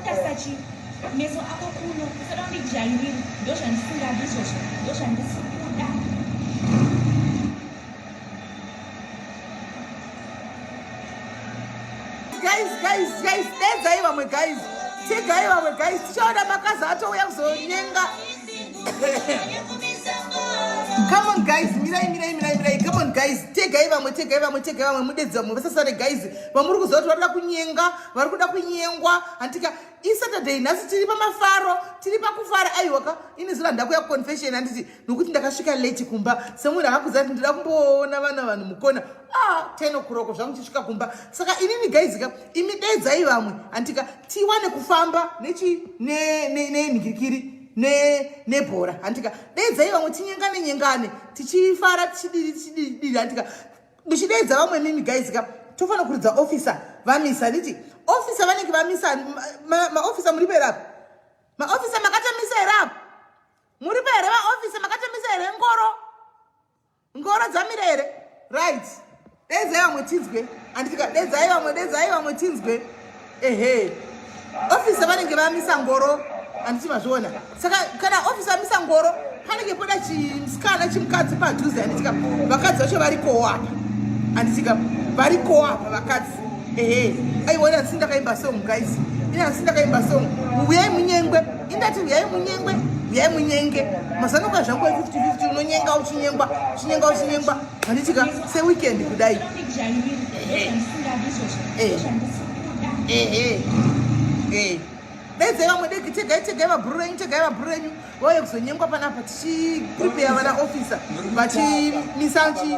Tarisa meso ako kuno usada kundijairira ndozvandisingadi izvozvo ndozvandisiri kuda. Guys, guys, guys, dedzai vamwe guys, tegai vamwe guys, tichaona makazi atouya kuzonyenga. Come on guys, mirai mirai mirai mirai. Come on guys, tegai vamwe, tegai vamwe, tegai vamwe, mudedze vamwe vasasare guys. Vamuri kuziva kuti varikuda kunyenga, vari kuda kunyengwa. Handika iSaturday nhasi tiri pamafaro, tiri pakufara. Aiwa ka, ini zuva ndakuya confession handiti nokuti ndakasvika late kumba semunhu akakuziva kuti ndida kumboona vana vanhu mukona. Ah, 10 o'clock zvangu chisvika kumba. Saka inini guys ka, imi dedzai vamwe handika tiwane kufamba nechi ne ne ne nhikirikiri nebhora ne handika deedzai vamwe tinyengane nyengane tichifara tichidiri tichidiri handika muchideedza vamwe mimi guys ka tofanira kuridza officer vamisa handiti officer vanenge vamisa maofficer ma, ma muripo here apa maofficer makatomisa here apa muripo here vaofficer makatomisa here ngoro Ngoro dzamira here? Right. Dedzai vamwe tinzwe. Anditika dedzai vamwe, dedzai vamwe tinzwe. Ehe. Officer vanenge vamisa ngoro. Anditi mazviona. Saka kana officer amisa ngoro, panenge poda chimusikana chimukadzi padhuze anditika. Vakadzi vacho varikowo apa. Anditika varikowo apa vakadzi. Ehe. Aiwa ina ndisi ndakaimba song guys. Ina ndisi ndakaimba song. Uyai munyengwe. Indati uyai munyengwe. Uyai munyenge. Mazano kwa zvangu 50 50 unonyenga uchinyengwa, uchinyenga uchinyengwa. Handitika se weekend kudai. Eh. Eh eh. Eh. Dai vamwe dai tegai tegai mabhuru enyu tegai mabhuru enyu vauye kuzonyengwa panapa tichiprepare vana officer vachimisa chi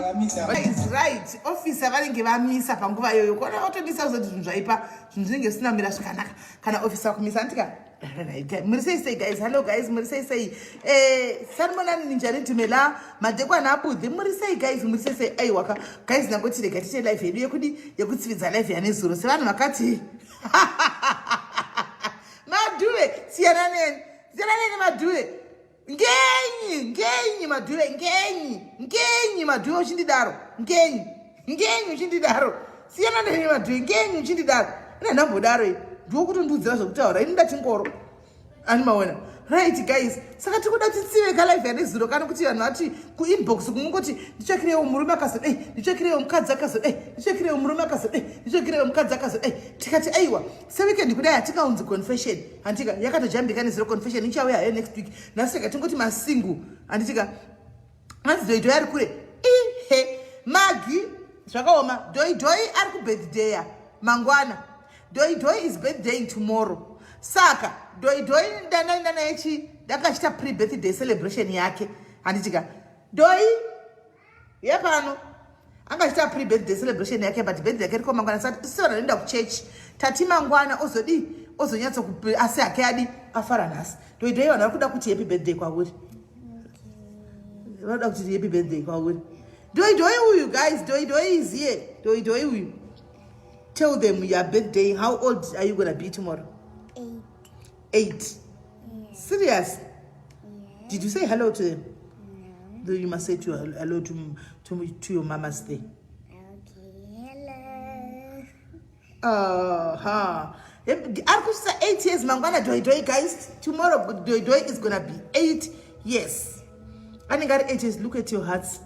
is right officer vanenge vamisa panguva iyoyo kona vatomisa kuzoti zvinhu zvaipa zvinhu zvinenge zvisina kumira zvakanaka kana officer kumisa antika muri sei sei guys hello guys muri sei sei eh, sanibonani ninjani dumela madekwana abudhi muri sei guys muri sei sei aiwaka guys ndangoti rega tiite live yedu yekudi yekutsividza live yanezuro sevanhu vakati madhuve siyana neni siyana neni madhuve ngenyi ngenyi madhuve ngenyi ngenyi madhuve uchindidaro ngenyi ngenyi uchindidaro siyana neni madhuve ngenyi uchindidaro ina ndambodaro i ndiwo kutondiudzira zvekutaura ini ndati ngoro ani maona right guys saka tiri kuda titsive kalife yanezuro kana kuti vanhu vati kuinbox kumungoti nditsvakireiwo murume akazodai nditsvakireiwo mukadzi akazodai nditsvakireiwo murume akazodai nditsvakireiwo mukadzi akazodai tikati aiwa seweekend kudai hatikaunzi confession handitika yakatojambika nezero confession ichauya hayo next week nhasi tega tingoti masingle handitika hanzi doidoi ari kure ihe magi zvakaoma doidoi ari kubirthday mangwana doidoi is birthday tomorrow saka doidoi ndanaenda naye chi ndakachita pre birthday celebration yake handitika doi yepano anga achiita pre birthday celebration yake but birthday yake iriko mangwana sati isu vanhu vanoenda kuchechi tati mangwana ozodii ozonyatso asi hake adi afara nhasi doidoi vanhu vari kuda kuti happy birthday kwauri vanoda kuti happy birthday kwauri doidoi uyu guys doidoi is here doidoi uyu tell them your birthday how old are you gonna be tomorrow eight, eight. Yeah. Serious? Yeah. Did you say hello to them? No. Then you must say to hello to your mama's day. Okay, hello. Ari kusvitsa 8 years mangwana doi doi guys. Tomorrow doi doi is gonna be 8 years. Anenge ari 8 years. Look at your hearts.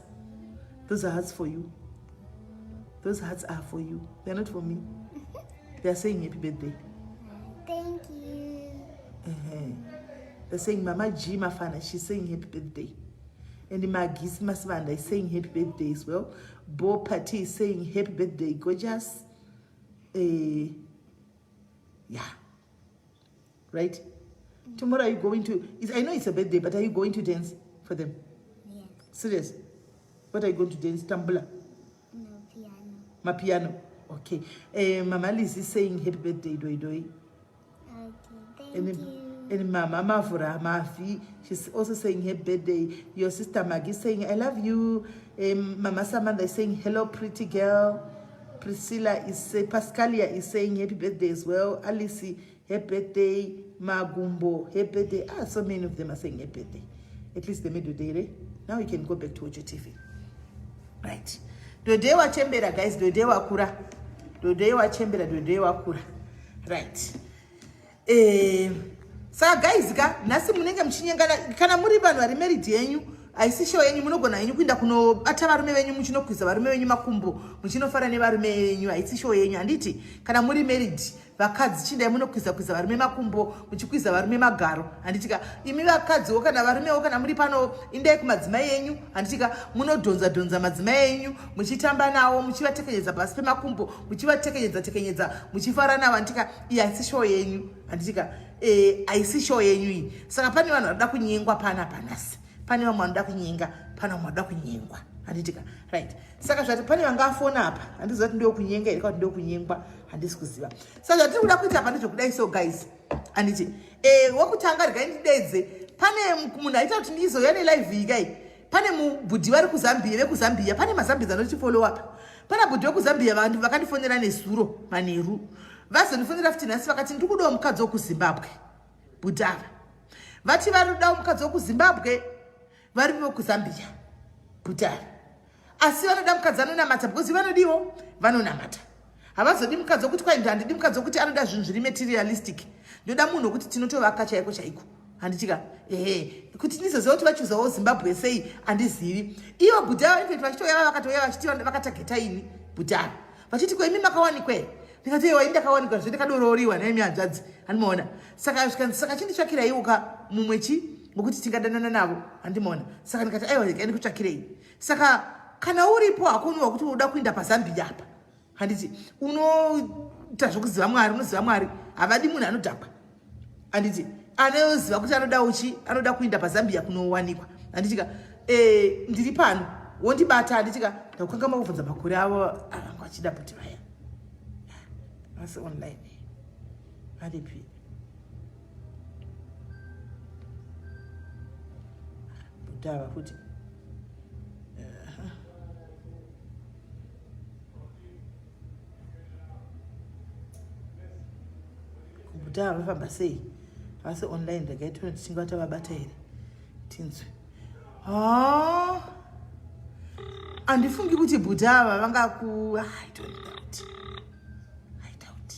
Those are hearts for you. Those hearts are for you. They're not for me. They are saying happy birthday. Thank you. They're saying Mama G Mafana, she's saying happy birthday. And Magis Masvanda is saying happy birthday as well. Bo Pati is saying happy birthday, gorgeous. Yeah. Right? Tomorrow are you going to, is, I know it's a birthday, but are you going to dance for them? Yes. Serious? What are you going to dance? Tambula? No, piano. Mapiano. Okay. Mama Liz is saying happy birthday, Doi Doi. Okay, thank And you. And Mama Mavura Mavi, she's also saying happy birthday. Your sister Maggie saying, I love you. Mama Samantha is saying, hello, pretty girl. Priscilla is say, Pascalia is saying happy birthday as well. Alice, happy birthday. Magumbo, happy birthday. So many of them are saying happy birthday. At least they made your day, right? Now you can go back to watch your TV. Right. Dode wachembera, guys. Dode wakura. Dode wachembera, dode wakura. Right. Saka guys ka, nhasi munenge muchinyengana kana muri vanhu vari married yenyu, haisi show yenyu, munogona henyu kuinda kunobata varume venyu, muchinokwiza varume venyu makumbo, muchinofara nevarume venyu. Haisi show yenyu, handiti? Kana muri married, vakadzi, chindai munokwiza kwiza varume makumbo, muchikwiza varume magaro, handitika? Imi vakadziwo kana varumewo, kana muri pano, indai kumadzimai enyu, handitika? Munodhonza dhonza madzimai enyu, muchitamba nawo, muchivatekenyedza pasi pemakumbo, muchivatekenyedza tekenyedza, muchifara navo, handitika? Iyi haisi show yenyu, handitika? Haisi show yenyu iyi. Saka pane vanhu vanoda kunyengwa pana panasi, pane vamwe vanoda kunyenga, pane vamwe vanoda kunyengwa, handitika? Right. Saka zvati pane vangafona apa, handiziva kuti ndokunyenga here kana kuti ndokunyengwa, handisi kuziva. Saka zvatiri kuda kuita apa ndezvekudai. So guys, handiti wekutanga, regai ndidedze. Pane munhu aita kuti ndizouya nelive iyi kai. Pane mubhudhi vari kuZambia, vekuZambia. Pane maZambians anotifollow up. Pana bhudhi vekuZambia vakandifonera nezuro manheru, vazondifonera futi nhasi, vakati ndiri kudawo mukadzi wekuZimbabwe. Bhudhi ava vati vari kudawo mukadzi wekuZimbabwe, vari vekuZambia bhudhi ava, asi vanoda mukadzi anonamata, because vanodiwo vanonamata. Havazodi mukadzi wekuti kwai handidi mukadzi wekuti anoda zvinhu zviri materialistic, ndoda munhu wekuti tinotovaka chaiko chaiko, handitika? Ehe, kuti ndizoziva kuti vachuzawo Zimbabwe sei, handizivi. Ivo bhudhi ava, infact vachitouya, vakatouya vachiti vakatageta ini bhudhi ava, vachiti ko imi makawanikwe? Ndikati iwa, ini ndakawanikwa zve, ndakadororiwa naimi hanzvadzi, handimaona? Saka zvikanzi, saka chinditsvakiraiwo ka mumwe chi ngokuti tingadanana navo, handimaona? Saka ndikati aiwa, regai ndikutsvakirei. Saka kana uripo hakuniwa kuti unoda kuinda paZambia apa, handiti unoita zvokuziva Mwari, unoziva Mwari, havadi munhu anodhakwa, handiti? Anoziva kuti anoda uchi, anoda kuinda paZambia kunowanikwa, handitika? Ndiri pano, wondibata, handitika? Ndakukanga makubvunza makore avo avanga vachida kuti vaya vasi online varipi. Bhudhi ava futi. Bhudhi ava vafamba sei, vasi online? Regai tione tichinga tavabata here, tinzwe. Ha, handifungi kuti bhudhi ava vangaku. I don't doubt, I doubt.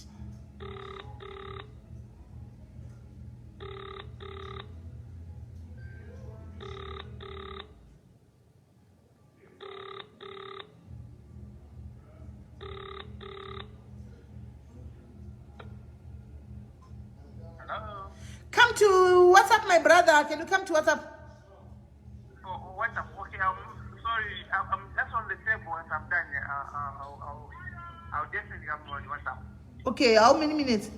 Hello. Come to WhatsApp, my brother. Can you come to WhatsApp? Oh, WhatsApp. Okay, I'm sorry. I'm just on the table. Once I'm done, I'll definitely come on WhatsApp. Okay, how many minutes?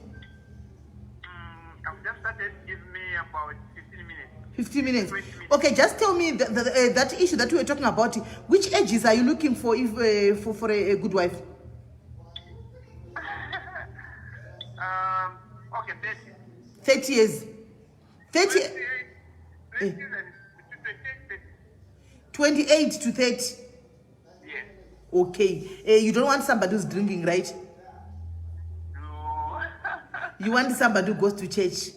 I've just started. Give me about 15 minutes. 15 minutes. 20 minutes. Okay, just tell me that issue that we were talking about. Which ages are you looking for if for a good wife? Okay, 30. 30 years. 30. 28, 20 and 28, 30. 28 to 30. Yes. Okay. You don't want somebody who's drinking, right? No. You want somebody who goes to church.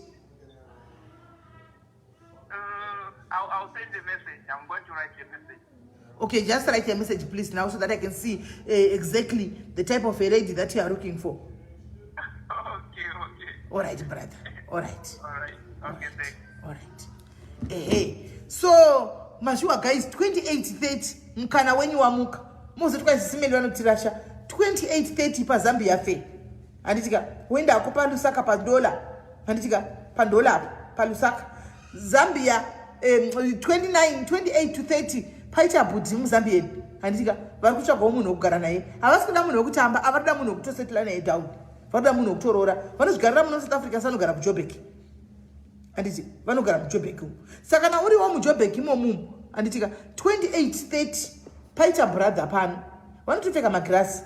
I'll send a message. I'm going to write a message. Okay, just write a message, please, now, so that I can see exactly the type of a lady that you are looking for. Okay. All right, brother. All right. All right. Okay, thanks. All right. Ehe. So, mashuwa guys, 2830, mukana wenyu wamuka. Muzoti kwazisimeli vanotirasha 2830 paZambia Fair. Handitika, woendako paLusaka padola. Handitika, pandola apa, paLusaka. Zambia 29 28 to 30, paita bhudhi muZambian. Handitika, vari kutsvagawo munhu wekugara naye. Havasi kuda munhu wekutamba, havada munhu wekutosetla naye down. Vanoda munhu wekutoroora. Vanozvigarira muno South Africa, sanogara kuJobek. Handiti vanogara muJobek umu? Saka kana uriwo muJobek imomumu, handitika, 2830 paita brother pano, vanotopfeka magirasi,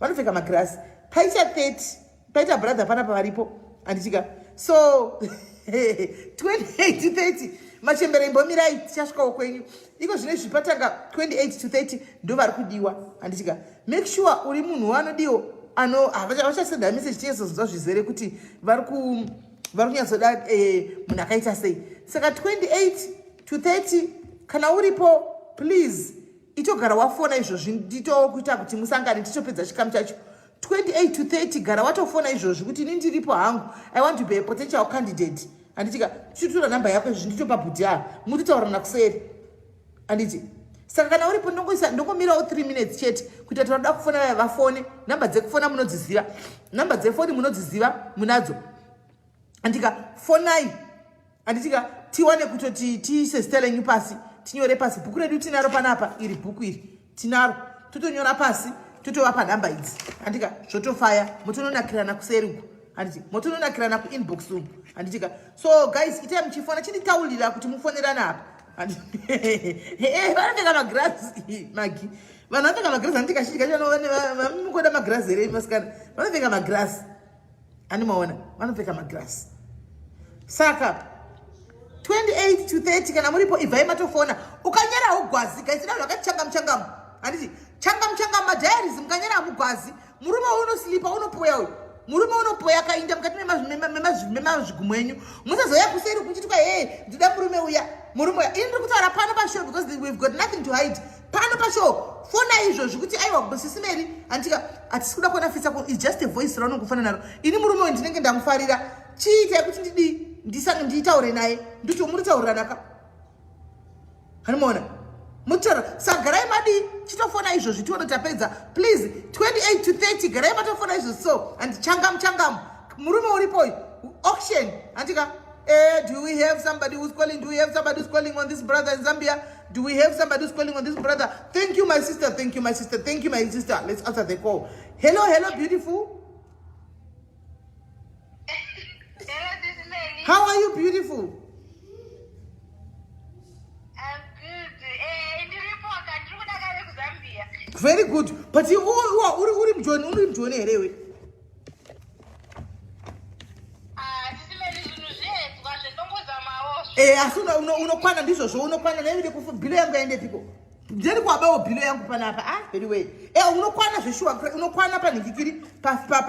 vanopfeka magirasi. Paita 30, paita brother panapa varipo, handitika? So 28 to 30 machembere imbomirai tichasvikawo kwenyu iko zvino izvi patanga 28 to 30 ndo vari kudiwa handitika make sure uri munhu wanodiwo ano vachasenda message tinyatsozinzwa zvizere kuti vari ku vari kunyatsoda eh, munhu akaita sei saka 28 to 30 kana uripo please itogara wafona izvozvi nditokuita kuti musangane titopedza chikamu chacho 28 to 30 gara watofona izvozvi kuti ini ndiripo hangu i want to be a potential candidate handitika tichitora nhamba yako izvi nditopa bhuti ava mutotaurirana kuseri handiti saka kana uripo ndongoisa ndongomirawo 3 minutes chete kuita kuti vanoda kufona vaya vafone nhamba dzekufona munodziziva nhamba dzefoni munodziziva munadzo andika fonai anditika tiwane kutoti tiise zita renyu pasi tinyore pasi bhuku redu tinaro panapa iri bhuku iri tinaro totonyora pasi totovapa nhamba idzi andika zvotofaya motononakirana kuseri uku handiti motononakirana kuinbox umu handitika so guys itai muchifona chinditaurira kuti mufonerana apa eh, vanopfeka magirazi magi vanhu vanopfeka magirazi handiti kazhinji kacho mukoda magirazi here masikana vanopfeka magirazi Ani maona vanopfeka magirasi saka 28 to 30 kana muripo ibvai matofona ukanyara haugwazi guys ida zvakati changamu changamu handiti changamu changamu madiaries mukanyara hamugwazi murume uyu unosilipa unopoya uyu murume unopoya akainda mukati memazvigumo enyu musazouya kuseri kuchitwa hee ndida murume uya murume uya ini ndiri kutaura pano pashow because we've got nothing to hide pano pashow fona izvozvi kuti aiwa sisi mary anditika hatisi kuda kuona fisa is just a voice raunongofana naro ini murume uyu ndinenge ndamufarira chiitai kuti ndidii nditaure naye nditi muritauriranaka hanimaona mutaura saka garai madii chitofona izvozvi tione tapedza please 28 to 30 garai matofona izvozvi so and changamu changamu murume uripoyu auction handika Eh, do we have somebody who's calling? Do we have somebody who's calling on this brother in Zambia? Do we have somebody who's calling on this brother? Thank you, my sister. Thank you, my sister. Thank you, my sister. Let's answer the call. Hello, hello, beautiful. Hello, this is Mary. How are you, beautiful? I'm good. Eh, ndiripo ka ndiri kuda kare kuZambia. Very good. But you uri uri mjoni, uri mjoni here iwe? Ah, sisi Mary zvinhu zviedzwa zvendongozamawo. Eh, asi unokwana ndizvozvo unokwana naye kufu bhilo yangu yaendepiko? Ndiri kuabawo bhilo yangu panapa. Ah, anyway. Eh, unokwana zveshuwa, unokwana panhikikiri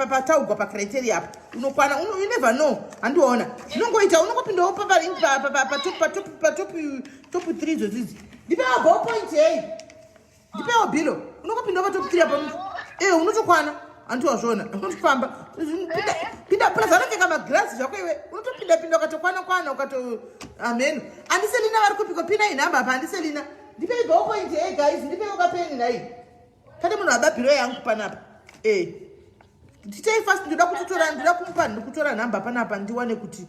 pataugwa pa criteria apa. Unokwana, you never know. Handiona. Zvinongoita unongopindawo pa pa pa pa top pa top pa top top 3 idzodzi. Ndipewo ball point hey. Ndipewo bhilo. Unongopindawo pa top 3 apa. Eh, unotokwana. Hanti wazviona. Unotofamba. Pinda pinda plus anopfeka magirazi zvako iwe. Unotopinda pinda ukatokwana kwana ukato amen. Andiselina vari kupiko pina inhamba apa andiselina. Ndipei ball point hey guys, ndipeiwo kapeni nhai. Pane munhu aba bhilo yangu panapa. Eh. Nditei fast ndoda kutotora ndoda kumupa ndikutora nhamba panapa ndiwane kuti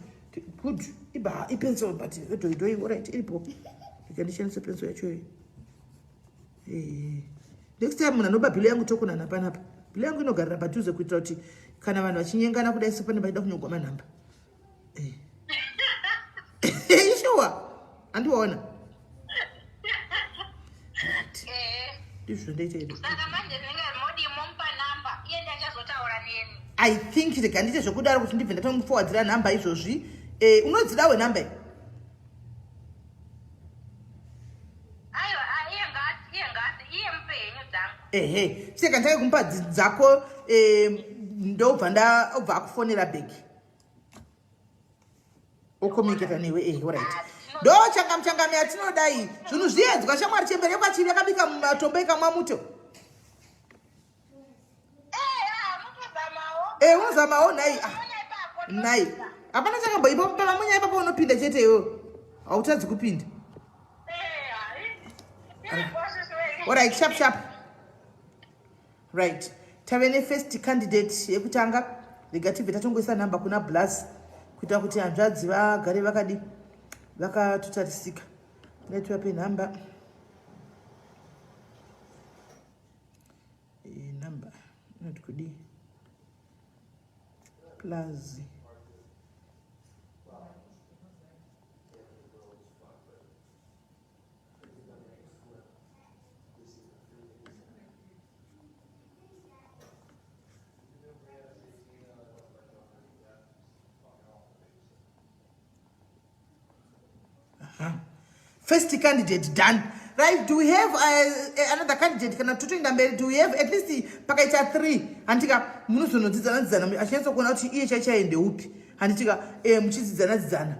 good iba ipencil but doi doi alright iripo. Ndikandishandisa pencil yacho iyi. Eh. Next time munhu anoba bhilo yangu tokonana panapa. Bhilo yangu inogarira padhuze kuitira kuti kana vanhu vachinyengana kudai so pane vachida kunyogwa manhamba. Eh. Ishuwa. Andiona. Eh. Ndizvo ndoita izvo. Saka manje ndinenge modi momupa number iye ndiye achazotaura neni. I think rega ndiite zvekudaro kuti ndibve ndatomufowadzira nhamba izvozvi. Eh, unodzidawo nhamba iyi? Aiwa, ah, iye ngaati, iye ngaati, iye mupe henyu dzangu. Ehe, chitega nditake kumupa dzako eh, ndobva ndaobva akufonera bhegi. Ocommunicata newe ehe, alright. Ndo changamu changamu yatinodai. Zvinhu zviedzwa shamwari chembere yekwachiri yakabika matombo ikamwa muto. Eh, unozamawo nhai. Ah, nhai. Hapana chakamboipa pamunya ipapo unopinda chete iwewe. Hautadzi kupinda. Alright, sharp sharp. Right. Tave nefirst candidate yekutanga. Rega tibve tatongoisa nhamba kuna Blaz kuita kuti hanzvadzi vagare vakadi vakatotarisika. Dai tivape nhamba. Number inoti kudii? Plus First candidate done. Right, do we have another candidate kana totoenda mberi? Do we have at least pakaita 3? Handitika munozonodzidzana dzidzana achinyatsa kuona kuti iye chaichaiye ndeupi. Handitika muchidzidzana dzidzana.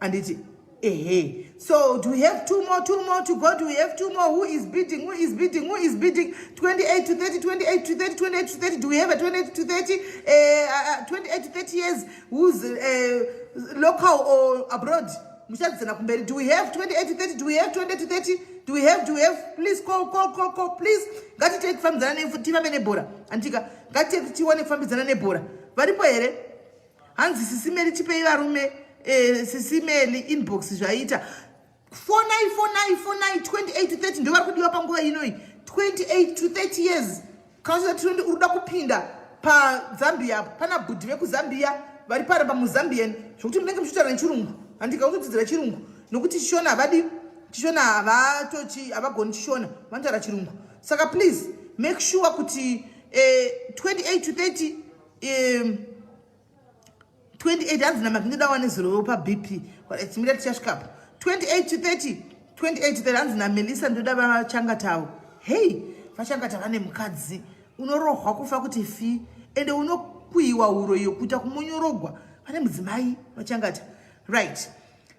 Handiti ehe. So do we have two more, two more to go? Do we have two more? Who is bidding? Who is bidding? Who is bidding? 28 to 30, 28 to 30, 28 to 30. Do we have a 28 to 30? 28 to 30 years who's local or abroad? Muchadzana kumberi. Do we have 28 to 30? Do we have 28 to 30? Do we have, do we have? Please call, call, call, call, please. Ngatite kufambidzana tifambe nebhora. Andika ngatite tione kufambidzana nebhora. Varipo here? Hanzi sisimeli tipei varume, sisimeli inbox zvaita. Fonai, fonai, fonai. 28 to 30 ndo vari kudiwa panguva inoi. 28 to 30 years. Kana usati uri kuda kupinda paZambia, pana bhudhi vekuZambia vari para pamuZambian, zvokuti munenge muchitaura nechirungu. Handika utodzidzira chirungu nokuti Chishona havadi, Chishona havatochi, havagoni Chishona, vanotaura chirungu. Saka please make sure kuti 28 to 30, 28. Hanzi namakindida wane zero paBP timira tichasvikapo. 28 to 30, 28 to 30. Hanzi naMelisa ndoda vachangatavo. Hei, vachangata vane mukadzi unorohwa kufa kuti fi, ende unokuyiwa huro iyo kuita kumonyorogwa. Vane mudzimai vachangata. Right,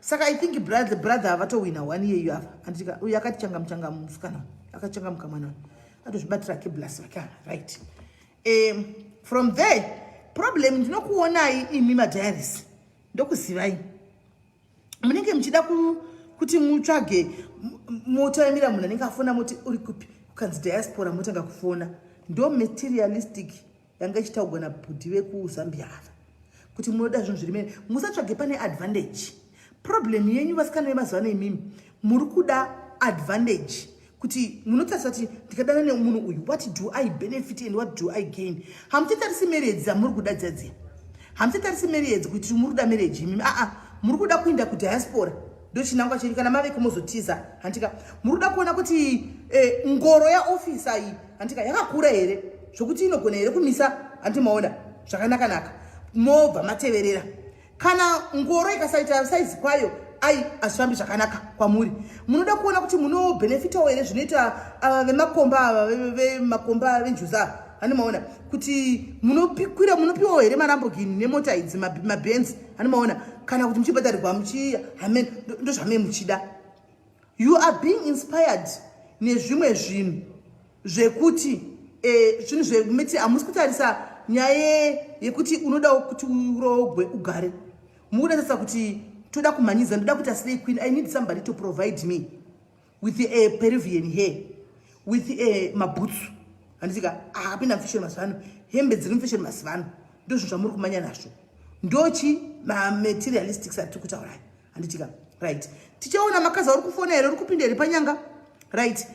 saka I think brother havatowina one year ava. Anditika uyu akati changamu musikana akachangamuka, mwana atozvibatira keblas vake ava. Right, from there problem ndinokuonai imi madiaries, ndokuzivai munenge muchida kuti mutsvage motaimira munhu anenge afona, moti uri kupi, kukanzi diaspora, motanga kufona. Ndo materialistic yanga ichitaugwa nabhudhi vekuZambia ava, kuti munoda zvinhu zviri mene, musatsvage pane advantage. Problem yenyu vasikana vemazuva ano imimi muri kuda advantage, kuti munotarisa kuti ndikadana nemunhu uyu, what do I benefit and what do I gain? Hamuchatarisi marriage dzamuri kuda dziyadziya, hamuchatarisi marriage kuti muri kuda marriage imimi. Aa, muri kuda kuinda kudiaspora, ndo chinangwa chenyu. Kana maveko mozotiza. Handika muri kuda kuona kuti ngoro yaofisa iyi, handika, yakakura here zvokuti inogona here kumisa? Handi maona zvakanaka-naka, mobva mateverera. Kana ngoro ikasaita saizi kwayo, ai, hazvifambi zvakanaka kwamuri. Munoda kuona kuti munobhenefitawo here zvinoita ava vemakomba, ava vemakomba venjuza ava. Hani maona kuti munopikwira, munopiwawo here maLamborghini nemota idzi, maBenz? Hani maona kana kuti muchibhadharirwa muchi hamen, ndo zvamee muchida. You are being inspired nezvimwe zvinhu zvekuti zvinhu zvemiti. Hamusi kutarisa nyaya yekuti unodawo kuti urogwe ugare. Mukuda tarisa kuti toda kumhanyidza, ndoda kuita slay queen, I need somebody to provide me with a Peruvian hair, with a mabhutsu, handitika akapinda mufashion mazuva ano, hembe dziri mufashion mazuva ano. Ndo zvinhu zvamuri kumanya nazvo, ndochi mamaterialistics atiri kutaurai, handitika? Right, tichaona makazi uri kufona here, uri kupinda here panyanga? Right,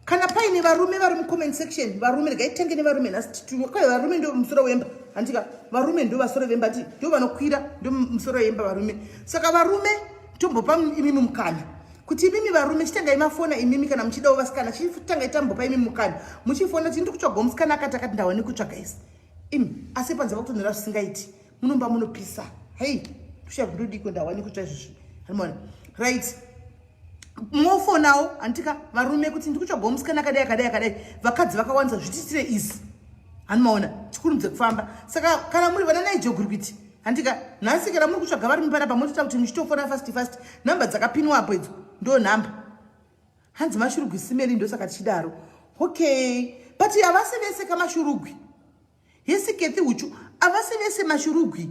kana paine varume vari mucomment section, varume, regai titenge nevarume nhasi. Kai varume ndo musoro wemba, handitika? Varume ndo vasoro vemba, ti ndo vanokwira, ndo musoro wemba varume. Saka varume, tombopa imimi mukana kuti imimi varume chitengai mafona imimi kana muchidawo vasikana, chitangai tambopa imimi mukana muchifona kuti ndiri kutsvagawo musikana akati akati, ndawane kutsvaga isi imi. Asi panze vakutonhora zvisingaiti, munomba munopisa. Hei, tushaya kundodiko, ndawane kutsva izvozvi, hanimona? Right, mofonawo, handitika, varume, kuti ndiri kutsvagawo musikana akadai akadai akadai. Vakadzi vakawanisa, zvitiitire izi, hanimaona? Tikurumidze kufamba. Saka kana muri vana naijogurikuiti, handika, nhasi kana muri kutsvaga varume panapa, motoita kuti muchitofona fast fast. Nhamba dzakapinwa apo idzo ndo nhamba. Hanzi mashurugwi simeri, ndosaka tichidaro. Okay, but havasi vese kamashurugwi. Yesi Kethi Uchu, havasi vese mashurugwi.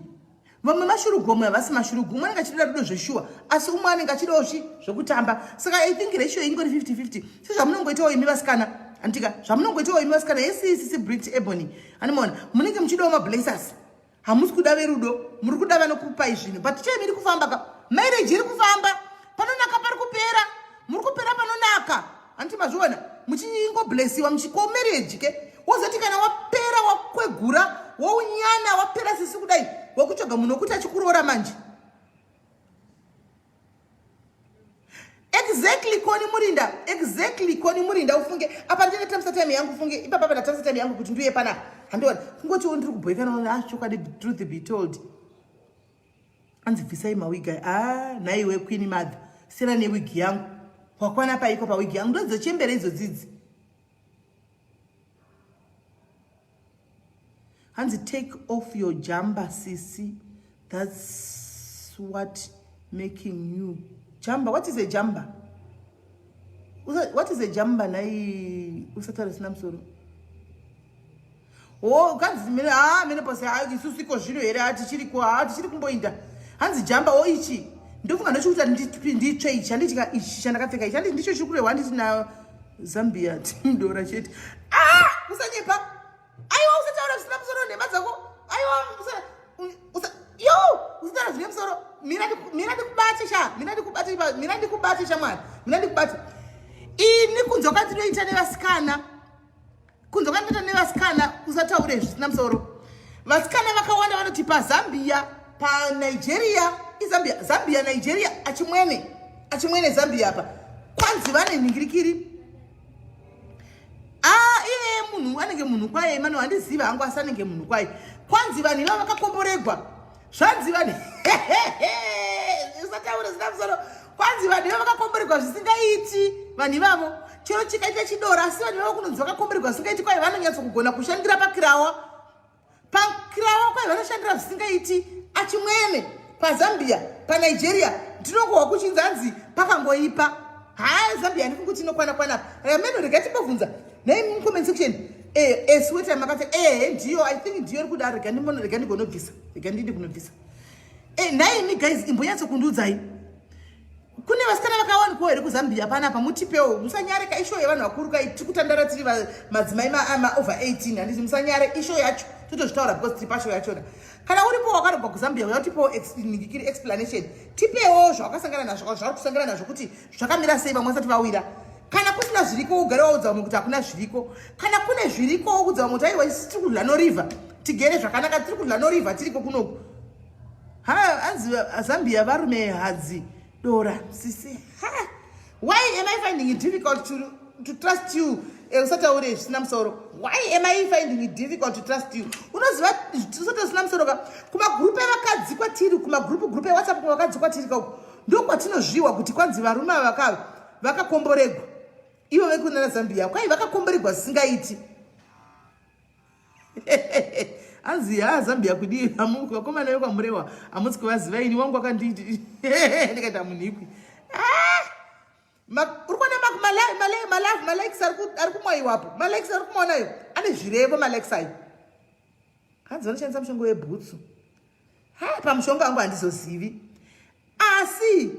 Vamwe mashurugwi, vamwe havasi mashurugwi. Umwe anenge achida rudo zveshuwa, asi umwe anenge achidawo chi zvekutamba. Saka I think ratio ingori 50-50, sezvamunongoitawo imi vasikana, handika? Zvamunongoitawo imi vasikana. Yesi sisi Brit Ebony, hanimona munenge muchidawo mablessers. Hamusi kuda verudo, muri kuda vanokupai zvinhu. But chai iri kufamba ka, marriage iri kufamba panonaka, pari kupera, muri kupera panonaka, handiti? Mazviona muchingoblesiwa muchiko marriage ke, wozoti kana wapera, wakwegura, waunyana, wapera sisi kudai, wakutsvaga munhu wekuti achikuroora manje. Exactly, Koni Murinda. Exactly, Koni Murinda. Ufunge apa ndine tamisa time yangu, ufunge ipapa ndatamisa time yangu kuti ndiuye panapa, handiona kungotiwo ndiri kubhoikana. Ah, chokwadi, truth be told, anzi bvisai mawiga. Ah, nhaiwe Queen Mother, siyana newigi yangu. Wakwana paiko pawigi yangu ndodzechembere idzodzidzi. Hanzi take off your jamba sisi. That's what making you. Jamba, what is a jamba? What is a jamba nai usataura sina musoro. Oh, kanzi mene ah mene pose ah isusu iko zvino here ah tichiriko ah tichiri kumboinda. Hanzi jamba o oh, ichi. Ndofunga ndochikuita nditsve ichi handiti ka ichi chandakapfeka ichi handiti ndicho chiri kurehwa handiti na Zambia timdora chete. Ah usanyepa. Aiwa usataura zvisina musoro nhema dzako. Aiwa usa usa yo usataura zvine musoro. Mira mira ndikubate sha. Mira ndikubate mira ndikubate shamwari. Mira ndikubate. Ini kunzwa kwandinoita nevasikana. Kunzwa kwandinoita nevasikana usataure zvisina musoro. Vasikana vakawanda vanoti paZambia, paNigeria, iZambia, Zambia, Nigeria, achimwene. Achimwene Zambia apa. Kwanzi vane nhingirikiri. Ah, iye munhu anenge munhu kwaye mano handiziva hangu asi anenge munhu kwaye. Kwanzi vanhu ivava vakakomboregwa. Zvanzi vanhu usataure zvisina musoro. Kwanzi vanhu ivava vakakomboregwa zvisingaiti vanhu ivavo. Chero chikaita chidora asi vanhu ivavo kunonzi vakakomboregwa zvisingaiti kwaye vanonyatso kugona kushandira pakirawa. Pakirawa kwaye vanoshandira zvisingaiti achimwene paZambia paNigeria ndinongohwa kuchinzi hanzi pakangoipa. Haa Zambia handifungi kuti inokwana kwana. Rameno regai timbobvunza. Nei mucomment section eh eh sweater makati eh ndiyo I think ndiyo iri kuda rega ndimbono rega ndigonobvisa. Rega ndindi kunobvisa. Eh nhai imi guys imbonyatso kundiudzai. Kune vasikana vakawanikwawo here kuZambia panapa mutipewo musanyare ka ishow yevanhu vakuru ka tiri kutandara tiri madzimai ma over 18 handiti musanyare ishow yacho totozvitaura because tiri pashow yachona. Kana uripo wakarobwa kuZambia uya utipewo ningikiri explanation tipewo zvawakasangana nazvo zvauri kusangana nazvo kuti zvakamira sei vamwe vasati vawira. Kana kusina zviriko ugare waudza vamwe kuti hakuna zviriko. Kana kune zviriko woudza vamwe kuti aiwa isu tiri kudla noriva tigere zvakanaka tiri kudla noriva tiriko kunoku. Ha hanzi Zambia varume hadzi dora sisi. Ha why am I finding it difficult to trust you? Usataure zvisina musoro. Why am I finding it difficult to trust you? Unoziva usataure zvisina musoro ka kumagroup evakadzi kwatiri kumagroup group eWhatsApp kuvakadzi kwatiri ka uku ndokwatinozviwa kuti kwanzi varume ava vakakomboregwa ivo vekunana Zambia kwai vakakomboregwa zvisingaiti. Hanzi haa Zambia kudii vakomana vekwaMurewa hamusi kuvaziva ini wangu akanditi ndikaita munhikwi. Uri kuona malikes ari kumwaiwapo malikes ari kumwaonayo ane zvirevo malikes ayo. Hanzi vanoshandisa mushonga webhutsu. Ha pamushonga wangu handizozivi asi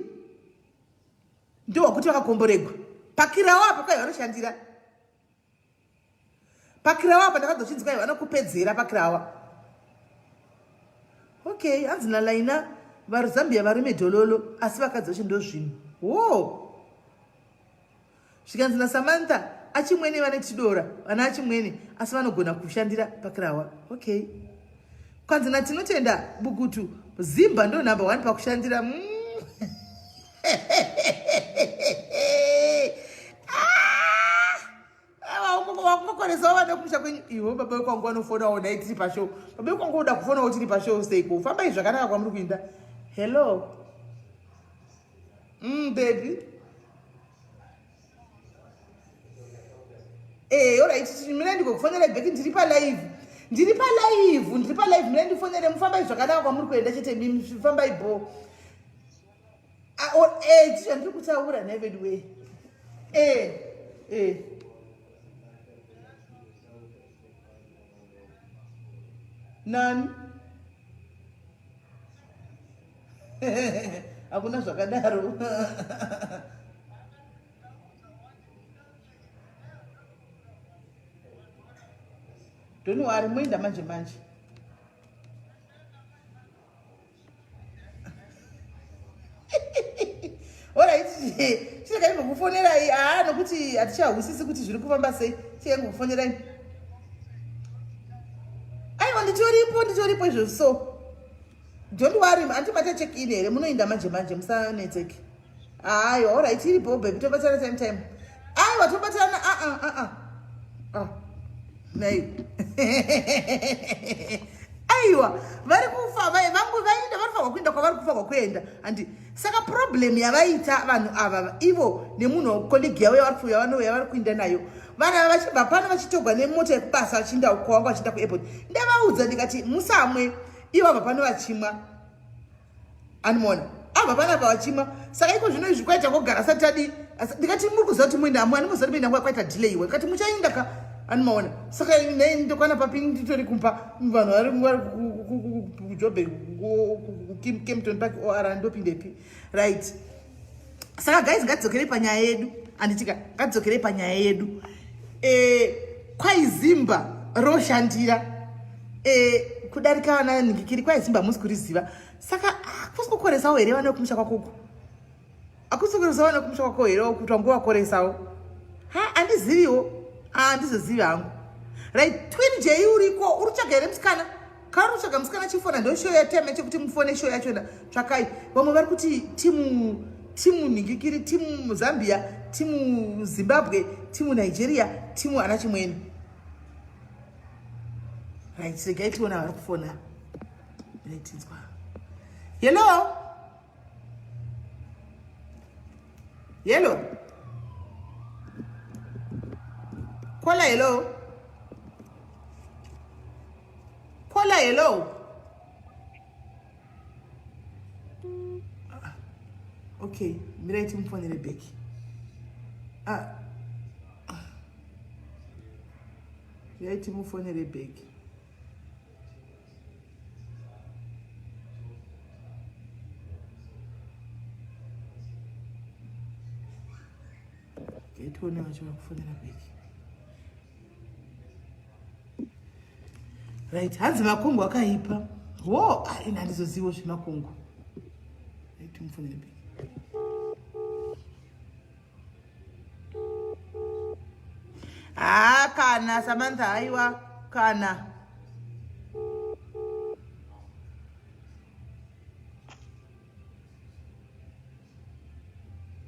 ndowakuti vakakomboregwa pakirawo apo kwai vanoshandira pakirawa apa ndakazochinzi kwai vanokupedzera pakirawa. Okay hanzi nalaina vaZambia varume dhololo asi vakadzi vacho ndozvinhu. Wo zvikanzi naSamantha achimwene vane chidora vana achimwene asi vanogona kushandira pakirawa. Okay kwanzi naTinotenda Bukutu Zimba ndo number 1 pakushandira. Wakungokoresawo vana kumusha kwenyu iwe baba wekwangu vanofonawo dai tiri pashow. Baba wekwangu uda kufonawo tiri pashow seiko? Fambai zvakanaka kwamuri kuinda. Hello. Baby. Alright, mina ndikokufonera back ndiri pa live. Ndiri pa live, ndiri pa live, mina ndifonere mufambai zvakanaka kwamuri kuenda chete mimi fambai bo. Ticha ndiri kutaura nhai vedu wee. Nani? Hakuna zvakadaro. Don't worry, moenda manje manje. Alright, chirega ndimbokufonerai. Ah, nokuti hatichahwisisi kuti zviri kufamba sei. Chirega ndimbokufonerai. Aiwa, nditoripo, nditoripo izvozvo. So, don't worry, anti mata check in here, munoinda manje manje, musanetseke. Aiwa, alright, iripo baby, tobatana time time. Aiwa, tobatana, ah ah ah ah. Nei. Aiwa, vari kufa, vangu vaenda, vari kufa kuenda kwavari kufa kuenda. Andi. Saka problem yavaita vanhu ava ivo nemunhu colleague yavo yavari kuinda nayo, vanhu ava vachibva pano vachitogwa nemota yekubasa vachiinda kwavanga vachiinda kuairport. Ndavaudza ndikati musamwe, ivo vabva pano vachimwa animona abva panapa vachimwa. Saka iko zvino izvi kwaita kogara asati tadii, ndikati muri kuziva kuti muenda amu animoziva kuti muenda nguva kwaita delay iwe, ndikati muchainda ka animaona. Saka nei ndokwana papi nditori kumba vanhu vari kujobe Kempton Park or ndopindepi right. Saka guys, ngatidzokerei panyaya yedu, anditika ngatidzokerei panyaya yedu. Kwaizimba roshandira kudarika vana ningikiri kwaizimba hamusi kuriziva. Saka kusi kukoresawo here vana vekumusha kwakoko? Akusi kukoresawo vana vekumusha kwako here kuti wangovakoresawo? Ha, handiziviwo, handizozivi hangu. Right, Twin J uriko, uri kutsvaga here musikana? Kana uri kutsvaga musikana chifona, ndo show yatime chekuti mufone show yachona. Tsvakai. Vamwe vari kuti timu ningikiri, timu Zambia, timu Zimbabwe, timu Nigeria, timu ana chimweni. Right, regai tiona vari kufona. Right, hello. Hello. Kola, hello. Kola, hello. Okay, mirai timufonere back. Ah. Mirai timufonere back. Tione vacho vakufonera back. Right, hanzi makongo akaipa. Wo, ini handizozivo zvemakongo. Right, timufonere back. Ah, kana Samantha haiwa kana.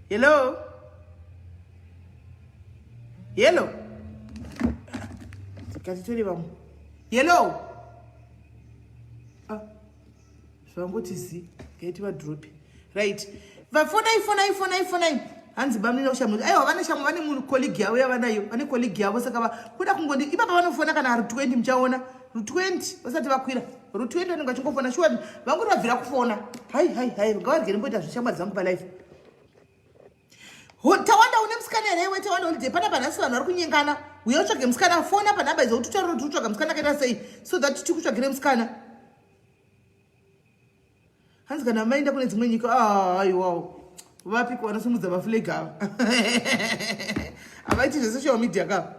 Hello? Hello? Tikatitori vamwe. Hello? Ah. Zvangoti zi, ngaiti vadropi. Right. Vafonai, fonai, fonai, fonai. Hanzi bamnina kushamwa. Aiwa vane shamwa, vane munhu colleague yavo yavanayo. Vane colleague yavo saka kuda kungondi ipapa vanofona kana ari 20 muchaona. Ru 20 vasati vakwira. Ru 20 vanenge vachingofona sure vangoti vabvira kufona. Hai hai hai ngavarigere mboita zvishamwa dzangu pa life. Tawanda une musikana here iwe? Tawanda holiday pana panhasi vanhu vari kunyengana. Uya utsvage musikana, fona panhamba idzo kuti utaure kuti utsvaga musikana akaita sei so that tikutsvagire musikana. Hanzi kana maenda kune dzimwe nyika, aiwawo vapi vanosimudza maflag ava havaiti zvesocial media ka.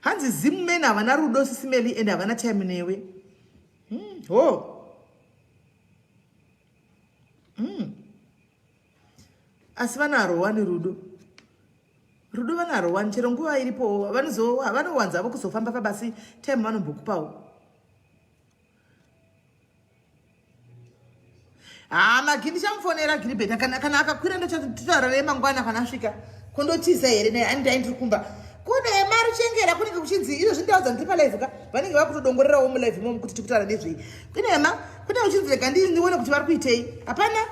Hanzi Zimmen havana rudo sisimeli and havana time newe. Ho. Asi vanaro wani rudo. Rudo vanaro wani chero nguva iripo vanowanza avo kuzofamba pabasi time vanombokupawo. Ha, Magini chamufonera Gilbert kana akakwira ndochatotaura naye mangwana kana asvika. Kondotiza here naye anidai ndiri kumba. Kune maruchengera kunenge kuchinzi izvo zvindaudza ndiri palive ka vanenge vakutodongorerawo mulive imomo kuti tikutaura nezvei. Kune ma kune kuchinzi rega ndione kuti vari kuitei. Hapana.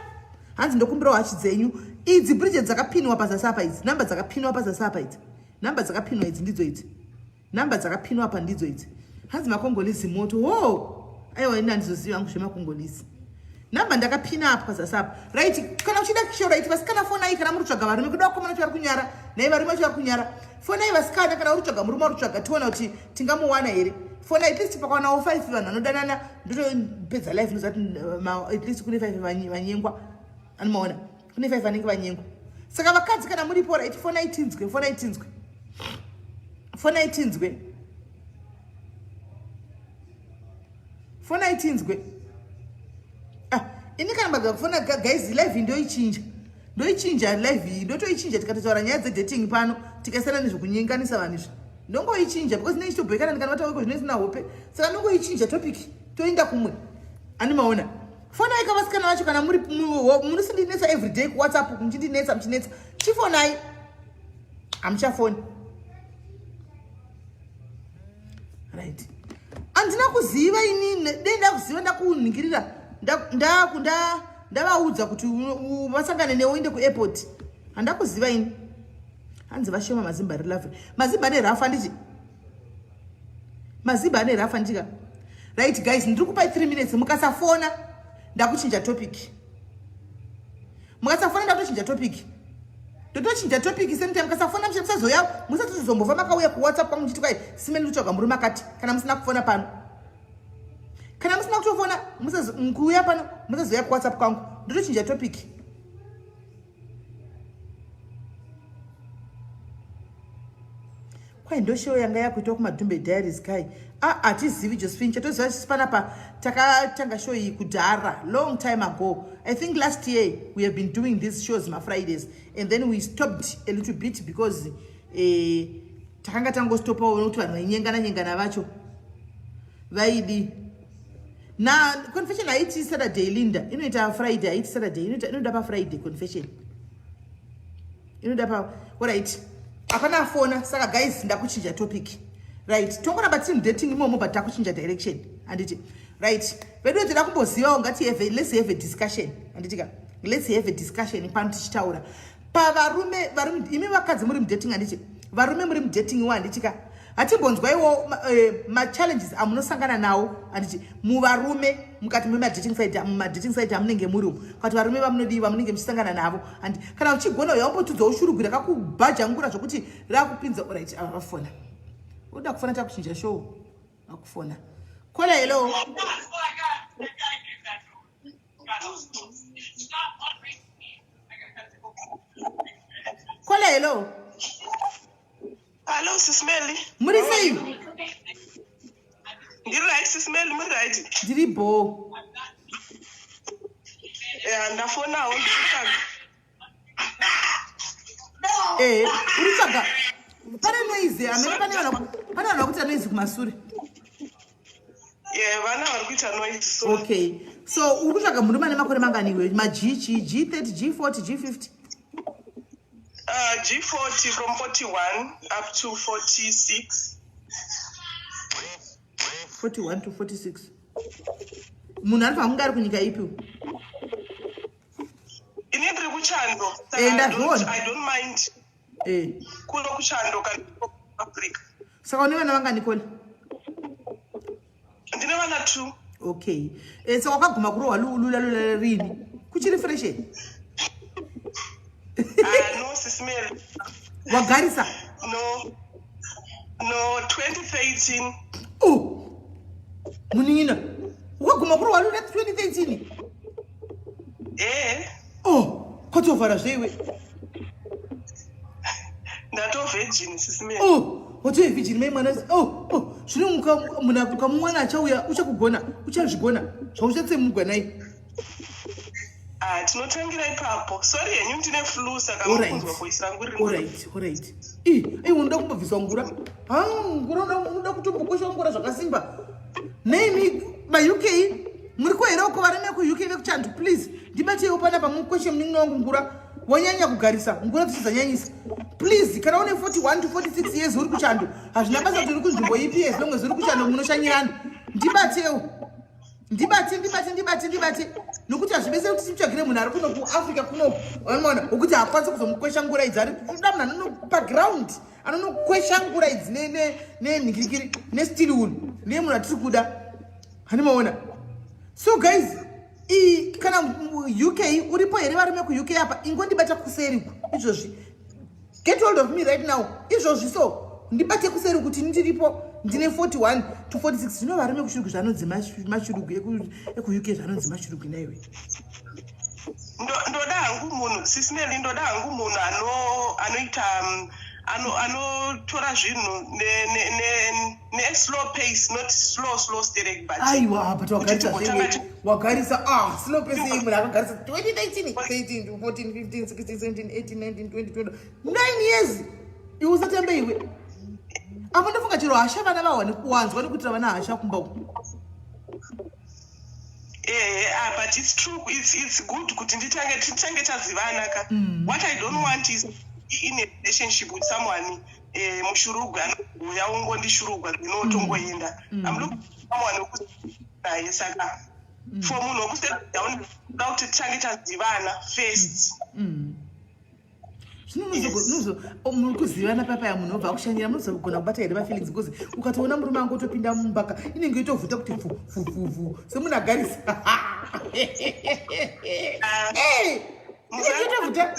Hanzi ndokumbirawo hachi dzenyu. Idzi bridge dzakapinwa pazasi apa idzi. Namba dzakapinwa pazasi apa idzi. Namba dzakapinwa idzi ndidzo idzi. Namba dzakapinwa apa ndidzo idzi. Hanzi makongolisi moto. Wo! Aiwa ini handizozivi hangu zvemakongolisi. Namba ndakapina apa pazasi apa. Right, kana uchida show right vasikana fonai kana muri kutsvaga varume kuda vakomana vacho vari kunyara. Nhai varume vacho vari kunyara. Fonai vasikana kana uri kutsvaga murume uri kutsvaga tiona kuti tingamuwana here. Fonai at least pakawanawo 5 vanhu vanodanana ndotopedza life ndoziva kuti at least kune 5 vanyengwa. Anomaona? Kune 5 vanenge vanyengwa. Saka vakadzi kana muripo right fonai tinzwe, fonai tinzwe. Fonai tinzwe. Fonai tinzwe. Ah, ini kana maga kufona guys live ndoichinja. Ndoichinja live iyi, ndotoichinja tikatotaura nyaya dzedating pano, tikasiyana nezvekunyenganisa vanhu izvi. Ndongoichinja because nei chitobhekana ndikana weko zvino isina hope. Saka ndongoichinja topic toenda kumwe. Ani maona? Fonai ka vasikana vacho kana muri munosindinetsa everyday ku WhatsApp muchindinetsa muchinetsa. Chifonai. Hamuchafoni. Right. Andina kuziva ini, dei ndakuziva ndakuningirira. Ndavaudza kuti vasangane newe uende kuairport. Handakuziva ini. Hanzi vashoma mazimba ari lovely. Mazimba ane rafu handiti? Mazimba ane rafu handika? Right guys, ndiri kupai 3 minutes mukasafona ndakuchinja topic. Mukasafona ndakutochinja topic. Ndotochinja topic same time mukasafona musazoya musatozombofa makauya kuWhatsApp kwangu muchiti kwai simeni kutsvaga murume akati kana musina kufona pano. Kana musina kutofona kuuya pano musazoya kuWhatsApp kwangu. Ndotochinja topic. Kwai ndoshow yanga yakuitwa kumadhumbe diaries kai. Ah, hatizivi Josephine, chatoziva chisi panapa takatanga show iyi kudhara long time ago. I think last year we have been doing these shows mafridays and then we stopped a little bit because takanga tangostopawo nokuti vanhu vainyengana nyengana vacho vaidi na confession haiti Saturday. Linda inoita Friday, haiti Saturday, inoda paFriday confession inoda pa. Alright, hapana afona. Saka guys, ndakuchinja topic. Right, tongoramba tiri mudating imomo but takuchinja direction, handiti? Right, vedu toda kumbozivawo, ngati have, let's have a discussion, handiti ka? Let's have a discussion pano tichitaura pavarume vari imi vakadzi muri mudating, handiti? Varume muri mudating iwo, handiti ka? Hatimbonzwaiwo machallenges amunosangana nawo, handiti? Muvarume mukati memadating site, mumadating site amunenge muri umu, kati varume vamunodii vamunenge muchisangana navo, handi? Kana uchigona uyambotudzawo shurugwi rakakubhajangura zvokuti rakupinza. Right, ava vafona, uda kufona, takuchinja show, akufona. Caller, hello. Caller, hello. Hello, Sis Melly. Muri sei? Ndiri right, Sis Melly, muri right? Ndiri bo. Yeah, ndafonawo ndikutsvaga. Uri tsvaga pane noise amene pane vanhu vakuita noise kumasure. Yeah, vana vari kuita noise. So Okay, so uri kutsvaga murume ane makore mangani iwe? Ma G chi G30, G40, G50? G40, from 41 up to 46. 41 to 46. Munhu anofanira kunge ari kunyika ipi? Ini ndiri kuchando. Saka Ndazviona. I don't mind kuno kuchando kana Africa. Saka une vana vangani, caller? Ndine vana 2. Okay, saka wakaguma kurohwa lula lula rini? Kuchiri fresh here? No, Sis Melly. Wagarisa? No, 2013. Oh, munin'ina, wakaguma kurohwa lula 2013? Eh. Oh, kwatovhara zveiwe. Ndato virgin, Sis Melly. Oh, watove virgin mai mwana. Oh, zvino munhu ukamuwana achauya, uchakugona, uchazvigona zvauchatsemugwa nai? Ah, tinotangira ipapo. Sorry henyu, ndine flu, saka mukunzwa voice rangu riri. Alright. I ai, unoda kumbobviswa ngura? Ha, ngura unoda kutombokweshwa ngura zvakasimba. Naimi maUK muri kuhere uko? Varume kuUK vekuchando, please ndibateiwo panapa mukweshe munin'ina wangu ngura. Wanyanya kugarisa, ngura dzichizanyanyisa. Please, kana une 41 to 46 years uri kuchando, hazvina basa kuti uri kunzvimbo ipi, as long as uri kuchando munoshanyirana, ndibatewo, ndibate, ndibate, ndibate, ndibate, nokuti hazvibetseri kuti timutsvagire munhu ari kuno kuAfrica kunoku, vanoona wokuti haakwanisi kuzomukwesha ngura idzi. Ari kuda munhu anonopaground, anonokwesha ngura idzi nenhingirikiri nesteel wool. Ndiye munhu atiri kuda, hanimaona? So guys, kana UK uripo here? Varume kuUK apa, ingondibata kuseri izvozvi. Get hold of me right now, izvozvi. So ndibate kuseri kuti ndiripo, ndine 41 to 46. Zvino varume kushurugwi zvanonzi mashurugwi ekuUK, zvanonzi mashurugwi naiwe. Ndoda hangu munhu, Sis Melly, ndoda hangu munhu anoita anotora zvinhu neslow pace, not slow slow sterek, but Aiwa, but wagarisa zvewe, wagarisa. Ah, slow pace iyi, munhu akagarisa 2013, 13, 14, 15, 16, 17, 18, 19, 20, 20, 9 years. Iwe usatambe iwe. Apo ndofunga chero hasha vana vawane kuwanzwa nekuitira vana hasha kumba uku. Ah, but it's true, it's good kuti titange tazivana ka. What I don't want is in a relationship with someone mushurugwa anouya ungondishurugwa, then otongoenda. I'm looking for someone wekuti naye, saka For munhu wekusettle down, da kuti tichange tazivana first. Zvino muri kuzivana papaya, munhu obva akushanyira, munozogona kubata here mafeelings? Because ukatoona murume angu otopinda mumbaka, inenge yotovhuta kuti fu fu fu fu, semunhu agarisa. Inenge yotovhuta.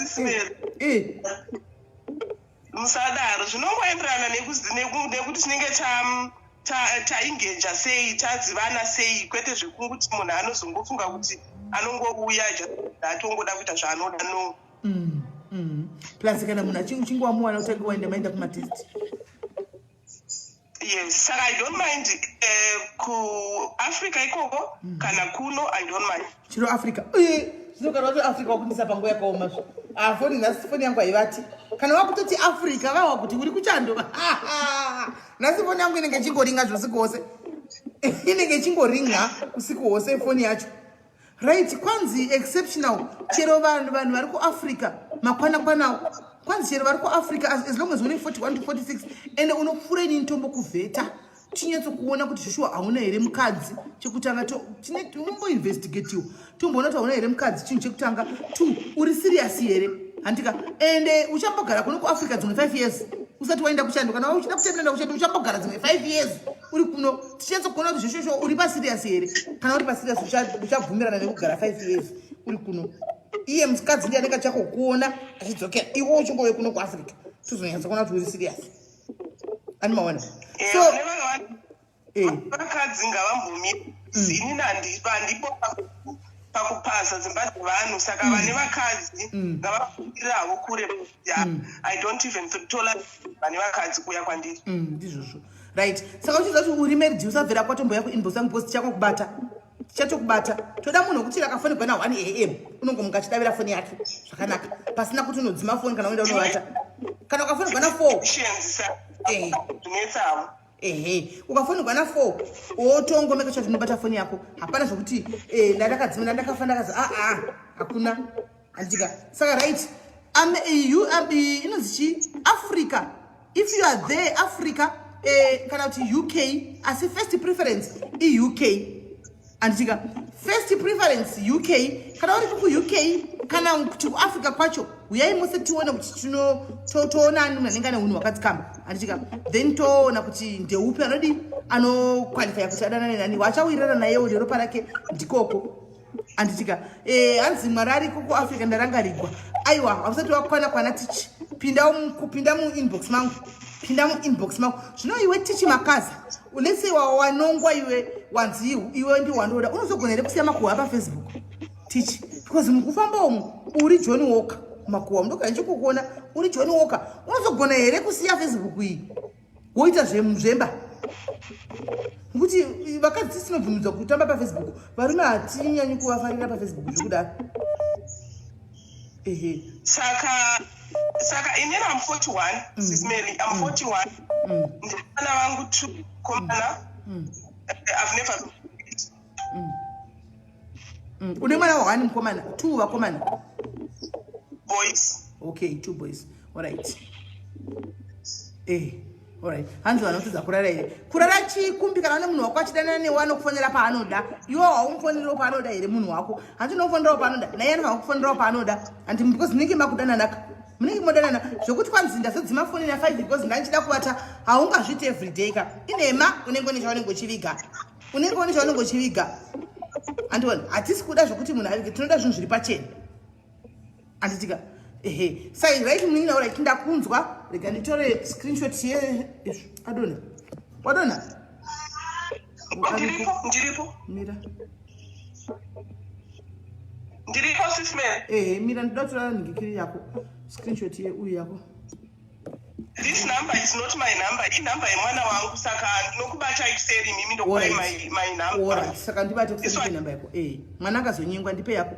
Musadaro, zvinongoenderana nekuti tinenge taengager sei, tazivana sei, kwete zvekunguti munhu anozongofunga kuti anongouya atongoda kuita zvaanoda, no. Plus kana munhu uchinge wamuwana, utange waenda maenda kumatest. Yes, saka I don't mind kuAfrica ikoko kana kuno, I don't mind. Chiro Africa. Zvino kana wati Africa, wakundisa panguva yakaoma zvo. Ah, foni nhasi, foni yangu haivati. Kana wakutoti Africa, vawa kuti uri kuchando. Nhasi foni yangu inenge ichingoringa zveusiku hwose, inenge ichingoringa usiku hwose foni yacho. Right, kwanzi exceptional, chero vanhu vari kuAfrica makwana kwanawo. Kwanzi chero vari kuAfrica, as long as une 41 to 46 ende unopfuura inini, tombokuvheta, tinyatsokuona kuti zveshuwa hauna here mukadzi. Chekutanga unomboinvestigatiwa, tomboona kuti hauna here mukadzi, chinhu chekutanga. Two, uri serious here, handika? Ende uchambogara kuno kuAfrica dzimwe 5 years usati waenda kuchando. Kana uchida kutendaenda kuchando, uchambogara dzimwe 5 years uri kuno, tichinyatsokuona kuti zveshuwa uri paserious here. Kana uri paserious, uchabvumirana nekugara 5 years uri kuno. Iye mukadzi ndiye anenge achakokuona achidzokera, iwe uchingove kuno kuAfrica, tozonyatsokuona kuti uri serious, ani maona? So Vakadzi ngavambomira. Inini handipo pakupaza dzimba dzevanhu, saka vane vakadzi ngavabudiravo kure. I don't even tolerate vane vakadzi kuuya kwandiri. Ndizvozvo, right. Saka uchiziva kuti uri married, usabvira kwatomboya kuinbox yangu, because tichakokubata, tichatokubata. Toda munhu wekuti akafonegwa na1 am, unongomuka achidavira foni yake zvakanaka, pasina kuti unodzima foni kana uenda unovata. Kana ukafonegwa na4 Zvinetsavo. Ehe, ukafonegwa na4, wotongomeka chati unobata foni yako. Hapana zvokuti ndandakadzima, ndandakafa, ndakazi aa, hakuna, handitika? Saka right, inonzi chi Africa, if you are there, Africa kana kuti UK, asi first preference iUK, handitika? First preference UK. Kana uri kuUK kana kuti kuAfrica kwacho, uyai mose tione kuti toonani munhu anenge ane unhu hwakadzikama, handitika? Then toona kuti ndeupi anodi, anoqualifya kuti adanane nani, wachawirirana nayewo neropa rake ndikoko, handitika? Hanzi Mwari ariko kuAfrica, ndarangarigwa. Aiwa, hausati wakwana kwana tichi. Pinda muinbox mangu, pinda muinbox mangu. Zvino iwe Tichi Makaza, let's say wanongwa iwe, wanzi iwe ndi wandoda, unozogona here kusiya makuhwa paFacebook, Tichi? Because mukufamba umu uri John Walker, makuhwa ndogara ndichikukuona uri John Walker. Unozogona here kusiya Facebook iyi, woita zvemba? Nekuti vakadzi tinobvumidzwa kutamba paFacebook, varume hatinyanyi kuvafarira paFacebook zvekudaro, ehe. Saka inini am 41, Sis Mary, am 41. Ndivana vangu two komana. I've never Une mwana wa one mukomana, two vakomana? Boys. Okay, two boys, alright. Alright. Hanzi vanotodza kurara here? Kurara chikumbi. Kana une munhu wako achidanana newe, anokufonera paanoda. Iwe haumufonerawo paanoda here munhu wako? Hanzi unofonerawo paanoda, naye anofanira kufonerawo paanoda, handi? Because munenge makudananaka, munenge modanana. Zvokuti kwanzi ndazodzima foni na5 because ndandichida kuvata, haungazviiti everyday ka, inhema. Unenge une chaunenge uchiviga, unenge une chaunenge uchiviga, andiona? Hatisi kuda zvokuti munhu avige, tinoda zvinhu zviri pachena, anditika? Ehe, sai right, munin'ina. Alright, ndakunzwa. Rega nditore screenshot ye izvo. Adona, wadona? Ndiripo, ndiripo. Mira. Ndiripo, Sis Mary. Ehe, mira, ndoda kutora nhingikiri yako, screenshot yeuyu yako. This number is not my number, inumber yemwana wangu, saka ndinokubatai kuseri mimi, ndokupai my number. Alright, saka ndibate kuseri, ndipe namba yako. Mwana akazonyengwa, ndipe yako.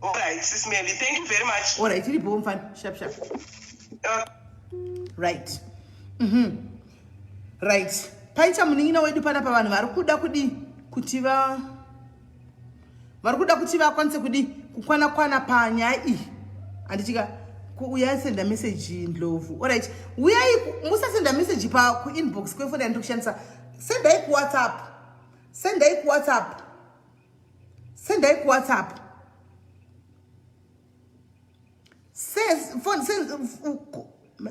Alright, Sis Mary, thank you very much. Alright, iripo mfana, sharp sharp. Right. Right, paita munin'ina wedu panapa. Vanhu vari kuda kudi kuti va vari kuda kuti vakwanise kudi kukwana kwana panyaya iyi, handitika? Uyai, senda message, Ndlovu. Alright, uyai, musasenda message pa kuinbox kwefoni yandiri kushandisa. Sendai kuWhatsApp, sendai kuWhatsApp. Sendai kuWhatsApp.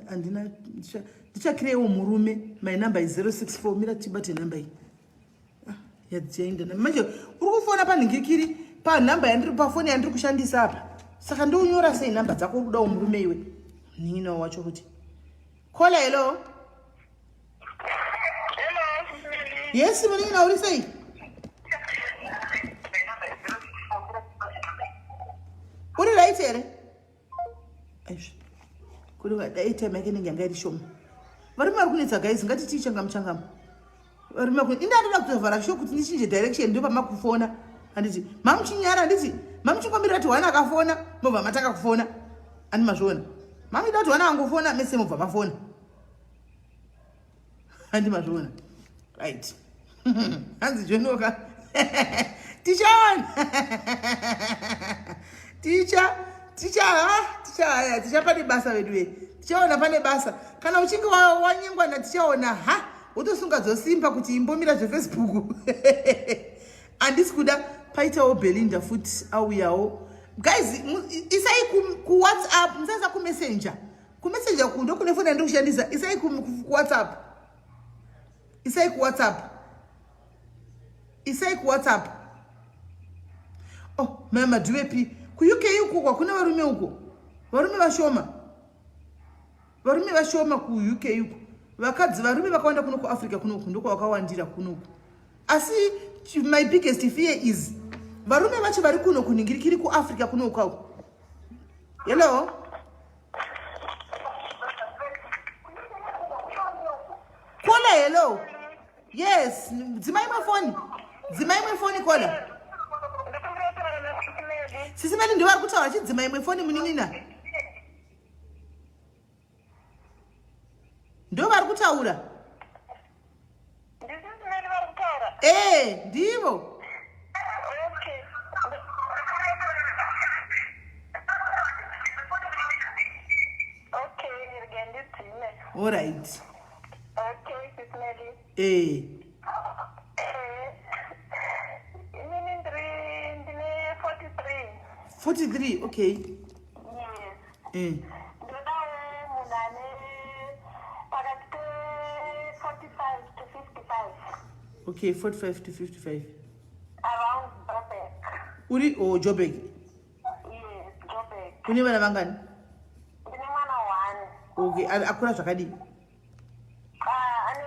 Handina ndichakireiwo murume. My number is 064. Mira tibate number iyi. Ah, yadzienda manje uri kufona panhingikiri panhamba yandiri pafoni yandiri kushandisa apa saka ndounyora sei nhamba dzako uri kudawo murume iwe munin'ina wacho kuti kola hello yes munin'ina uri sei uri right here aizvi kuri dai time yake inenge yanga iri shoma varume vari kunetsa guys ngatitii changamu changamu varume vari inda ndoda kutovhara sho kuti ndichinje direction ndo pamakufona handiti mamuchinyara handiti mamuchingomirira kuti wana akafona mobva matanga kufona andi mazviona mamuida kuti wana angofona mese mobva mafona handi mazviona right hanzi jonoka tichaona ticha ticha ticha haya ticha pane basa vedu ve tichaona pane basa kana uchinge wanyengwa natichaona ha wotosunga dzosimba kuti imbomira zvefacebook handisi kuda paitawo belinda futi auyawo guys isai kuwhatsapp musaisa kumessenger kumessenger ku ndokune foni yandiri kushandisa isai kuwhatsapp isai kuwhatsapp isai kuwhatsapp oh maya madhuvepi kuuk uko kwakuna varume uko varume vashoma varume vashoma kuuk uko vakadzi varume vakawanda kuno kuafrica kunoku ndokwavakawandira kunoku asi my biggest fear is varume vacho vari kuno kunhingirikiri kuafrica kunoku ako hello Kola hello. Yes, dzima imwe foni. Dzima imwe foni kola. Sisi Meli ndivo vari kutaura chidzima imwe foni munin'ina. Ndivo vari kutaura. Eh, ndivo. All right. Okay, Sis Melly. Eh. Eh, inini ndiri ndine 43. 43, okay. Yes. Eh. Ndodawo munhu ane pakati pe 45 to 55. Okay, 45 to 55. Around Joburg. Uri oh Joburg. Yes, Joburg. Une vana vangani? Ndine mwana one. Okay, akura zvakadii? Ah, ane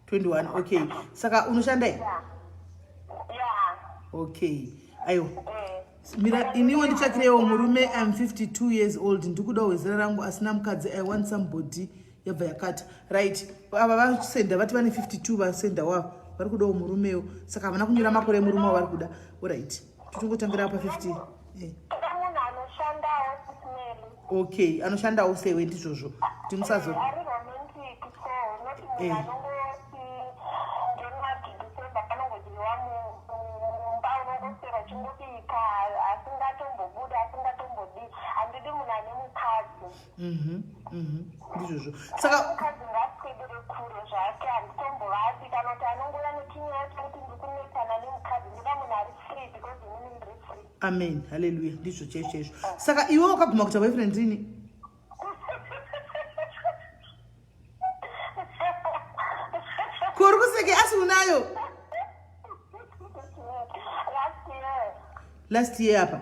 21. 21, okay. Saka unoshanda here? Yeah. Yeah. Okay. Aiwa. Eh. Mira, iniwo nditsvakirewo murume I'm 52 years old ndikudawo wezera rangu asina mukadzi I want somebody yabva yakata right ava vasenda vati vane 52 vasenda wavo vari kudawo murumewo saka havana kunyora makore emurume wavari kuda orit totongotangira pa 50 eh. Toda munhu anoshandawo Sis Melly. Okay anoshandawo sewe ndizvozvo kuti musazo Eh, ari romantic so not munhu Eh. anongoti January to December panongodyiwa mumba unongoswera uchingobika asingatombobuda asingatombodii handidi munhu ane mukadzi Mhm, mhm, ndizvozvo saka mukadzi ngaaswedere kure zvake handitombovati kana kuti anongouya nechinyaya chekuti ndikunetsana nemukadzi ndoda munhu ari free because inini ndiri free amen halleluya ndizvo chaizvo chaizvo saka iwe wakaguma kuita boyfriend rini kuri kuseke asi unayo last year last year apa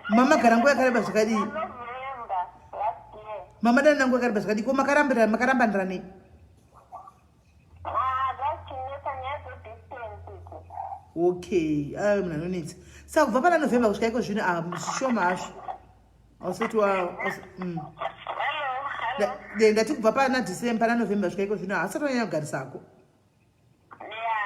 mama gara nguva yakareba zvakadii November last year mama dana nguva yakareba zvakadii ko makarambira makarambandira nei Ah, zvachinetsa nyaya dzedistance idzi okay ayo munhu anonetsa saka kubva pana november kusvika iko zvino ah, zvishoma hazvo ausati wa aus-. Hello hello Ndati kubva pana december pana november kusvika iko zvino haasati wanyanya kugarisako ya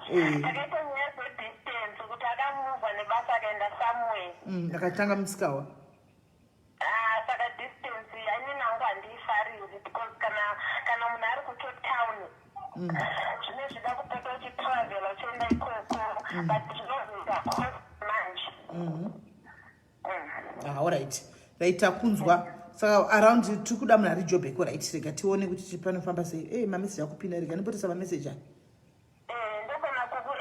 Eh. ya takaita nyaya dzedistance kuti akamuvha nebasa akaenda somewhere Akatanga musikawa Ah, saka distance inini hangu handiifariri because kana munhu ari kuCape Town zvine zvida kupota uchitravela uchienda ikoko but zvinozoita cost manje. Ah, alright right takunzwa saka around tiri kuda munhu ari Joburg right rega tione kuti panofamba sei e mameseji akupinda rega ndipotesa mameseji aya Eh, ndogona kuku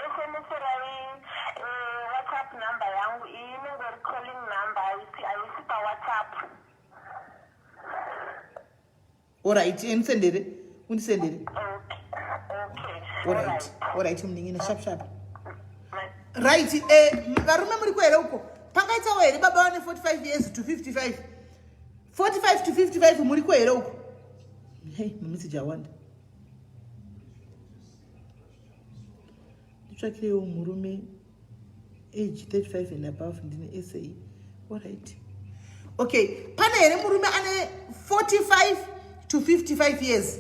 Orit, undisendere, undisendere. Okay. Orit, orit munin'ina, sharp sharp. Right, eh, varume muriko here uko? Pangaitawo here baba vane 45 years to 55? 45 to 55 muriko here uko? Hey, mameseji awanda. Nditsvakirewo murume age 35 and above, ndine SA. Alright, okay, pane here murume ane 45 to 55 years?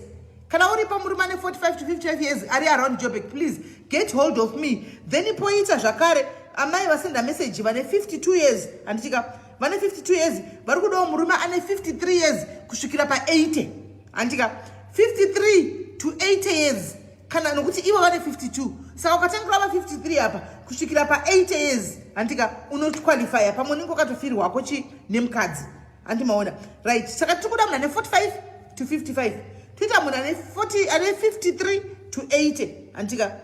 Kana uripo murume ane 45 to 55 years ari around Joburg, please get hold of me. Then poita zvakare amai vasenda message vane 52 years, handitika? Vane 52 years, vari kudawo murume ane 53 years kusvikira pa80, handitika? 53 to 80 years, kana nokuti ivo vane 52, saka ukatangira pa53 apa kusvikira pa80 years, handika, unoqualifya. Pamwe unenge wakatofirwako chi nemukadzi, handimaona? Right, saka tiri kuda munhu ane 45 to 55, toita munhu ane 40, ane 53 to 80, handika?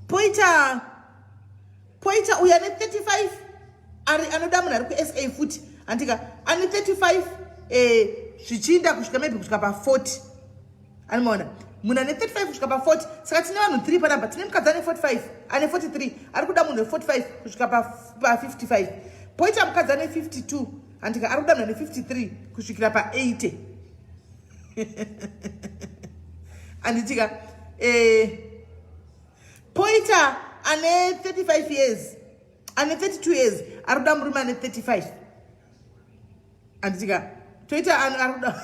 Poita uyo ane 35 ari anoda munhu ari kuSA futi, handika? Ane 35 zvichiinda kusvika maybe kusvika pa40, anomaona? Munhu ane 35 kusvika pa40. Saka tine vanhu 3 panapa. Tine mukadzi ane 45, ane 43, ari kuda munhu we45 kusvika pa55. Poita mukadzi ane 52, handika, ari kuda munhu ane 53 kusvikira pa80, handitika? Poita ane 35 years, ane 32 years, ari kuda murume ane 35, handitika? Toita ari kuda.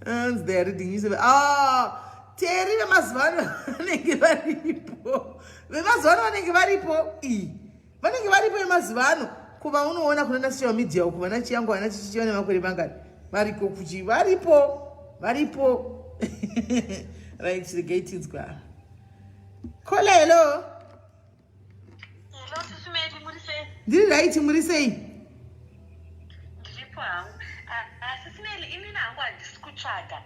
And they are reading newspaper. Ah, Teri, vemazuva ano vanenge varipo, vemazuva ano vanenge varipo, i vanenge varipo vemazuva ano. Kuva unoona kuna social media uku, vana Chiyangu, vana Chichichi, vane makore mangani variko kuchi? Varipo, varipo. Right, regai tinzwa caller. Hello. Hello, Sisi Meli, muri sei? Ndiri right, muri sei? Ndiripo hangu. Ah, Sisi Meli, inini hangu handisi kutsvaga.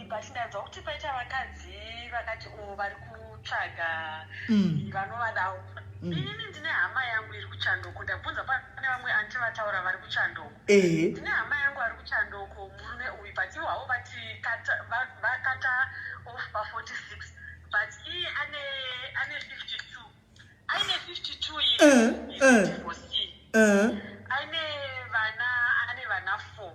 But ndanzwa kuti paita vakadzi vakati o vari kutsvaga vanovadawo. Inini ndine hama yangu iri kuchandoko. Ndabvunza pane vamwe anti vataura vari kuchandoko. Ndine hama yangu ari kuchandoko, murume uyu, but ivo havo vati vakata off pa46, but iye ane 52, aine 52 years, divorcee. Aine vana, ane vana 4.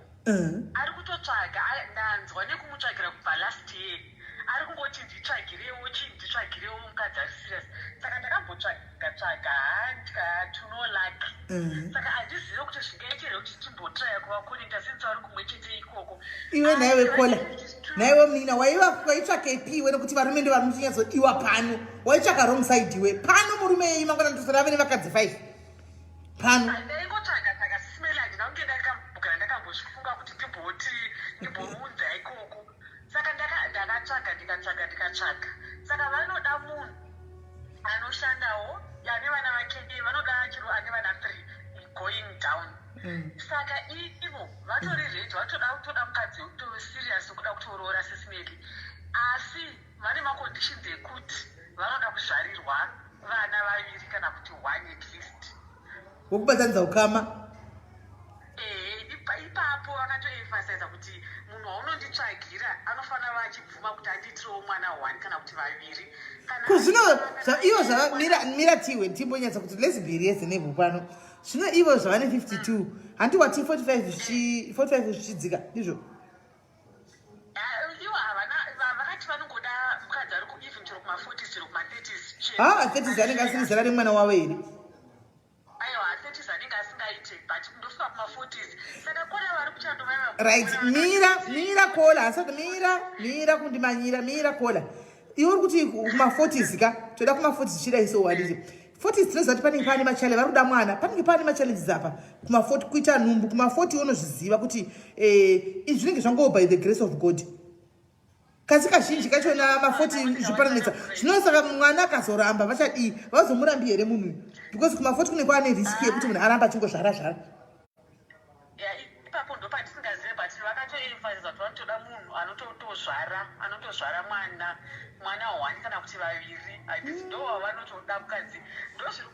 Ari kutotsvaga. Ndanzwa nekumutsvagira kubva last year. Ari kungoti nditsvagirewo chii, nditsvagirewo mukadzi ari serious. Saka ndakambotsvaga tsvaga, handika to no luck. Saka handizive kuti zvingaite here kuti timbotraya kuvaconnecta since vari kumwe chete ikoko. Iwe naiwe caller, 52. Naiwe munina, waiva waitsvakepi iwe? Nekuti varume ndo vari muchinyatsodiwa pano. Waitsvaka wrong side iwe. Pano murume yei mangwana ndosara ave nevakadzi 5 pano. Ndaingotsvaga tsvaga, Sisi Meli. Handina kunge ndakambogara ndakambozvifunga kuti ndimboti ndimbomuunza ikoko. Saka ndakatsvaga, ndikatsvaga, ndikatsvaga. Saka vanoda munhu anoshandawo, ane vana vake. Vanoda chiro ane vana 3 going down. Saka ivo vatori ready, vatoda kutoda mukadzi serious wekuda kutoroora, Sisi Meli, asi vane maconditions ekuti vanoda kuzvarirwa vana vaviri kana kuti one at least. Wokubatanidza ukama. Ehe, ipapo vakatoemphasiza kuti munhu waunonditsvagira anofanira va achibvuma kuti andiitirewo mwana one kana kuti vaviri. Kana Ko zvino ivo zvava mira, mira tiwe timbonyatsa kuti let's be reasonable pano. Zvino ivo zvavane 52, handi wati 45 45 zvichidzika, ndizvo? Ah, ivo havana, vakati vanongoda mukadzi ari even chero kuma40s, chero kuma30s chero. Ha, 30s anenge asiri zera remwana wavo here? Aiwa, 30s anenge asingaite, but kundosvika kuma40s. Saka kona vari kuchando vaiva Right, mira, mira caller, asati, mira, mira kundimanyira, mira caller. Iwe uri kuti kuma40s ka, toda kuma40s chidai. So waditi 40s, tinoziva kuti panenge paane machale vari kuda mwana, panenge paane machallenges apa kuma40, kuita nhumbu kuma40. Unozviziva kuti izvi zvinenge zvangowo by the grace of God, kasi kazhinji kachona ma40 zviparanetsa zvino. Saka mwana akazoramba, vachadii? Vazomurambi here munhu uyu? Because kuma40 kunenge kwaane risk yekuti munhu aramba achingozvara zvara. Ya, ipapo ndopandisingazive, but vakatoemphasiza kuti vanotoda munhu anototozvara, anotozvara mwana one kana kuti vaviri. Handiti ndo vavanotoda mukadzi? Ndo zviri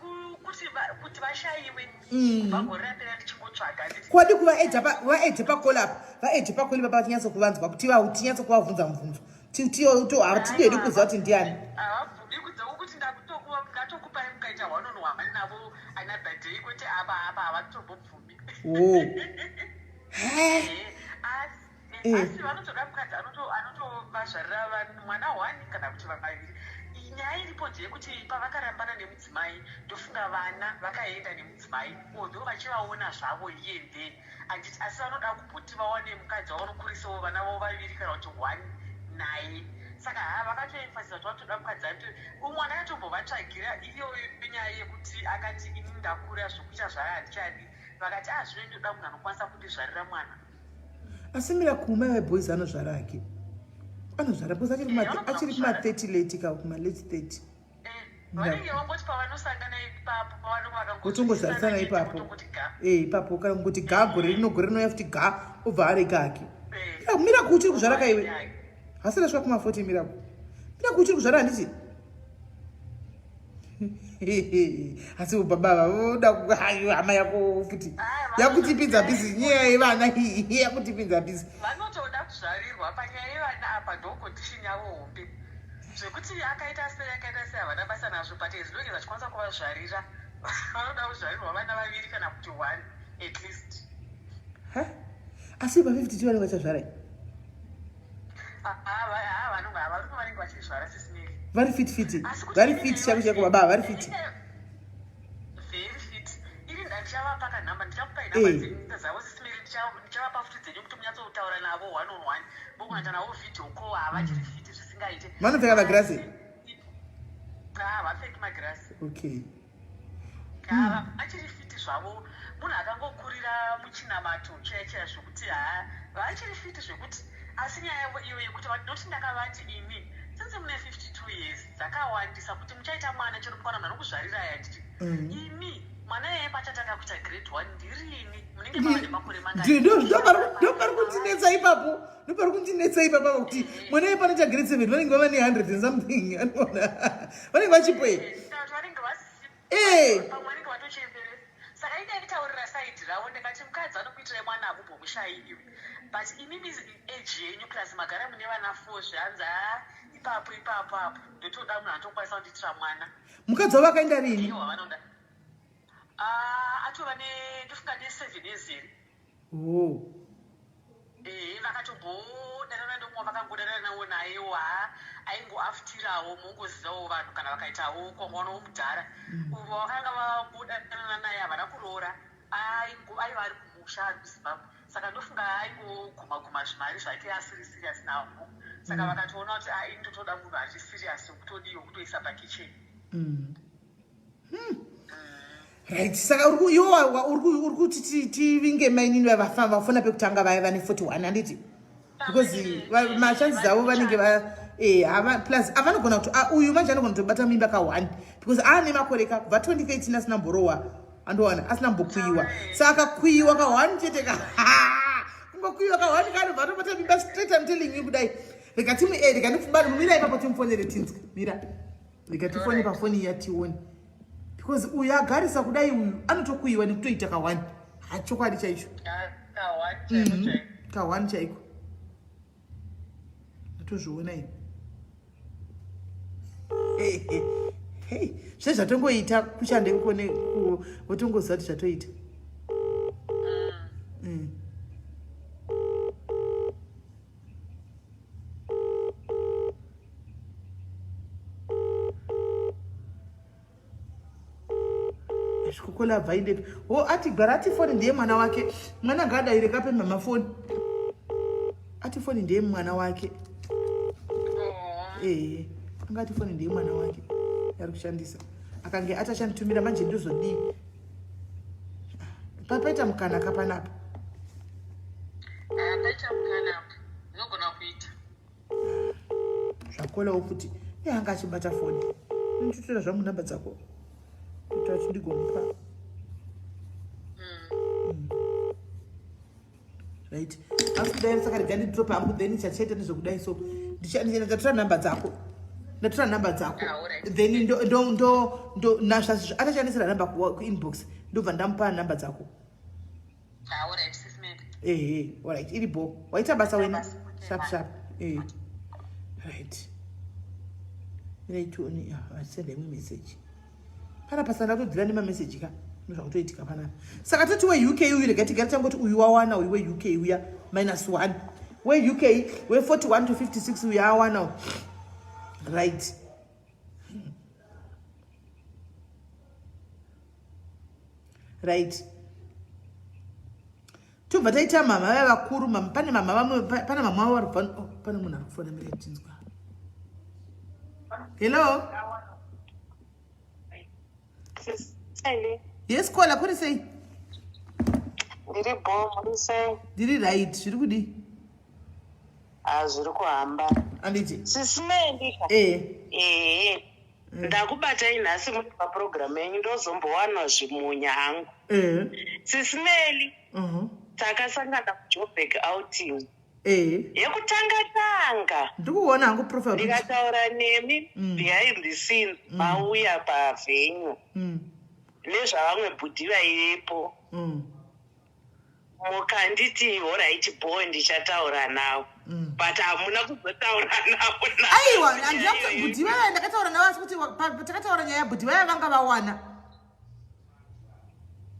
kuti vashayiwe kubva gore rapera ndichingotsvaga. kutsvaga handiti? Kwadi kuvaedha pa vaedhe pacall apa vaedhe pacall ipapa tinyatso kuvanzwa kuti va tinyatso kuvabvunza mubvunzo. Ti ti to hatidi hedu kuziva kuti ndiani. Havabvumi kunze kwekuti ndatokupai mukaita one on one navo another day kwete apa apa havatombobvumi. Oh. He. Asi Eh. Asi vanotoda mukadzi anotovazvarira mwana one kana kuti vaviri. Nyaya iripo ndeyekuti pavakarambana nemudzimai ndofunga vana vakaenda nemudzimai although vachivaona zvavo here and there handiti asi vanoda kumboti vawane mukadzi wavanokurisawo vana vavo vaviri kana kuti one naye saka haa vakatoemfasiza kuti vanotoda mukadzi anoto umwe akatombovatsvagira iyoyo nyaya yekuti akati ini ndakura zvokuita zvayo handichadi vakati ah zvino ndoda munhu anokwanisa kundizvarira mwana Asi mira kumai veboys anozvara hake. Anozvara because achiri kuma achiri kuma 30 late ka kuma late 30. Vanenge vangoti pavanosangana ipapo pavanenge Votongozvarisana vakangozvarisana ipapo. votongoti ga. Eh ipapo kana kungoti ga gore rino gore rinouya futi ga obva arega hake. Mira kuchiri kuzvara ka iwe. Hasina svika kuma 40 mira. Mira kuchiri kuzvara handiti? Asi baba voda hama yako futi. Yakutipinza busy nyaya yevana iyi yakutipinza busy. Vanotoda kuzvarirwa panyaya yevana apa ndo condition yavo hombe. Zvekuti akaita sei akaita sei havana basa nazvo but as long as vachikwanisa kuvazvarira vanoda kuzvarirwa vana vaviri kana kuti one at least. Ha? Asi pa 52 vanenge vachazvara. Varume vanenge vachizvara sisimiri. Vari fit fit. Vari fit chako chako baba vari fit. Very fit. Ini ndichavapa kanhamba ndichakupai namba dzavo sisimiri ndichavapa futi dzenyu kuti munyatsotaura navo one on one. Vokunoita navo video call havachiri fit zvisingaite. Vanopfeka magirasi? Havapfeki magirasi. Okay. Vachiri fit zvavo munhu akangokurira muchinamato chaya chaya zvokuti haa vachiri fit zvekuti asi nyaya yavo iyo yekuti noti ndakavati imi since mune 52 years dzakawandisa kuti muchaita mwana chero mukwana munhu anokuzvarirai handiti imi mwana iyeye pachatanga kuita grade 1 ndirini munenge mava nemakore mangani? Ndopari kundinetsa ipapo. Ndopari kundinetsa ipapo kuti mwana iye panoita grade 7 vanenge vava ne 100 and something anoona. Vanenge vachipo here. Vanenge vasi Eh. pamwe vanenge vatochembere saka indaitaurira side ravo ndikati mukadzi anokuitirai mwana hamumbomushayi iwe but imimi age yenyu plus magara mune vana 4 zvanzi haa ipapo ipapo apo ndotoda munhu anotokwanisa kundiitira mwana. Mukadzi wavo akaenda rini? Ndiwo wavanoda. Atova ne ndofunga ne 7 years here. Oh. Vakatombodanana nemumwe vakangodanana nawo nayewo haa aingoaftirawo mongozivawo vanhu kana vakaitawo kwangwanawo mudhara. Uvo vakanga vambodanana naye havana kuroora aiva ari kumusha ari kuZimbabwe saka ndofunga aingoguma guma zvimari zvake asiri serious navo saka vakatoona kuti ini ndotoda munhu ari serious wekutodii wekutoisa pakicheni. Right, saka uri iwo uri kuti tivinge mainini vafamba vafona pekutanga vaya vane 41 handiti? Because machances avo vanenge va hava plus avanogona kuti uyu manje anogona kutobata mimba ka 1 because aane makore ka kubva 2013 asina mborowa andowana asina mbokwiwa saka akakwiwa ka 1 chete ka kungokwiwa ka 1 kanobva atobata mimba straight. I'm telling you kudai rega timu rega ndikubana mira ipapo timufonere tinzwe mira rega tifone pafoni iya tione because uyu agarisa kudai uyu anotokuiwa nekutoita ka 1 hachokwadi chaicho Ka 1 chaiko chaiko. Ka 1 chaiko atozviona ini hei zve zvatongoita kushande kone votongoziva kuti zvatoita. Zvikokola abva indepi o ati gwara ati foni ndiye mwana wake mwana ngaadaire kape mama foni ati foni ndiye mwana wake ee anga ati foni ndiye mwana wake ari kushandisa akange ati achanditumira manje ndozodii papaita mukana kapanapa. Paita mukana apo unogona kuita. Zvakolawo futi iye anga achibata foni nditotora zvangu namba dzako kuti achindigomupa. Right, asi kudai saka rega ndidrope hangu then chachaita ndezvekudai so ndatora namba dzako ndatora namba dzako. Ah, then ndo ndo ndo ndo nazvazvo atachandisira namba kuinbox ndobva ndamupa namba dzako. Ehe, alright, iri bho. Waita basa wena. Sharp sharp. Eh. Right. Mirai tione, ah, send imwe message. Pana pasana kutodhira nema message ka. Ndozvakutoitika panapa. Saka toti we UK uyu rega tigare tangoti uyu wawana uyu we UK uya minus 1. We UK we 41 to 56 uyu awana. Right. Right. Tobva taita mama vaya vakuru, mama pane mama vamwe pane mama vavo vari kubva oh, pane munhu ari kufona mira tinzwa. Hello. Yes, kola kuri sei? Ndiri bho, muri sei? Ndiri right, zviri kudii? Ah, zviri kuhamba. Anditi. Sisi Mendi. Eh. Eh. Ndakubatai nhasi muri paprogram yenyu ndozombowanwa zvimunya hangu. Eh. Sisi Meli. Takasangana kuJoburg outing. Eh. Yekutanga tanga. Ndikuona hangu profile. Ndikataura nemi behind the scenes mauya pavenue. Nezvavamwe bhudhi vaivepo. Mukanditi horaiti boy ndichataura nawo. But hamuna kuzotaura navo. Aiwa, handina bhudhi vaya ndakataura navo asi kuti takataura nyaya bhudhi vaya vanga vawana.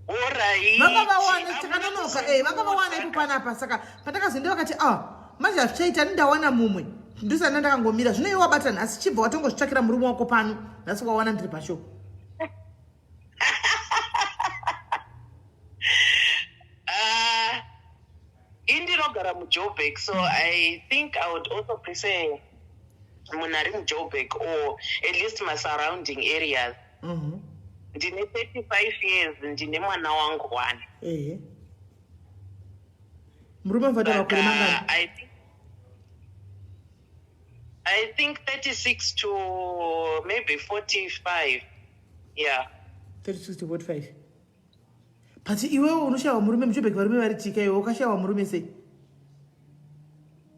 Horaiti. Vanga vawana takanonoka, eh vanga vawana ipo panapa saka pandakazoenda vakati ah manje hazvichaita ndawana mumwe. Ndosana ndakangomira zvino iwe wabata nhasi chibva watongozvitsvakira murume wako pano nhasi wawana ndiri pashow. Indinogara muJoburg, so I think I would also prefer munhu ari muJoburg or at least my surrounding areas. Ndine 35 years, ndine mwana wangu one. Ehe. Murume anofanira makore mangani? I think 36 to maybe 45. Yeah. 36 to 45. But iwewe unoshayiwa murume muJoburg varume vari tika iwe ukashayiwa murume sei?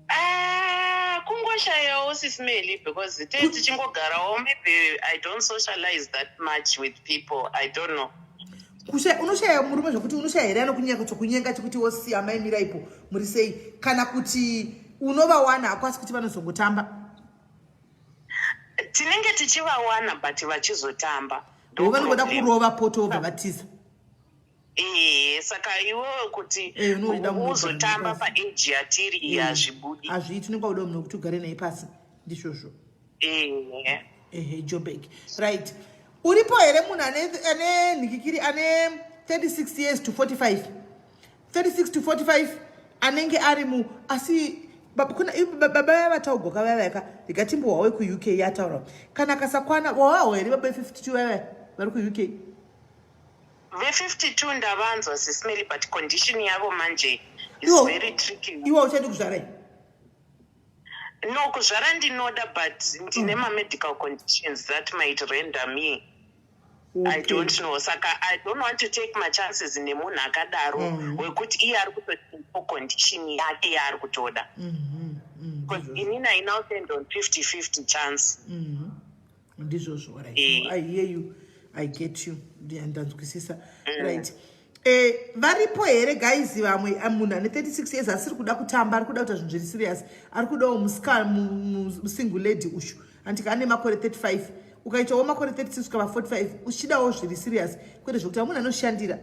Ah, kungoshayawo sisimeli because tee tichingogarawo maybe I don't socialize that much with people. I don't know. Unoshaya murume zvokuti unoshaya here anokunyenga chokunyenga chekuti wosiya mai miraipo muri sei kana kuti unovawana hakwasi kuti vanozongotamba? Tinenge tichivawana but vachizotamba. Ndo vanongoda kurova poto vobva vatiza. Saka iwewe kuti uzotamba paage yatiri iyi hazvibudi. Hazviiti, unenge wakuda munhu wekuti ugare naye pasi ndizvozvo. Ehe, Joburg. Right. Uripo here munhu ane nhikikiri ane 36 years to 45? 36 to 45 anenge ari mu asi baba vaya vataugwa vaya vaya ndikatimbohwa wekuUK yataura kana akasakwana wawawo here baba ve52 vaya vari kuUK? Ve52 ndavanzwa sisimeli but condition yavo manje is very tricky. Iwe uchadi kuzvara? No, kuzvara ndinoda but ndine mamedical conditions that might render me. I don't know. Saka I don't want to take my chances nemunhu akadaro wekuti iye ari kutotipo condition yake yaari kutoda. Because inini I now stand on 50-50 chance. Ndizvozvo, right. I hear you. I get you. Ndanzwisisa. Right. Varipo here guys vamwe munhu ane 36 years asiri kuda kutamba ari kuda kuita zvinhu zviri serious ari kudawo musingle lady ushu andika ane makore 35 ukaitawo makore 36 ukava 45 uchidawo zviri serious kwete zvokuti munhu anoshandira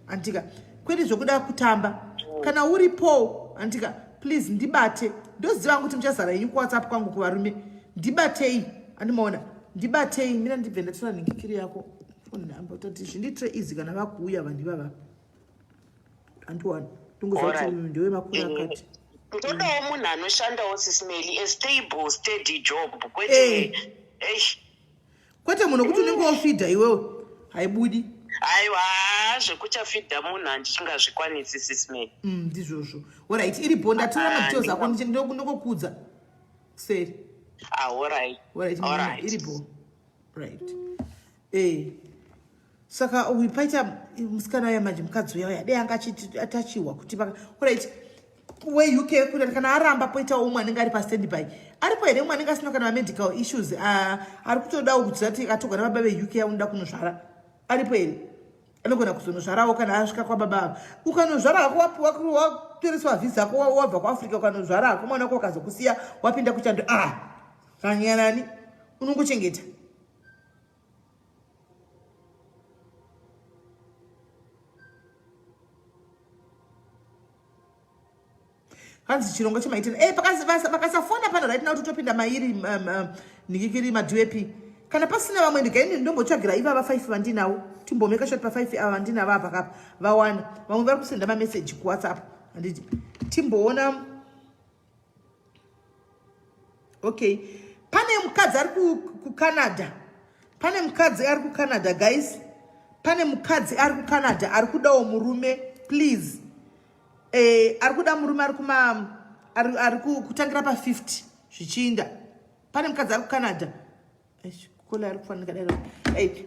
andika kwete zvokuda kutamba kana uripo andika please ndibate ndoziva kuti muchazara yenyu kuWhatsApp kwangu kuvarume ndibatei andimaona ndibatei mina ndibve ndatora nhingikiri yako phone number tati zvindiitire easy kana vakuuya vanhu ivava andiwana ndingoziva kuti uyu ndewe makore akati. Ndodawo munhu anoshandawo sisimeli, a stable steady job kwete Kwete munhu wekuti unenge wofidha iwewe haibudi. Aiwa, zvekuchafidha munhu handichingazvikwanisi sisimeli. Ndizvozvo. Alright, iripo ndatora madetails ako ndokokudza kuseri. Alright. Alright, iripo. Right. Saka uyu paita musikana uya manje mukadzi uya uya dei anga achitachiwa kuti alright weUK kuti kana aramba poita umwe anenge ari pastandby aripo here umwe anenge asina kana mamedical issues ari kutodawo kuti zati atogwa nababa veUK aunoda kunozvara aripo here? Anogona kuzonozvarawo kana asvika kwababa ava. Ukanozvara hako watoreswa vhisa yako wabva kuAfrica, ukanozvara hako mwana wako akazokusiya wapinda kuchando, ah, zvanyarani, unongochengeta. Hanzi chirongwa chemaitena eh, vakasafona pano right now totopinda mairi nhikikiri maduepi. Kana pasina vamwe ndigai ndombotsvagira ivava 5 vandinawo, timbomeka short pa 5 ava vandinavo apa kapa vawana. Vamwe vari kusenda mameseji kuWhatsApp, handiti timboona. Okay, pane mukadzi ari kuCanada, pane mukadzi ari kuCanada guys, pane mukadzi ari kuCanada ari kudawo murume, please. Ari kuda murume ari kuma ari kutangira pa 50 zvichiinda. Pane mukadzi ari kuCanada, kola ari kufanika daro.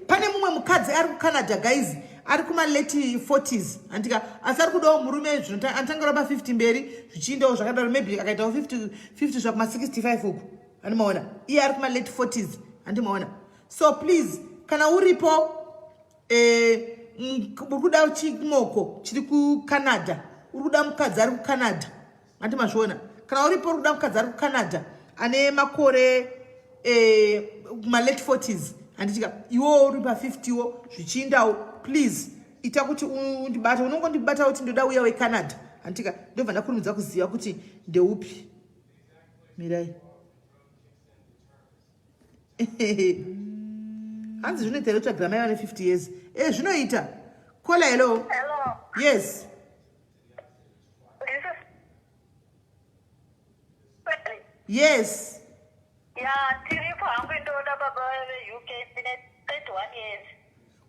Pane mumwe mukadzi ari kuCanada guys, ari kuma late 40s, handika, asi ari kudawo murume anotangira pa 50 mberi zvichiindawo zvakadaro. Maybe akaitawo 50 50 zvakuma 65 uku, handimaona. Iye ari kuma late 40s, handimaona. So please, kana uripo uri kuda chimoko chiri kuCanada, uri kuda mukadzi ari kuCanada, handi mazviona. Kana uripo uri kuda mukadzi ari kuCanada ane makore malate 40s, handitika, iwowo uri pa50 wo zvichiindawo, please ita kuti undibata. Unongondibata kuti ndoda uya weCanada, handitika, ndobva ndakurumidza kuziva kuti ndeupi. Mirai, hanzi zvinoita here kutsvagira mai vane 50 years? E, zvinoita. Kola, hello. Hello. Yes. This is Yes. Ya, tiripo hangu, ndoda baba veUK, ndine 31 years.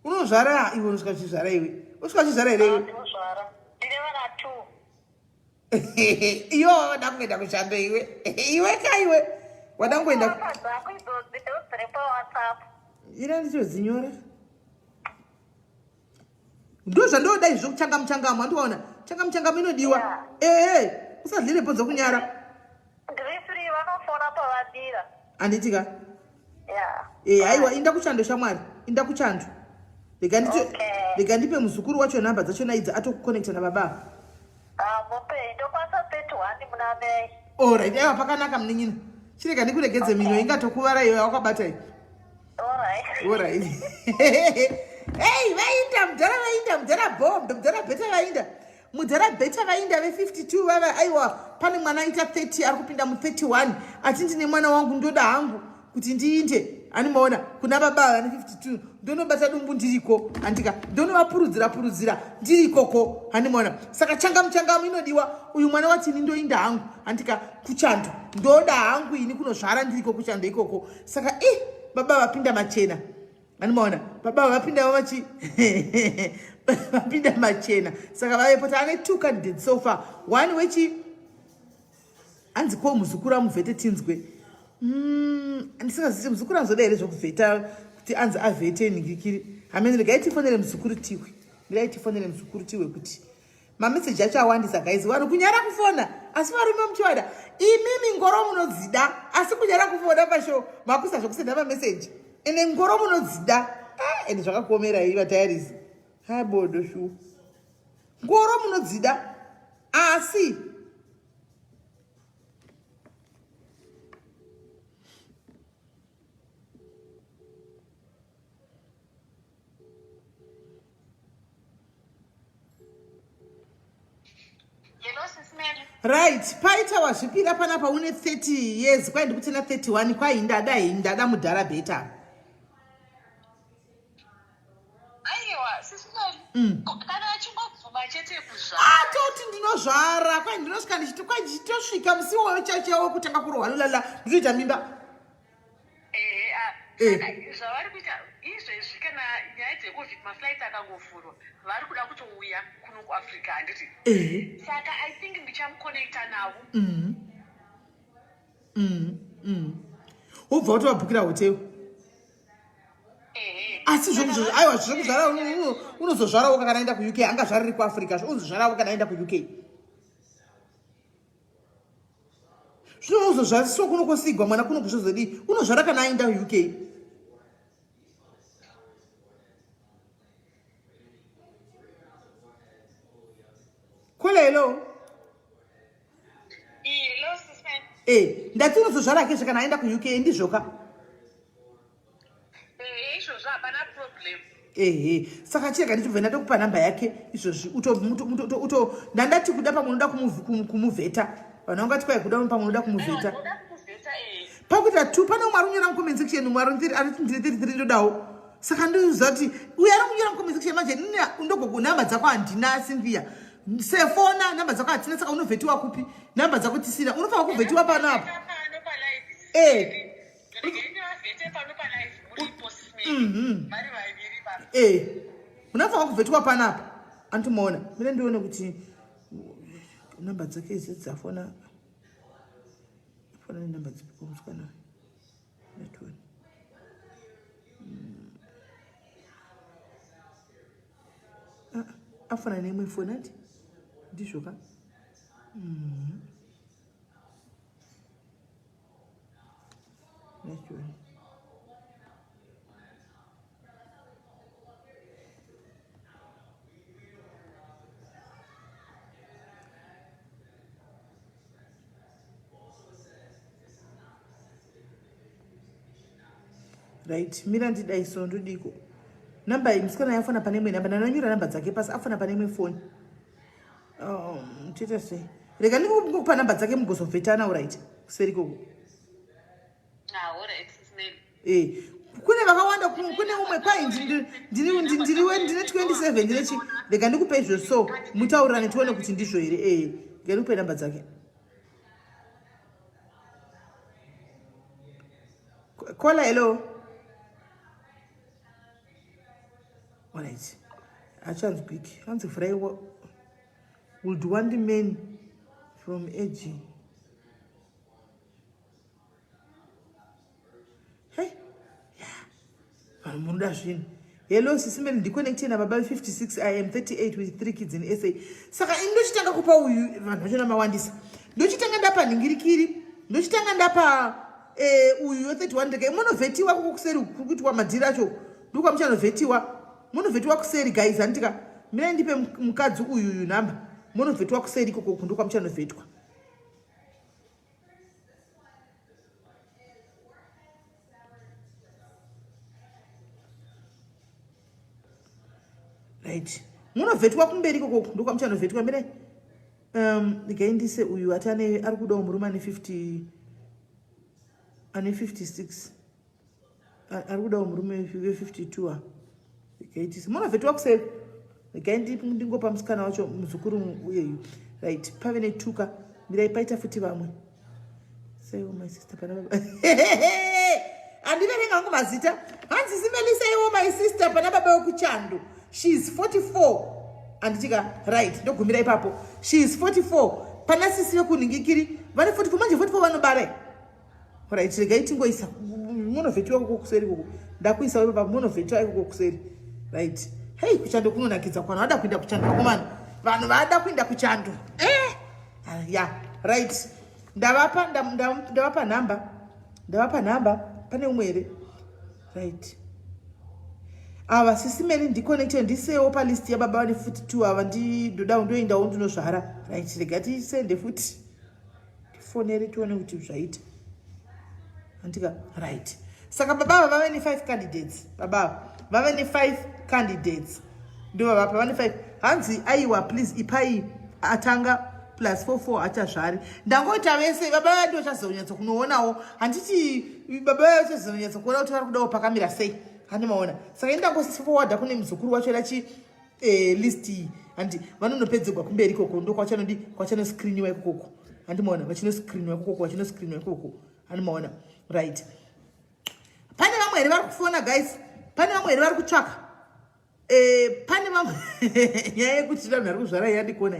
Unozvara iwe? Unosvika uchizvara iwe? Usvika uchizvara here iwe? Ndinozvara. Ndine vana two. Iwe wada kungoenda kushando iwe. Iwe ka iwe. Wada kungoenda. Namba dzako idzodzi ndodziri paWhatsApp. Ira ndichodzinyora. Ndo zvandoda izvo kuchanga muchangamu, handiwaona. Changa muchangamu inodiwa. Eh, usadlire bhonzo kunyara. Ndiri free, vanofona pavadira. Handiti ka? Ya. Eh, aiwa, inda kuchando shamwari, inda kuchando. Rega ndito rega ndipe muzukuru wacho namba dzachona idzi atokuconnecta nababa. Ah, mupei ndokwanisa 31 muna May. Alright, aiwa, pakanaka munin'ina. Chirega ndikuregedze mino ingatokuvara iyo yakabata iyi. Alright. Alright. Hey, vainda mudhara, vainda mudhara bomb, mudhara beta vainda. Mudhara beta vainda ve52 vava. Aiwa, pane mwana aita 30 ari kupinda mu31, ati ndine mwana wangu, ndoda hangu kuti ndiinde, animaona, kuna baba vane 52, ndonobata dumbu ndiriko, handika, ndonovapurudzira purudzira ndirikoko, handimaona. Saka changamu changamu inodiwa. Uyu mwana wati ini ndoinda hangu, handika, kuchando, ndoda hangu ini kunozvara ndiriko kuchando ikoko. Saka i baba vapinda machena, animaona, baba vapinda vachi vapinda machena. Saka vavepo taane two candidates so far. One wechi hanzi ko muzukuru amuvhete tinzwe. Ndisingazivi muzukuru anozoda here zvokuvheta kuti anzi avhete ningirikiri hamene. Regai tifonere muzukuru tiwe, regai tifonere muzukuru tiwe kuti mameseji acho awandisa guys. Vanhu kunyara kufona, asi varume muchivada imimi ngoro munodzida, asi kunyara kufona pashow makuisa zvokusenda mameseji, ende ngoro munodzida. Ah, ende zvakakuomera ii vatayarisi habodo shu ngoro munodzida asi. Hello, Sis Mary. Right, paita wazvipira panapa une 30 years, kwai ndikutina 31, kwai ndada hii ndada mudhara beta. Aiwa, Sis Mary. Kana achingobvuma chete kuzvara. Atoti ndinozvara, kwai ndinosvika ndichiti, kwai ndichitosvika musi iwoyo chaicho wekutanga kurohwa lulala ndinoita mimba. Ehe, ah, saka zvavari kuita izvezvi kana nyaya dzeCovid, maflights akangovhurwa, vari kuda kutouya kuno kuAfrica, handiti? Saka I think ndichamuconnecta navo. Wobva watovabhukira hotel. Ehe. Asi zvekuzvara, aiwa, zvekuzvara unozozvarawo kana aenda kuUK, angazvariri kuAfrica, unozozvarawo kana aenda kuUK. Zvino unozozvariswa kuno kosigwa mwana kuno kuzvozodii? Unozvara kana aenda UK. Kola hello. Eh, ndati unozozvara hake zvakana aenda kuUK ndizvoka. Eh, izvozvo hapana problem. Ehe, saka chirega ndichibva ndatokupa namba yake izvozvi uto ndandati kuda pamwe unoda kumuvheta. Vanhu vangati kwai kuda pamwe unoda kumuvheta. Eh. Pakuita two pane umwe ari kunyora mucomment section umwe ari ari ndiri tiri tiri ndodawo. Saka ndoziva kuti uyo ari kunyora mucomment section manje nini ndogogo namba dzako handina Cynthia. Sefona namba dzako hatina saka unovhetiwa kupi? Namba dzako tisina. Unofanira kuvhetiwa pano apa. Eh. Mhm. Eh. Unofanira kuvhetiwa panapa. Andimuona. Mire ndione kuti namba dzake idzi dzafona. Fona nenamba dzipi kumusikana. Network. Mm. Ah, afona neimwe foni ati ndizvo ka mm. Network. Right, mira ndidai so ndodiko. Namba iyi musikana yafona pane imwe namba ndananyora namba dzake pasi afona pane imwe foni. Um, toita sei? Rega ndikupa namba dzake mugozovhetana alright. Kuseri koko. Eh, kune vakawanda kune umwe kwai ndiriwe ndine 27 ndine chi rega ndikupe izvo so mutaurirane tione kuti ndizvo here eh rega ndikupe namba dzake. Kola hello. Alright. Achanzwiki. Hanzi vhurai would want men from age Hey. Yeah. Vanhu munoda zvinhu. Hello sisi Mary ndiconnecte nababa 56 I am 38 with 3 kids in SA. Saka ini ndochitanga kupa uyu vanhu vachona mawandisa. Ndochitanga ndapa nhingirikiri, ndochitanga ndapa eh, uyu we 31 ndege munovhetiwa kuko kuseri kuri kuitwa madhiri acho ndokwamuchanovhetiwa munovhetiwa kuseri guys handitika mirai ndipe mukadzi uyu uyu nhamba munovhetiwa kuseri ikoko ndokwamuchanovhetwa. Right, munovhetwa kumberi ikoko ndokwamuchanovhetwa mirai. Regai ndise uyu ati ane ari kudawo murume ane 50 ane 56 ari kudawo murume we52 a regai tise munovhetiwa kuseri regai ndingopa musikana wacho muzukuru uyeyu right pave netuka mirai paita futi vamwe seiwo my sister pana baba andiverenga hangu mazita hanzi simeliseiwo my sister pana baba wekuchando she is 44 anditika right ndogumira ipapo she is 44 pana sisi vekunhingikiri vane 44 manje 44 vanobara right regai tingoisa munovhetiwa koko kuseri koko ndakuisa ipapa munovhetiwa ikoko kuseri right hei kuchando kunonakidza kwana vada kuinda kuchando vakomana vanhu vada kuinda kuchando eh ah, ya right ndavapa ndavapa nhamba ndavapa nhamba pane umwe here right ava sisi mary ndiconnecte ndisewo palist yababa vane futi two ava ndindodawo ndoendawo ndinozvara right rega tisende futi tifonere tione kuti zvaita andika right saka baba ava vave ne5 candidates baba ava vave ne5 candidates ndovavapa vane 5 hanzi aiwa please ipai atanga plus 44 achazvari ndangoita vese baba vaya ndivo chazonyatso kunoonawo handiti baba vaya vachazonyatso kuona kuti vari kudawo pakamira sei handi maona saka ini ndangosifowadha kune muzukuru wacho rachi eh, list iyi handi vanonopedzegwa kumberi ikoko ndokwachanodi kwachanoscreeniwa ikokoko handi maona vachinoscreeniwa ikokoko vachinoscreeniwa ikoko handi maona right pane vamwe here vari kufona guys pane vamwe here vari kutsvaka eh, pane vamwe nyaya yekuti vanhu vari kuzvara yandikona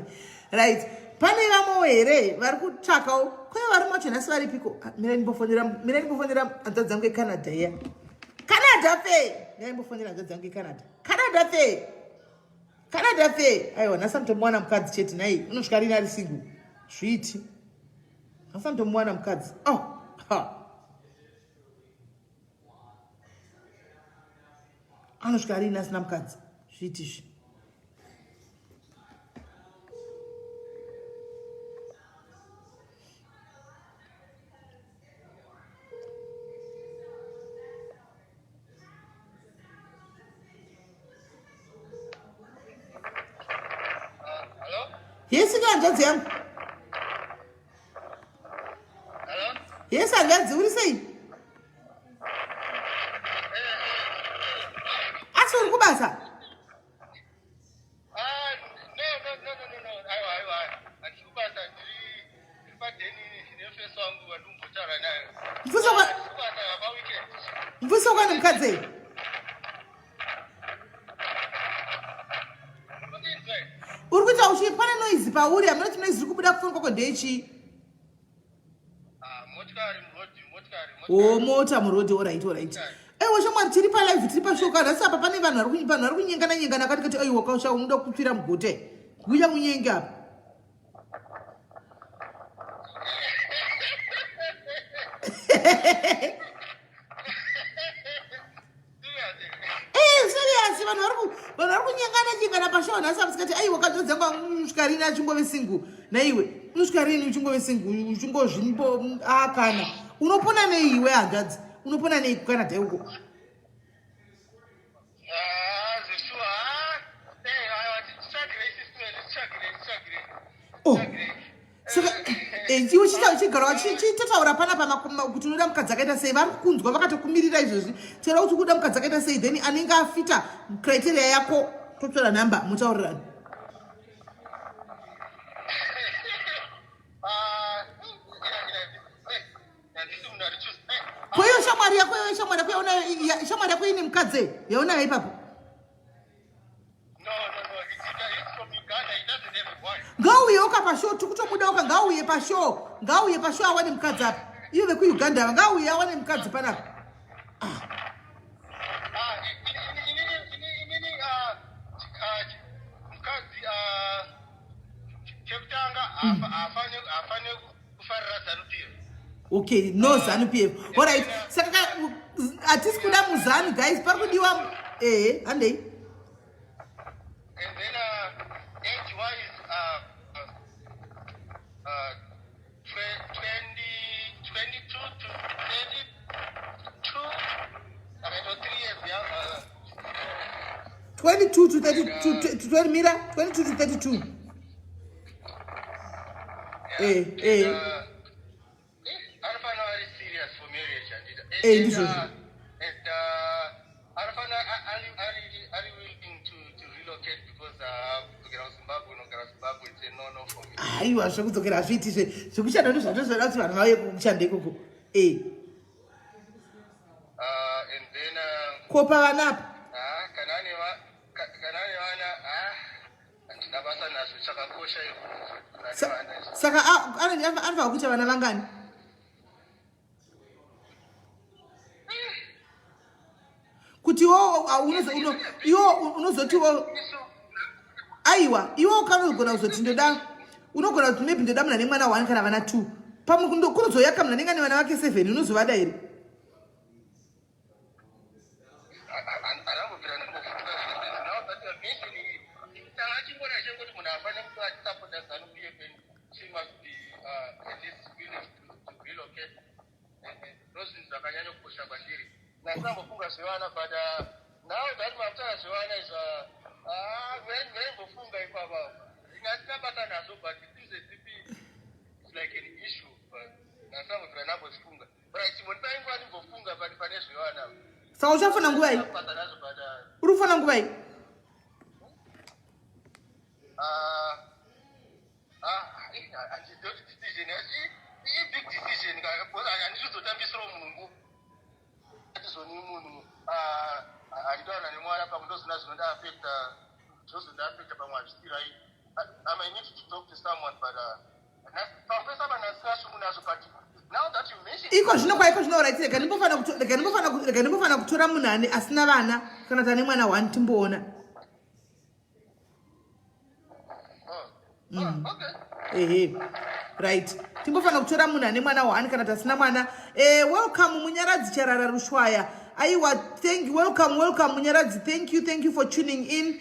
right pane vamwewo here vari kutsvakawo kune varume vacho nhasi varipiko ah, mirai ndimbofonera mirai ndimbofonera hanzvadzi dzangu yecanada iya canada fe mirai ndimbofonera hanzvadzi dzangu yecanada canada fe canada fe aiwa nhasi anotomuwana mukadzi chete nhai unosvika rini ari single zviiti nhasi anotomuwana mukadzi oh ha anosvika rini asina mukadzi zviiti izvi Yes, ka hanzvadzi yangu. Yes, hanzvadzi, uri sei? Asi uri kubasa? Mfuso kwani mukadzi? Uri kuita uchi pane noise pauri, hamuna kuti noise iri kubuda kufoni kwako ndeyechii? O mota muroad, alright, alright. Aiwa shamwari, tiri palive, tiri pashoka nhasi apa. Pane vanhu vari kunyengana nyengana kati kati. Aiwa kausha, unoda kupfira mugote kuya munyenge apa. Eh, serious, vanhu vari kunyengana nyengana pashow nhasi apa. Sikati aiwa kadzodzi yangu, unosvika rini achingove single naiwe? Unosvika rini uchingove single, uchingozvimbo akana? Unopona nei iwe, hanzvadzi? Unopona nei kuCanada uko? Oh, saka iwe chigara chitotaura panapa kuti unoda mukadzi akaita sei. Vari kukunzwa, vakatokumirira izvozvi. Taura kuti ukuda mukadzi akaita sei, then anenge afita criteria yako totora nhamba mutaurirani. Koiyo shamwari yako, iyo shamwari yako yaunayo, shamwari yako ine mukadzi yaunayo ipapo? Ngauye oka pashow, tikutomuda oka. Ngauye pashow, ngauye pashow awane mukadzi apa. Iyo vekuUganda ava, ngauye awane mukadzi panapa. Ah. Mukadzi chekutanga haafane kufarira ZANU PF. Okay, no ZANU PF, alright. Saka hatisi kuda muZANU, guys, pari kudiwa. Ehe, handei. And then age wise 20, 22 to 32, akaitwa 3 years, yeah. 22 to 32 to 20, mira, 22 to 32. Anofanira ari serious for marriage, handita? Eh, ndizvozvo. And anofanira ari willing to relocate because kudzokera kuZimbabwe, unogara Zimbabwe, it's a no no for me. Aiwa, zvekudzokera hazviiti. Zvekushanda ndo zvatozvoda kuti vanhu vauye kushanda ikoko e. And then Kopa vana apa? Kana ane vana, handina basa nazvo. Chakakosha ane vana. Saka anofanira kuita vana vangani? Kuti iwo unozotiwo aiwa, iwo ukanogona kuzoti ndoda, unogona kuti maybe ndoda munhu ane mwana one kana vana two. Pamwe kunozoyaka munhu anenge ane vana vake seven, unozovada here? Anambobvira ndambofunga. Now that you are mentioning it, tanga chingona chengoti munhu afanira kuti achisapota ZANU PF and she must be at least willing to relocate. Ndo zvinhu zvakanyanya kukosha kwandiri. Ndasambofunga zvevana, but now that makutaura zvevana izva, vaimbofunga ipapa ndasina basa nazvo, but it seems as if it's like an issue, but ndasambobvira ndambozvifunga. But chimbondipai nguva ndimbofunga pane zvevana. Saka uchafona nguvai? Basa nazvo, but Uri kufona nguvai? Handizoti decision ibig decision, handizozotambisirawo munhu nguva. Atizoni munhu handitaura nemwana, pamwe ndozona zvinondiafecta, zvozondiafecta, pamwe hazvisi right. I might need to talk to someone, but pamwe panasina shungu nazvo, but now that you mention Iko zvino kwaiko zvino, right, rega ndimbofana kutora munhu ane asina vana kana kuti ane mwana one, timboona. Oh, okay. Ehe, right, timbofana kutora munhu ane mwana one kana kuti asina mwana. Welcome Munyaradzi Charara Rushwaya. Aiwa, thank you, welcome, welcome Munyaradzi. Thank you, thank you for tuning in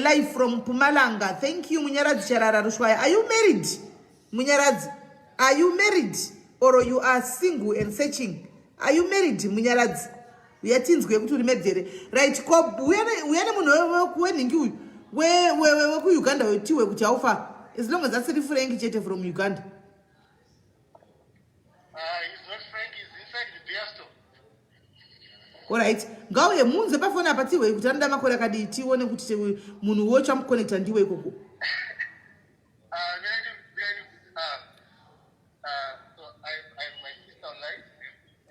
live from Pumalanga. Thank you, Munyaradzi Charara Rushwaya. Are you married, Munyaradzi? Are you married or you are single and searching? Are you married, Munyaradzi? Uyatinzwe kuti uri married here. Right, ko uya nemunhu wenhingi uyu wekuUganda wetiwe kuti haufa. As long as asiri Frank chete from Uganda. He's not Frank, he's inside the beer store. Alright, ngauye munze pafoni apa tihwei kuti anoda makore akadii tione kuti munhu wo chamuconnecta ndiwe ikoko. So I have my sister online,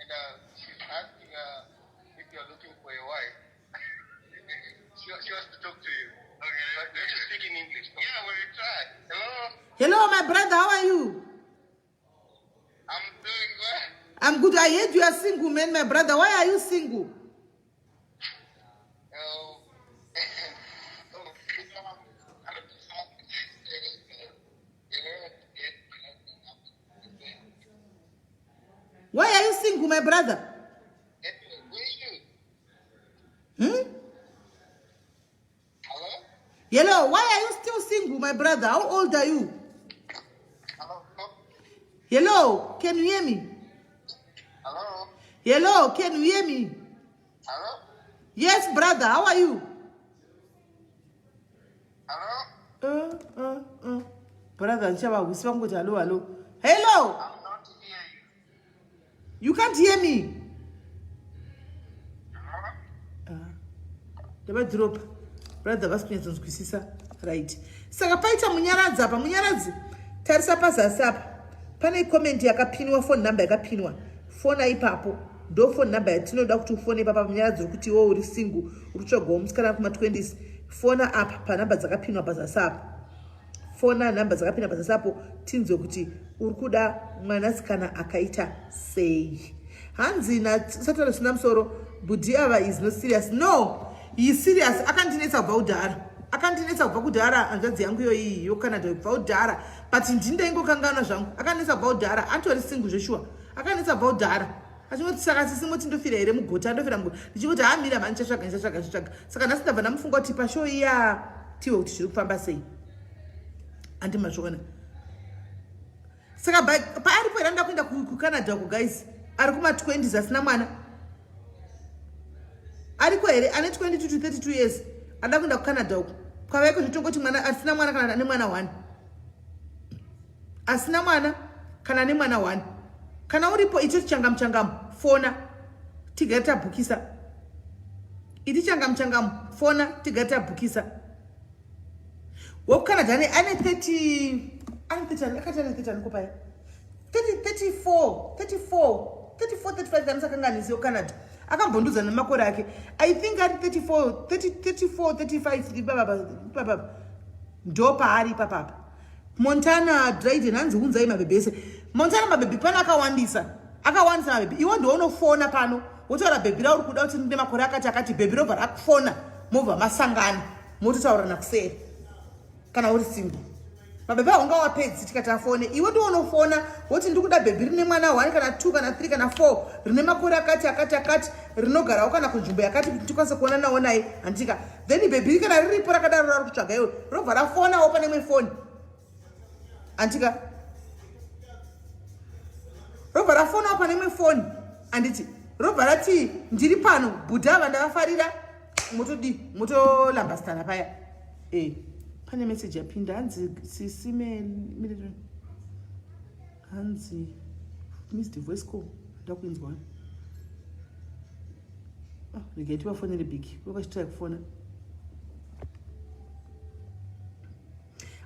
and she's asking if you're looking for a wife. She wants to talk to you. Okay. But don't you speak in English? Though? Yeah, we'll try. Hello? Hello, my brother. How are you? I'm doing well. I'm good. I heard you are single, man, my brother. Why are you single? Why are you single, my brother? Hello? Hello, why are you still single, my brother? How old are you? Hello? Hello, can you hear me? Hello? Hello, can you hear me? Hello? Yes, brother, how are you? Hello? Brother, ndichavahwisi vangoti hello, hello. Hello? I'm not hearing you. You can't hear me? Hello? Ndavadhiropa brother, vasi kunyatsonzwisisa. Right, saka paita Munyaradzi apa. Munyaradzi, tarisa pazasi apa, pane comment yakapinwa, phone number yakapinwa. Fona ipapo, ndo phone number yatinoda kuti ufone ipapa. Munyaradzi, uri kuti iwo uri single, uri kutsvagawo musikana kuma20s, fona apa panhamba dzakapinwa pazasi apa. Fona nhamba dzakapinwa pazasi apo, tinzwe kuti uri kuda mwanasikana akaita sei. Hanzi nasataura zvisina musoro, bhudhi ava is not serious. No, he is serious. Akandinetsa kubva kudhara, akandinetsa kubva kudhara. Hanzvadzi yangu iyoyi yoCanada, kubva kudhara, but ndini ndaingokanganwa zvangu. Akandinetsa kubva kudhara, antori single zveshuwa. Akandinetsa kubva kudhara achingoti, "Saka sisi, moti ndofira here mugota? Ndofira mugota." Ndichingoti, "Hamira mani, ndichatsvaga, ndichatsvaga, ndichatsvaga." Saka nhasi ndabva ndamufunga kuti pashow iya tiwe kuti zviri kufamba sei. Handi mazviona? Saka paaripo here anoda kuenda kuCanada uko, guys, ari kuma20s, asina mwana, ariko here ane 22 to 32 years anoda kuenda kuCanada uko kwavaiko? Zvitongoti mwana asina mwana kana ane mwana one, asina mwana kana ane mwana one. Kana uripo, icho changamu changamu, fona tigare tabhukisa. Iti changamu changamu, fona tigare tabhukisa. WekuCanada ane 30, ane 30, akati ane 30, aniko paya 30, 34, 34, 34, 35, kana musakanganisi. WekuCanada akambondudza nemakore ake. I think ari 34, 30, 34, 35 ipapapa, ipapapa ndo paari ipapapa. Montana Dryden, hanzi unzai mabhebhi ese. Montana, mabhebhi pano akawandisa, akawandisa mabhebhi. Iwe ndounofona pano, wotaura bhebhi rauri kuda kuti ndine makore akati akati, bhebhi robva rakufona, mobva masangana, mototaurana kuseri. Kana uri single, mabhebhi haungawapedzi tikati afone. Iwe ndiwonofona woti, "Ndikuda bhebhi rine mwana 1 kana 2 kana 3 kana 4, rine makore akati akati akati, rinogarawo kana kunzvimbo yakati, kuti tikwanise kuonanawo naye." Handika? Then bhebhi kana riripo rakadaro rari kutsvaga iwe, robva rafonawo pane imwe foni. Handika? Robva rafonawo pane imwe foni, handiti? Robva rati, "Ndiri pano, bhudha ava ndavafarira." Motodi motolambasitana paya. Pane meseji yapinda, hanzi sisi, hanzi missed voice call, ndakuinzwa. Oh, regai tivafonere big vakachitrai kufona.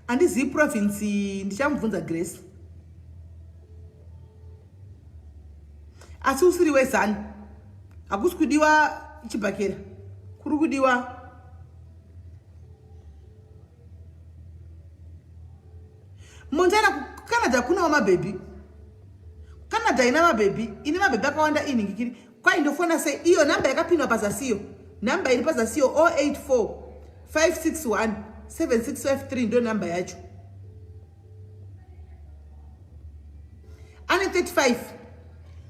Handizivi province, ndichamubvunza Grace. Asi usiri weZANU, hakusi kudiwa chibhakera, kuri kudiwa Montana. Kucanada kunawo mabhebhi. Canada ina mabhebhi, ine mabhebhi akawanda. Inhingikiri kwai ndofona sei? Iyo nhamba yakapinwa pazasiyo, nhamba iri pazasiyo, 084 561 7653, ndo nhamba yacho. Ane 35,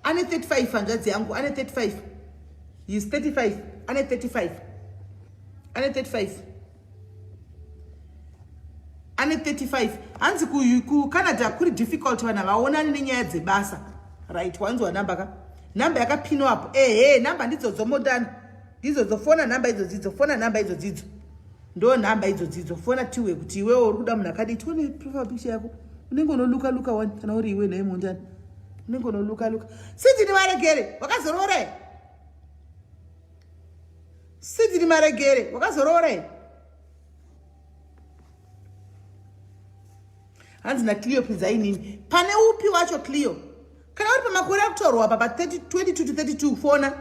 ane 35, hanzvadzi yangu ane 35. He is 35, ane 35, ane 35, ane 35. Hanzi kuCanada kuri difficult, vanhu havaonani nenyaya dzebasa. Right, wanzwa namba ka, nhamba yakapinwa apo. Ehe, nhamba ndidzodzo, Montana, ndidzodzo. Fona nhamba idzodzidzo, fona nhamba idzodzidzo. Ndo nhamba idzodzidzo. Fona tiwe kuti iwewo uri kuda munhu akadii. Tione profile picture yako. Unenge unoluka luka wani kana uri iwe nhai Montana. Unenge unoluka luka. Sidini Maregere, wakazoroora here? Sidini Maregere, wakazoroora here? Hanzi na Cleo pinzai inini. Pane upi wacho Cleo? Kana uri pamakore akutorwa apa pa 22 to 32 fona.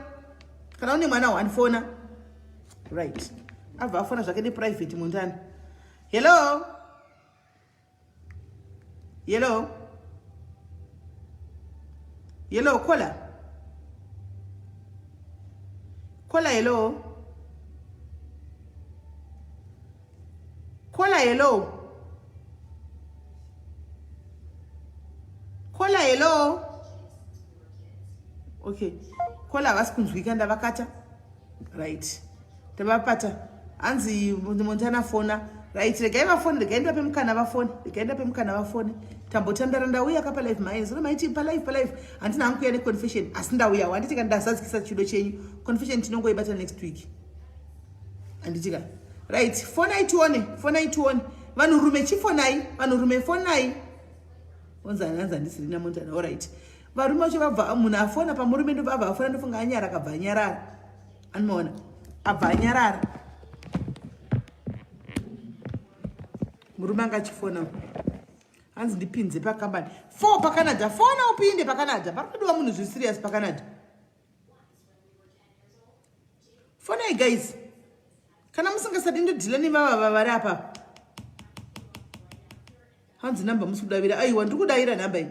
Kana une mwana one fona. Right. Abva afona zvake neprivate Montana. Hello. Hello. Hello, caller. Caller, hello. Caller, hello. Caller, hello. Okay. Caller havasi kunzwika ndavakata. Right. Tavapata. Hanzi Montana fona. Right, regai vafone, regai ndivape mukana vafone, regai ndivape mukana vafone. Tambotandara ndauya ka palive mai, zino maiti palive palive. Handina hangu kuya neconfession, asi ndauyawo. Handiti ka ndazadzikisa chido chenyu. Confession tinongoibata next week. Handiti ka. Right, fonai tione, fonai tione. Vanhurume chifonai, vanhurume fonai. Onzi hanzi handisiri naMontana. All right. Varume vacho vabva munhu afona pamurume ndobva abva afona ndofunga anyara akabva anyarara. Anoona abva anyarara. Murume anga achifona. Hanzi ndipinze pakambani. 4 paCanada. Fona upinde paCanada. Pari kudiwa munhu zviri serious paCanada. Fonai guys. Kana musingasadi ndodhila nevava vari apa. Hanzi namba musi kudavira. Aiwa ndiri kudavira namba iyi.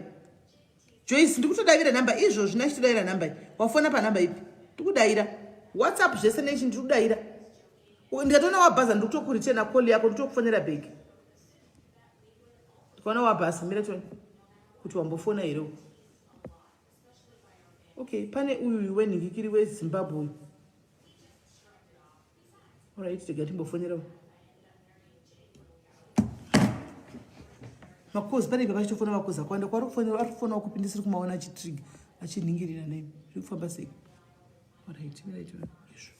Joyce ndiri kutodavira namba izvozvi nachitodavira namba iyi. Wafona panamba ipi? Ndiri kudavira. WhatsApp zvese nechi ndiri kudavira. Ndikatoona wabhaza ndiri kutokuritena call yako ndiri kutokufonera back. Ndikaona wabhaza mira tione kuti wambofona here uku. Okay, pane uyu wenhingikiri weZimbabwe uyu. Alright, tega timbofonera uyu. Makozi pane pavachitofona makozi akawanda kwari kufonera ari kufonawo kupi ndisiri kumaona achitriga achinhingirira nei zviri kufamba sei. Alright, mira tione izvo.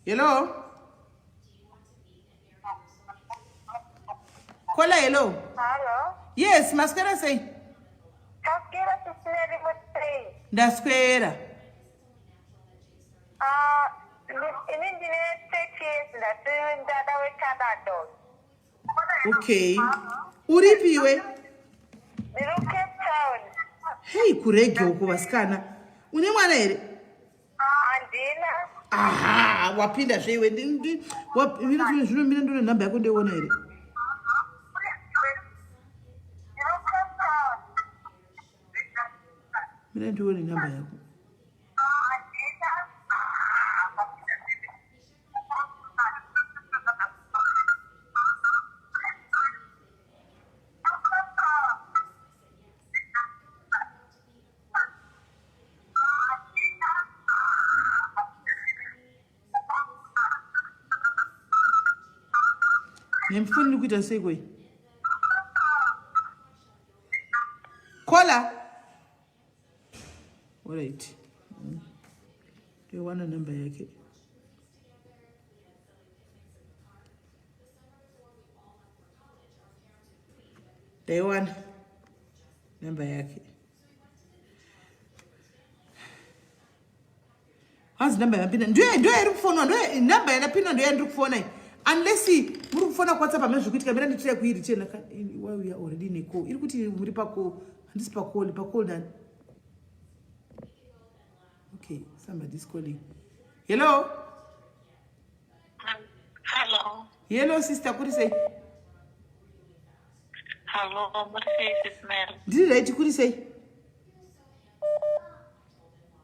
Hello? Kola, hello. Hello. Yes, maswera sei? Taswera sisiri musei. Ndaswera. Ah, ini ndine 30 years ndati ndada weCanada. Okay. Uripi iwe? Ndiri kuCape Town. Hey, kurege uko vasikana. Une mwana here? Handina. Aha, wapinda zve iwe. Zvino mira ndone nhamba yako ndoiona here? Mira ndione nhamba yako. Nemfoni iri kuita sei koi? Kola. Alright. Ndoiwana namba yake. Ndaiwana namba yake. Hanzi namba yandapinda ndiyo ndiyo iri kufonwa ndiyo namba yandapinda ndiyo yandiri kufona iyi unless muri kufona kuwhatsapp hamene zviri kuitika mira nditira kuirichena why we are already in a call iri kuti muri pacall handisi pacall pacall nani okay somebody is calling hello Hello. Hello sister kuri sei Hello, muri sei sis Mary? Ndiri right kuri sei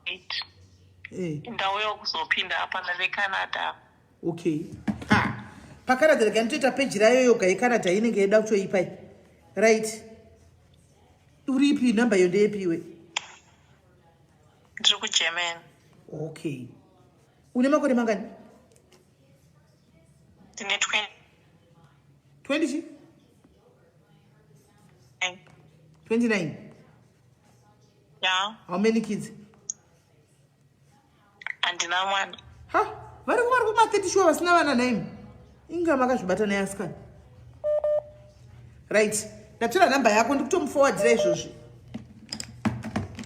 Right. Eh. Ndauya kuzopinda apa ndave Canada. Okay. Ha. PaCanada rega nditoita peji rayo yoga yeCanada inenge yoda kutoipa. Right. Uripi namba iyo ndeyepi iwe? Ndiri kuGermany. Okay. Une makore mangani? Ndine 20. 20 chi? 29. Yeah. How many kids? Handina mwana. Ha, vari vari kuma 30 shuwa vasina vana nhaimi. Inga makazvibata naye asikana. Right. Ndatora namba yako ndikutomuforwardira izvozvi.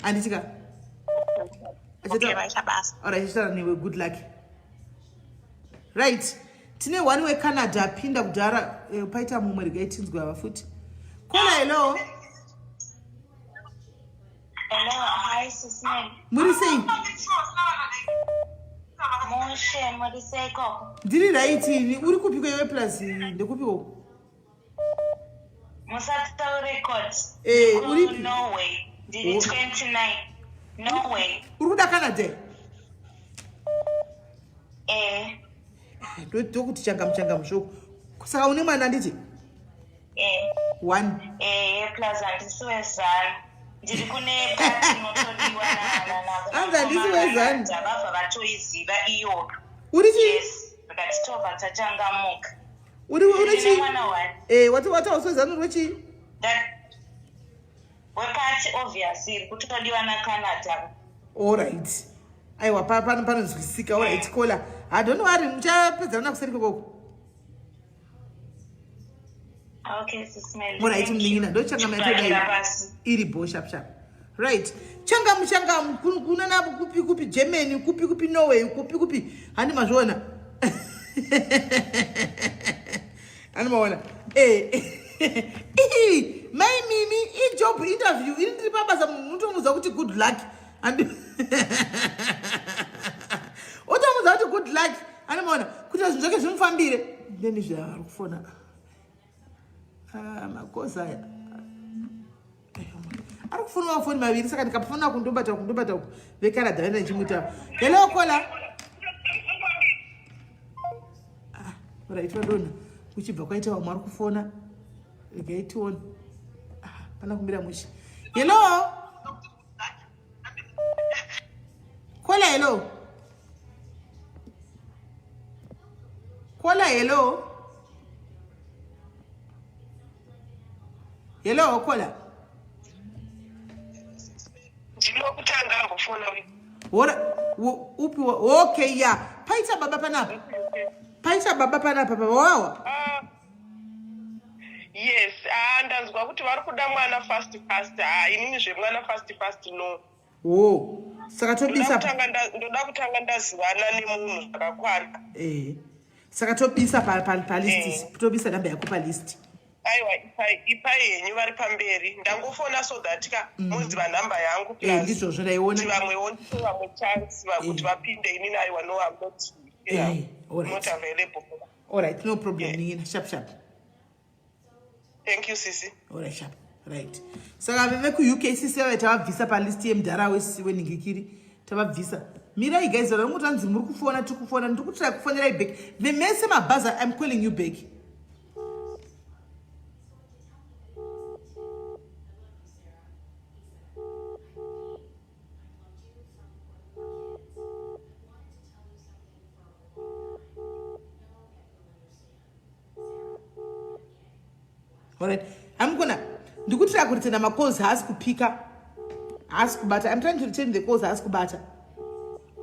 Handiti ka? Okay, vaita basa. Alright, achitaura newe good luck. Right. Tine one weCanada apinda kudhara eh, paita mumwe regai tinzwe ava futi. Kola hello. Hello, hi Sis Melly. Muri sei? Mushe, muri sei koko? Ndiri right ini. Uri kupi kwewe plus ndekupi uko? Musataure court. Eh, uripi? Norway. Ndiri 29. Norway. Uri kuda Canada? Eh. Ndokuti changamu changamu zvoko. Saka une mwana anditi? Eh. One. Eh, plus handisi wezanu. Ndiri kune party inotodiwa na Hanzi handisi wezanu. Vabva vatoiziva iyoyo. Uri chii? Yes, ndikati tobva tachangamuka. Uri uri chii? Mwana one. Eh, wati wati hausi wezanu uri chii? Wepati obviously iri kutodiwa naCanada. All right. Aiwa pano panonzwisika. All right, kola. I don't worry, muchapedzerana kuseri kwekoko. Okay, Sis Melly. All right, munin'ina ndochangama yatodai iri bho sharp sharp. Right. Changamu changamu kunana kupi kupi Germany kupi kupi Norway kupi kupi handi mazviona. Handi maona. Eh. Mai Mimi ijob interview iri ndiri pabasa munhu unotomuudza kuti good luck. Handi Utomuudza kuti good luck. Handi maona kuti zvinhu zvake zvimufambire. Ndeni zvaari kufona. Ah, makosa aya ari kufona mafoni maviri saka ndikafona kundobata kundobata uku vekanada vaenda ndichimuita hello kola ah, right vadonha kuchibva kwaita vamwe ari kufona regai tione ah, pana kumira mushe hello kola hello kola hello hello kola Ndinokutanga ambofona uyu. Wora upi okay ya paita baba panapa paita baba panapa baba wawa Ah, yes ah, ndanzwa kuti vari kuda mwana fast fast ah, inini zvemwana fast fast no wo saka tobisa ndoda kutanga ndazivana nemunhu zvakakwana eh saka tobisa palist eh. tobisa namba yako palist aiwa ipai henyu vari pamberi ndangofona so that ka mm. moziva nhamba yangu eh, ndizvozvo ndaiona vamwewo ndipe vamwe chance kuti eh. vapinde inini aiwa no am not, not available alright no problem yeah. ningina sharp sharp thank you sisi alright sharp right saka vekuuk sisi vave tavabvisa palist yemudhara wenhingikiri tavabvisa mirai guys vanhu vangotanzi muri kufona tiri kufona ndiri kutry kufonerai back vemese mabhaza im calling you back Alright. I'm gonna ndikutira kuritena macalls haasi kupika haasi kubata i'm trying to return the calls haasi kubata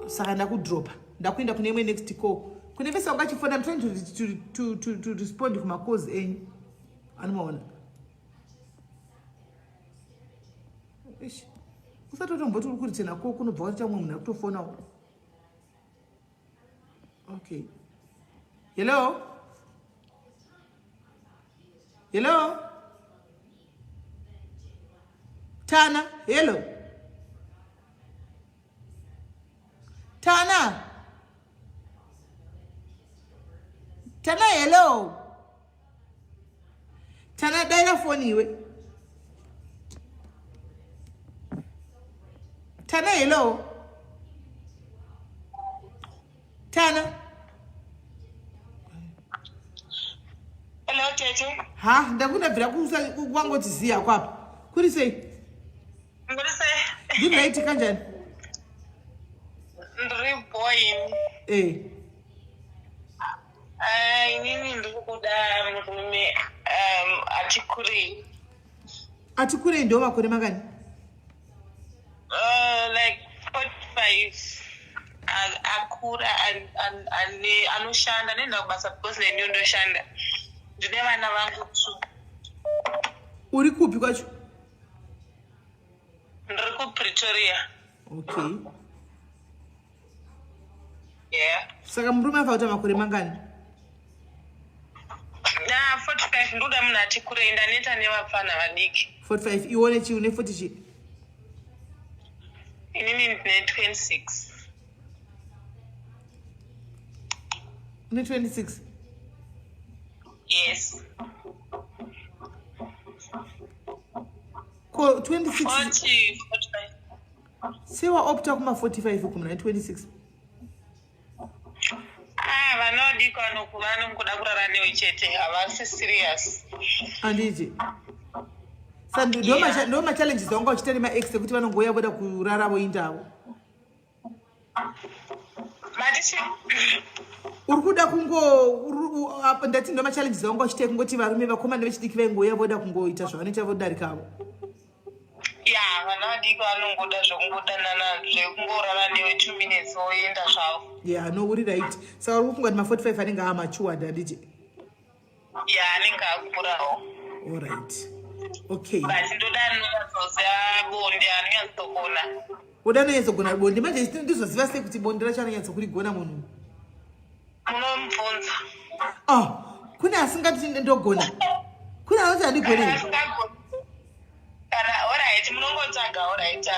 saka ndakudropa ndakuenda kune imwe next call kune vese vanga chifona i'm trying to, to, to, to, to respond kumacalls enyu anomaona usati watomboti uri kuritena ko kunobva watoita mumwe munhu ari kutofonawo okay hello hello tana hello tana tana hello tana daira foni iwe tana hello tana hello tete ha ndakundabvira kwangoti ziya kwapa kuri sei Muri sei? Ndiri right kanjani? Ndiri boy. Eh. Ah, inini ndiri kuda murume um, ati kurei. Ati kurei ndo makore mangani? Like 45. akura anoshanda nenda kubasa because neniyo ndoshanda. Ndine vana vangu two. Uri kupi kwacho? Ndiri kuPretoria. Okay. Yeah. Saka murume afa kuita makore mangani? Na 45 ndoda munhu ati kurei ndaneta nevapfana vadiki. 45 iwe une chii une 40 chii? Inini ndine 26. Une 26? Yes. Ko 26 40, 45. Sewa opta kuma 45 uko muna 26. Ah, vana vadiki vanongoda kurara newe chete, havasi serious. Anditi. Sa ndo ma challenges awanga uchiita nema ex ekuti vanongouya voda kurara voindawo. Matichi? Uri kuda kungo ndati ndo ma challenges awanga uchiita kungoti varume vakomana vechidiki vaingouya voda kungoita zvavanoita vodarikavo. Ya, vana vadiki vanongoda zvekungodanana zvekungorara newe 2 minutes voenda zvavo. Ya, no, uri right. Saka uri kufunga kuti ma 45 anenge amatured, handiti? Ya, anenge akurawo. Alright. Okay. But ndoda anonyatsoziva bonde, anonyatsogona. Woda anonyatsogona bonde. Manje ndizoziva sei kuti bonde racho anonyatsokurigona munhu? Munomubvunza. Oh, kune asingati ndogona. Kune anoti handigoni. Kana alright, munongotsvaga alright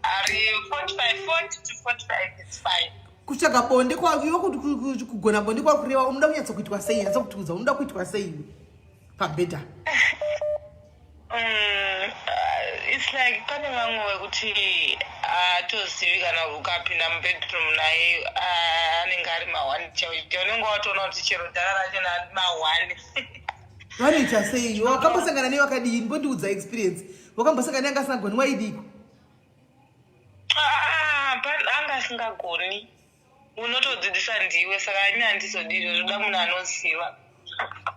ari 45 40 to 45 is fine. Kutsvaga bonde kwa iwe kuti kugona bonde kwa kureva unoda kunyatsokuitwa sei? Nyatsokuti unoda kuitwa sei iwe pabhedha? It's like pane vamwe vekuti haatozivi kana ukapinda mubedroom naye anenge ari ma1 chaicho, unenge watoona kuti chero dhara racho ma1. Vanoita sei? Wakambosangana newe wakadii? Mbondiudza experience. Wakambosangana neanga asingagoni, waidiko? Anga asingagoni, unotodzidzisa ndiwe, saka ini handizodi izvo, zvoda munhu anoziva.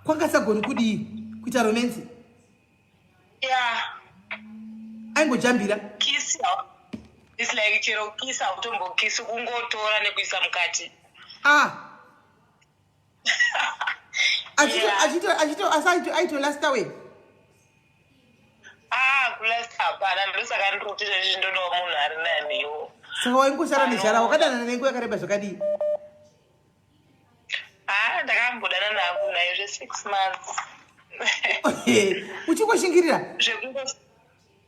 Kwanga asingagoni kudii? Kuita romance? Ya. Aingojambira? Kiss, it's like chero kiss hautombokisi, kungotora nekuisa mukati. Ah. Achito asi aitolasta we? Ah, kulasta hapana, ndosaka ndiri kuti izvezvi ndodawo munhu ari naniwo. Saka waingoshara nezhara, wakadanana nenguva yakareba zvakadii? Ah, ndakambodana nangu naye zve6 months. Uchingoshingirira?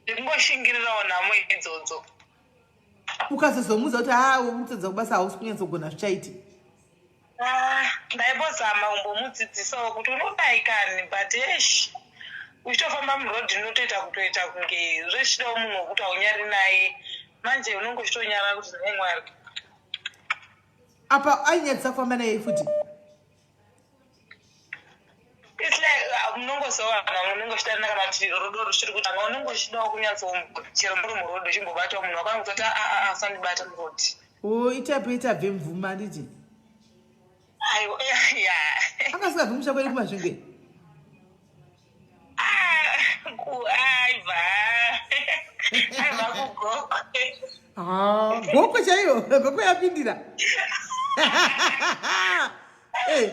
Zvekungoshingirirawo nhamo idzodzo. Ukazozomuudza kuti ha, urikutadza kubasa, hausi kunyatsogona, zvichaiti? Ah, ndaimbozama kumbomudzidzisawo kuti unodai kani, but esh, uchitofamba murodhi unotoita kutoita kunge zvechidawo munhu wekuti haunyari naye, manje unonge uchitonyara kuti nhai Mwari. Apa ainyadzisa kufamba naye futi? It's like munongozowana unenge uchidanana kana kuti rudo ruchiri kutanga, unenge uchidawo kunyatso chero muri murodhi uchimbobatawo munhu wakanga kutoti aa, usandibata murodhi. O, itapo itabve mvuma, handiti? Aiwa, ya. Akasingabvi musha kwedu kuMasvingo? Aibva aibva kuGokwe. Ah, Gokwe chaiyo, Gokwe yapindira. Eh.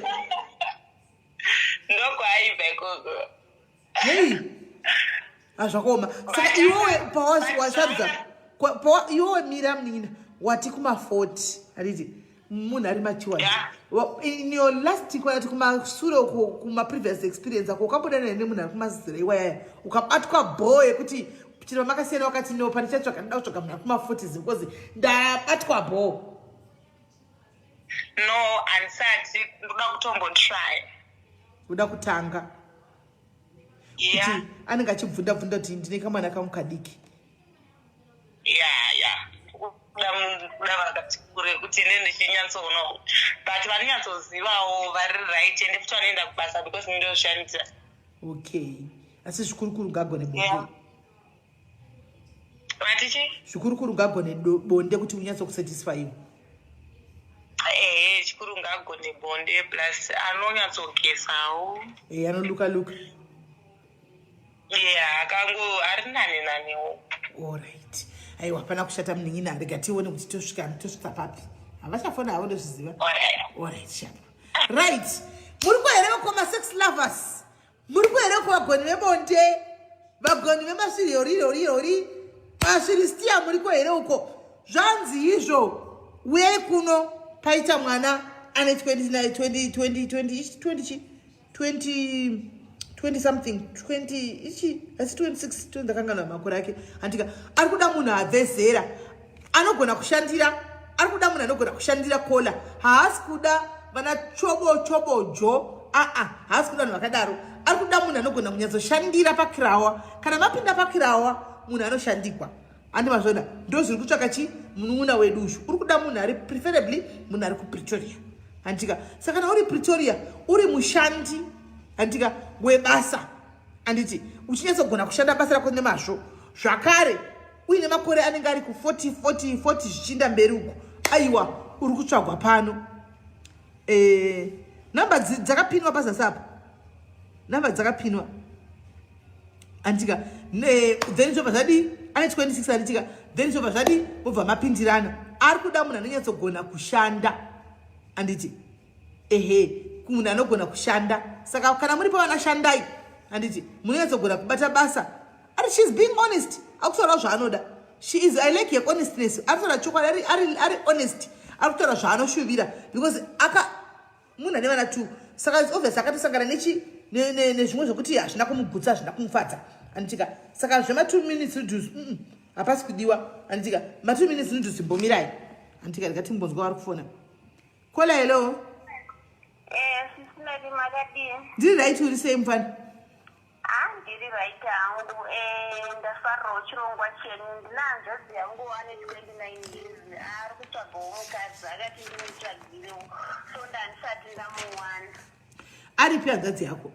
Ndokwaibva ikoko. Hei, hazvakaoma. Saka iwewe pawasarudza iwewe, mira munin'ina, wati kuma-40, handiti? Munhu ari matured. In your last, kwanati kumasure uko, kuma-previous experience ako, ukambodana nemunhu ari kumazera iwayaya, ukabatwa bho yekuti chero makasiyana wakati no, pane chatsvaga, ndoda kutsvaga munhu ari kuma-40s because ndabatwa bho? No, handisati, ndoda kutombotry. Uda kutanga? Yeah. Kuti anenge achibvunda bvunda kuti ndine kamwana kangu kadiki. Ya, kuda vakati kure kuti ine ndichinyatsoonawo, but vanonyatsozivawo vari right, ende futi vanoenda kubasa because ndozvishandisa. Okay, asi zvikurukuru ngagone bonde. Yeah. Vatichi? Zvikurukuru ngagone bonde kuti unyatsokusatisfyiwa. Ehe, chikuru ngagone bonde, plus anonyatsogesawo. E, anoluka luka. Yeah, akango ari nani naniwo. Alright, aiwa, hapana kushata munin'ina, rega tione kuti tosvika papi. Havachafona havo, ndozviziva. Alright, sharp. Right, muri kuhere vakoma sex lovers? Muri kuhere kuvagoni vebonde, vagoni vemasviriorioriori, masviristia? Muri kuhere uko? Zvanzi izvo, uyai kuno, paita mwana ane 29, 20, 20, 20, 20, 20, 20 something, 20 ichi, asi 26, ndakanganwa makore ake, handika. Ari kuda munhu abve zera anogona kushandira. Ari kuda munhu anogona kushandira kola. Haasi kuda vana chobo chobojo, aa, haasi kuda vanhu vakadaro. Ari kuda munhu anogona kunyatsoshandira pakirawa. Kana mapinda pakirawa, munhu anoshandigwa, handi mazvona? Ndo zviri kutsvaka chi munun'una wedu ushu. Uri kuda munhu ari, preferably munhu ari kuPretoria, handika. Saka kana uri Pretoria, uri mushandi, handika, webasa, handiti, uchinyatsogona kushanda basa rako nemazvo, zvakare uine makore anenge ari ku40, 40, 40 zvichinda mberi uku, aiwa, uri kutsvagwa pano. Namba dzakapinwa pazasi apo, namba dzakapinwa, handitika? Then zvobva zvadii? Ane 26, handitika? Then zvobva zvadii? Mobva mapindirana. Ari kuda munhu anonyatsogona kushanda, handiti? Ehe, munhu anogona kushanda. Saka kana muri pavana shandai, handiti, munonyatsogona kubata basa. Ari, she's being honest, akutaura zvaanoda. She is, I like her honestness. Ari kutaura chokwadi, ari honest, ari kutaura zvaanoshuvira, because aka munhu ane vana two, saka it's obvious akatosangana nechi nezvimwe zvokuti hazvina kumugutsa, hazvina kumufadza, handitika? Saka zvema2 minutes noodles, hapasi kudiwa, handitika? Ma2 minutes noodles mbomirai, handitika? Ndikatimbonzwa vari kufona. Caller, hello. Sisi Mary, makadii? Ndiri right, uri sei, mufana? Ah, ndiri right hangu. Ndafarirawo chirongwa chenyu. Ndina hanzvadzi yangu ane 29 years, ari kutsvagawo mukadzi, akati ndimutsvagirewo, so ndandisati ndamuwana. Aripi hanzvadzi yako?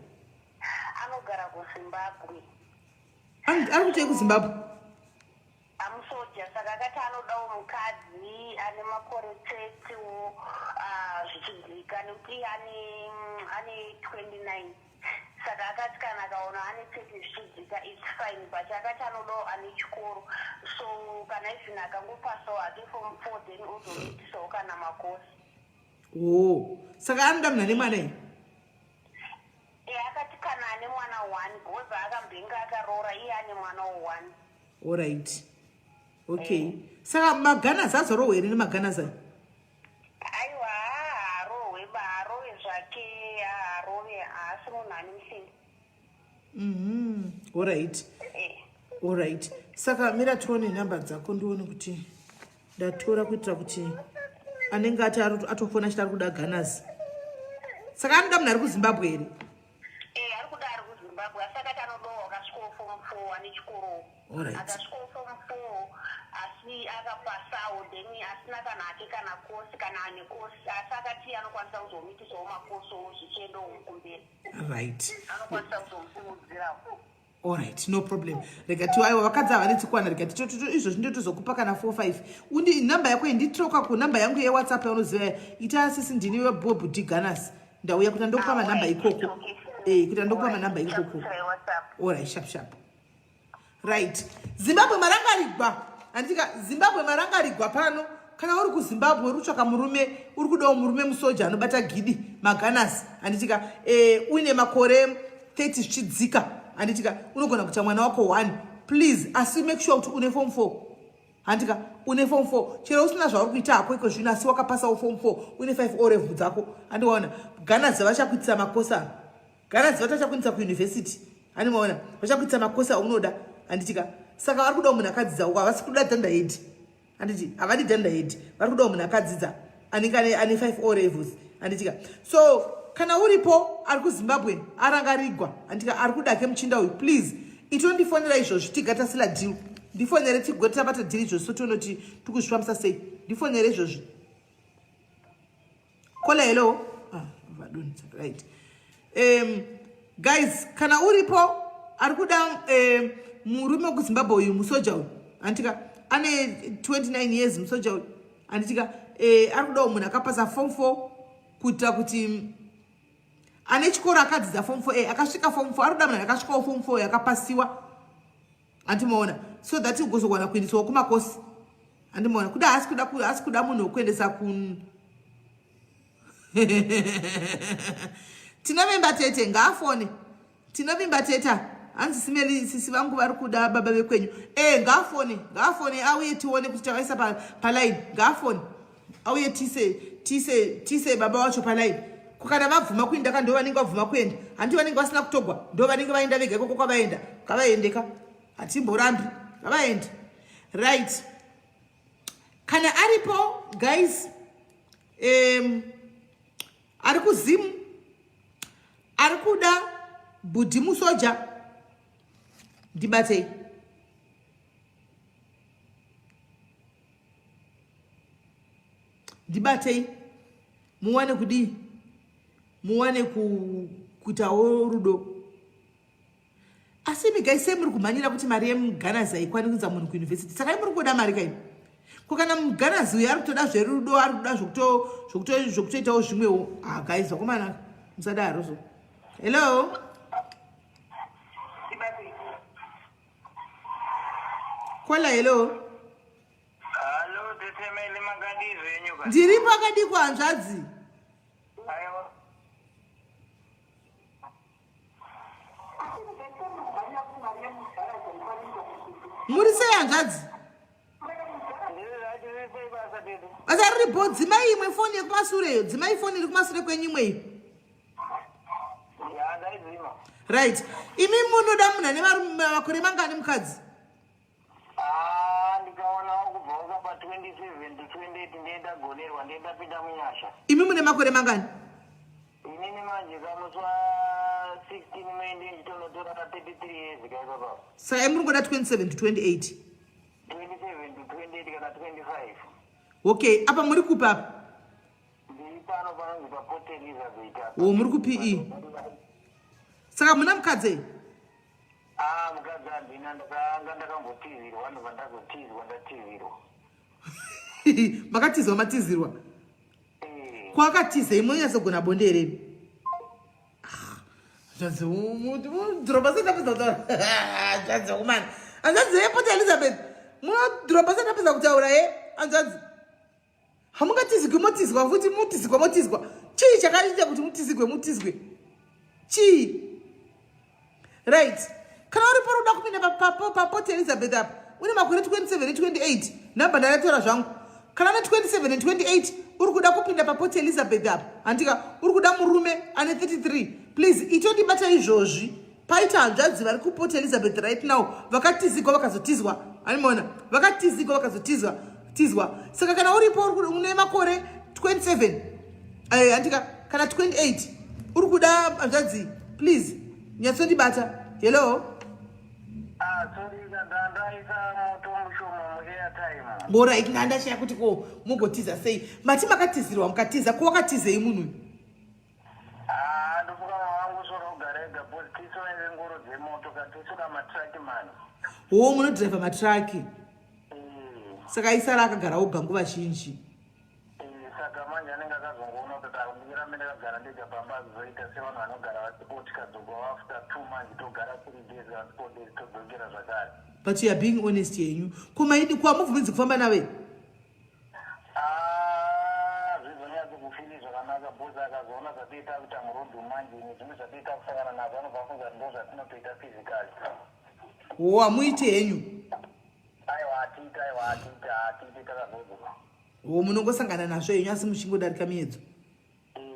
Anogara kuZimbabwe. Ari kutei kuZimbabwe? Amusoja, saka akati anodawo mukadzi ane makore 30wo zvichidzika, nekuti iye ane 29. Saka akati kana akaona ane 30 zvichidzika, it's fine, but akati anodawo ane chikoro, so kana even akangopasawo hake form 4, then ozomuitisawo kana makosi. O, saka anoda munhu ane mwana here? E, akati kana ane mwana one, because akambenge akaroora, iye ane mwana one. Alright, okay. Saka maganazi azorohwa here nemaganazi aya? Aiwa, haarohwe ba, haarove zvake, haarove, haasi munhu ane musimba. Alright. Alright, saka mira tione nhamba dzako, ndione kuti ndatora, kuitira kuti anenge ati atofona achiti ari kuda ganazi. Saka anoda munhu ari kuZimbabwe here? E, ari kuda ari kuZimbabwe, asi akati anodawo akasvikawo form 4, ane chikoro. Akasvikawo form 4, asi akapasawo, then asina kana ake kana kosi, kana ane kosi, asi akati anokwanisa kuzomuitisawo makosowo zvichiendawo kumberi. Anokwanisa kuzomusimudzirawo. Alright, no problem. Rega ti, aiwa, vakadzi havanetsi kuwana. Rega izvozvi ndotozokupa kana 4, 5. Undi namba yako, inditroka kunamba yangu yeWhatsApp yaunoziva. Ita sisi, ndini webhobhudi ganas, ndauya kuti ndokupa manamba ikoko. Kuti ndokupa manamba ikoko. Alright, sharp sharp. Right, Zimbabwe marangarigwa, handitika? Zimbabwe marangarigwa pano. Kana uri kuZimbabwe, uri kutsvaka murume, uri kudawo murume musoja anobata gidi, maganas, handitika? Uine makore 30 zvichidzika, handitika? Unogona kuita mwana wako one. Please, asi make sure kuti une form 4, handika? Une form 4. Chero usina zvauri kuita hako iko zvino, asi wakapasawo form 4, une 5 O level dzako, handiwaona? Ganazi vachakuitisa makosa. Ganazi vatachakuindisa kuuniversity, handimaona? Vachakuitisa makosa aunoda, handitika? Saka vari kudawo munhu akadzidza uko. Havasi kuda dunderhead, handiti? Havadi dunderhead. Vari kudawo munhu akadzidza anenge ane 5 O levels, handitika? So kana uripo ari kuZimbabwe arangarigwa, handitika, ari kudake muchinda uyu, please itondifonera izvozvi, tigatasila deal. Ndifonere, tigoti tabata deal izvozvi, so tione kuti tikuzvifambisa sei. Ndifonere izvozvi. Caller, hello. Ah, vadonisa. Right, guys, kana uripo ari kuda murume wekuZimbabwe uyu, musoja uyu, handitika, ane 29 years, musoja uyu, handitika? Ari kudawo munhu akapasa form 4, kuitira kuti ane chikoro, akadzidza form 4, akasvika form 4. Ari kuda munhu akasvikawo form 4 yakapasiwa, handimaona? So that ugozogona kuendeswawo kumakosi. Andimaona kuda haasi kuda haasi kuda munhu wekuendesa kun Tinovimba tete ngaafone. Tinovimba teta hanzi simeli sisi vangu vari kuda baba vekwenyu. Eh ngaafone, ngaafone auye tione kuti tavaisa pa pa line. Ngaafone. Auye tise tise tise baba wacho pa line. Ko kana vabvuma kuenda ka ndo vanenge vabvuma kuenda. Hanti vanenge vasina kutogwa ndo vanenge vaenda vega ikoko kwavaenda. Ngavaende ka. Hatimborambi. Ngavaende. Right. Kana aripo guys ari kuZim ari kuda bhudhi musoja ndibatei. Ndibatei muwane kudii, muwane kuitawo rudo. Asi imi guys sei muri kumhanyira kuti mari yemuganazi haikwani kuinza munhu kuuniversity? Saka muri kungoda mari kaimi. Ko kana muganazi uyu ari kutoda zverudo, ari kuda zvokutoitawo zvimwewo. Ah guys, vakomana musadaro so. Hello? Kola hello. Hello, Tetemeli makadii zvenyu ka? Ndiripo akadii kuhanzvadzi? Aiwa. Muri sei hanzvadzi? Basa riripo, dzimai imwe foni yekumasure iyo, dzimai foni iri kumasure kwenyu imwe iyo. Right. Imi munoda munhu ane makore mangani mukadzi? Ah, ndikaonawo kubva pa 27 to 28 ndiye ndagonerwa, ndiye ndapinda munyasha. Imi mune makore mangani? Inini manje kamusi wa 16 May ndiye ndichitonotora 33 years kaiko pa. Saka imi muri kuda 27 to 28? 27 to 28 kana 25. Okay, apa muri kupi apa? Ndiri pano panonzi pa Port Elizabeth apa. Oh, muri ku PE. Saka muna mukadzi? Ah, mukadzi handina, ndakanga ndakambotizirwa, ndobva ndazotizwa, ndatizirwa. Makatizwa matizirwa? Eh. Kwakatizei munonyatsogona bonde here? Ah, zvanzi mudhorobha sei ndapedza kutaura? Zvanzi vakomana. Hanzvadzi yePort Elizabeth, munodhorobha sei ndapedza kutaura ye? Hanzvadzi. Hamungatizigwi motizwa futi, motizigwa motizwa. Chii chakaita kuti mutizigwe mutizwe? Chii? Right. Kana uri pari kuda kupinda paPort Elizabeth apa, une makore 27 ne 28, nhamba ndaratora zvangu. Kana une 27 ne 28 uri kuda kupinda paPort Elizabeth apa, handika uri kuda murume ane 33, please itondibata izvozvi. Paita hanzvadzi vari kuPort Elizabeth right now vakatizigwa vakazotizwa, animona vakatizigwa vakazotizwa tizwa. Saka kana uripo une makore 27 handika kana 28 uri kuda hanzvadzi, please nyatsondibata. Hello? Ah, sorry, ndandaisa moto mushoma muairtime. Alright, ndandashaya kuti ko mugotiza sei? Mati makatizirwa mukatiza, ko wakatizei munhu uyu? Ah, ndofunga wangu soro ugara ega because tisu vaive ngoro dzemoto ka tisu ka matraki man. Oh, munodhiraivha matraki. Saka isara akagara oga nguva zhinji. Saka manje anenge akazongoona kuti ndirambe ndakagara ndega pamba azoita sevanhu vanogara vasipo, tikadzoka after 2 months togara 3 days kana 4 days todzokera zvakare. But you are being honest yenyu. Ko maidi ko hamubvumidzi kufamba nave? Ah, zvizonyatso kufili zvakanaka because akazoona zvatoita kuita murodhi manje nezvimwe zvatoita kusangana nazvo anobva afunga kuti ndo zvatinotoita physically. Oh, hamuiti henyu? Aiwa, hatiiti, aiwa, hatiiti, hatiiti takazodzwa. Oh, munongosangana nazvo henyu asi muchingodarika miedzo.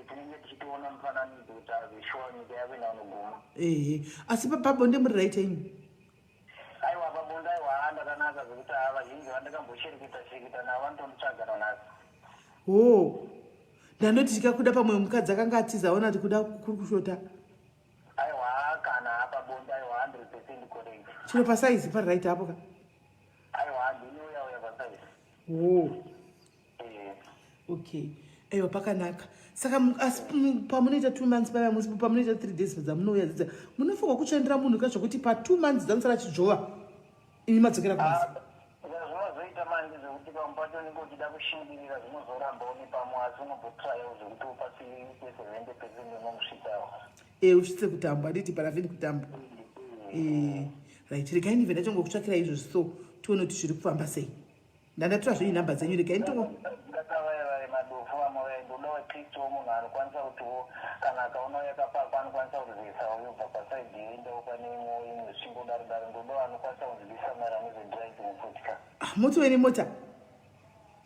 Tinenge tichitoona mufananidzo kuti azvishuwa nyika yako inaunoguma. Ehe, asi pabonde muri right henyu? Aiwa, pabonde aiwa, ndakanaka zvekuti ava vazhinji vandakamboshereketa shereketa navo vanotonditsvaga nanhasi. Oh, ndandoti tikakuda pamwe mukadzi akanga atiza aona kuti kuda kuri kushota. Aiwa, kana pabonde aiwa 100% correct. Chino pasaizi pari right apo ka? Aiwa, ndini uya uya pasaizi. Oh. Okay. Aiwa, pakanaka. Saka asi pamunoita 2 months paya musi pamunoita 3 days dzamunouya dzidza munofanirwa kutsvaindira munhu ka zvokuti pa 2 months dzamusara achidzvova imi madzokera kubasa. Zvinozoita manje zvekuti pamwe pacho unenge uchida kushingirira zvinozoramba une pamwe asi unombotrayawo zvekuti upasi 70% unomusvitsawo. Usvitse kutambo, handiti parafini kutambo. Right, regai ndibve ndachongokutsvakirai izvozvi so tione kuti zviri kufamba sei. Ndandatora zvenyu nhamba dzenyu regai ndito Ndakavaya vaye madofo vamwe vaye ndoda wekristu munhu anokwanisa kutiwo kana akaona yakapakwa anokwanisa kurivhesa yobva pasaidi yoendawo pane imwe imwe zvichingodaro daro ndoda anokwanisa kunzwisisa maererano nezvedriving futi ka. Ah, motove nemota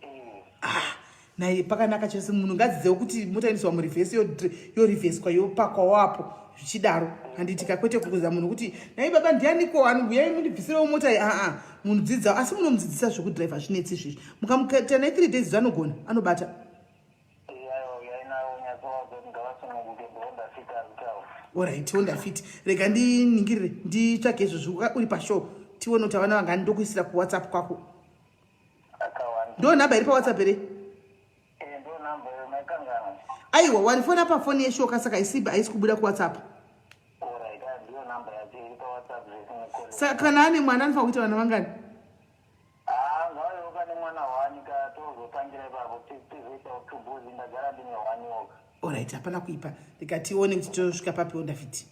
Eh. Ah, naye pakanaka chose munhu ngadzidzewo kuti mota inoiswa murivhesi yorivheswa yopakwawo apo zvichidaro handitika kwete kukuza munhu kuti nai baba ndianiko anoguyai mundibvisirewo mota iyi aa munhu dzidzawo asi munomudzidzisa zvekudhiraivha zvinetsi izvizvi mukamukaita naye three days zvanogona anobata orit honda fit rega ndiningirire nditsvage izvozvi uri pashow tione kuti avana vangani ndokuisira kuwhatsapp kwako ndo nhamba iri pawhatsapp here eh, aiwa wanifona pafoni yeshoka saka isiba haisi kubuda kuwhatsapp saka kana ane mwana anofanira kuita vana vangani orit hapana kuipa ndikatione kuti tosvika papi ondafiti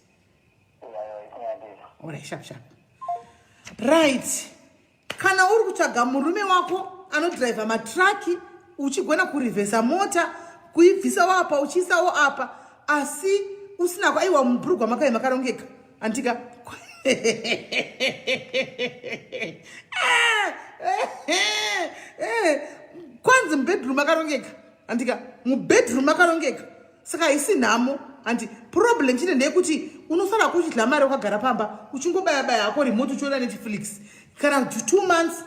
orit sharp sharp right Kana uri kutsvaga murume wako anodhiraivha matraki uchigona kurivhesa mota kuibvisawo apa uchiisawo apa asi usina aiwa mubhurugwa makai makarongeka andika kwanzi mubedroom makarongeka andika mubedroom makarongeka saka haisi nhamo handi problem chete ndeyekuti unosara kuchidla mari wakagara pamba uchingobaya baya hako remote uchiona netflix kana two months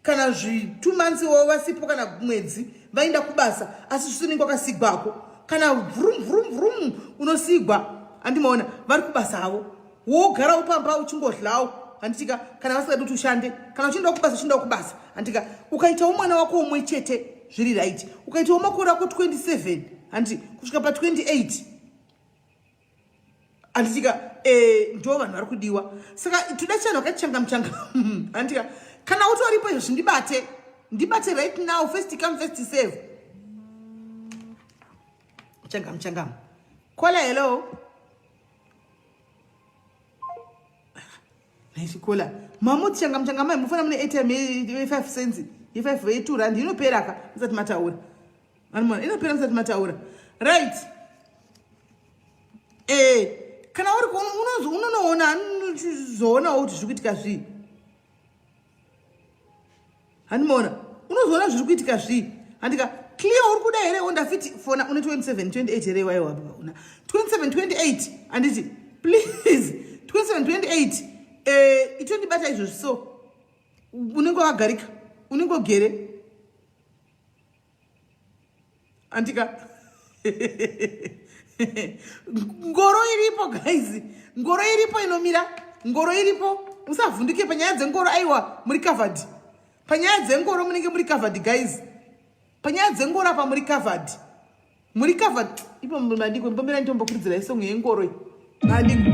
kana zvi two months wo vasipo kana mwedzi vaenda kubasa asi zvisinenge wakasigwako kana vrum vrum vrum unosigwa andimaona vari kubasa havo wogarawo pamba uchingodlawo handitika kana vasingadi kuti ushande kana uchiendawo kubasa uchiendawo kubasa handika ukaitawo mwana wako umwe chete zviri right ukaitawo makore ako 27 handi kusvika pa 28 handitika eh, ndo vanhu vari kudiwa saka toda chanhu vakachanga muchanga handitika kana utoripo izvo zvindibate ndibate right now first come first save changamu changamu kola hello Nechikola. Mamuti changa muchanga mai mufana mune airtime ye 5 cents, ye 5 ye 2 rand inopera ka musati mataura. Anumona inopera musati mataura. Right. Eh, kana uri unozo unonoona unozoonawo kuti zviri kuitika zvii. Handimaona unozoona zviri kuitika zvii handika clear uri kuda here honda fit fona une 27 28 here waiwa una 27 28 handiti please 27 28 eh itondibata izvozvi so unenge wakagarika unenge ugere andika ngoro iripo guys ngoro iripo inomira ngoro iripo musavhunduke panyaya dzengoro aiwa muri covered panyaya dzengoro munenge muri covered guys panyaya dzengoro apa muri covered muri covered ipo madiko mbomera nditombokurudzira isong yengoro iyi madiko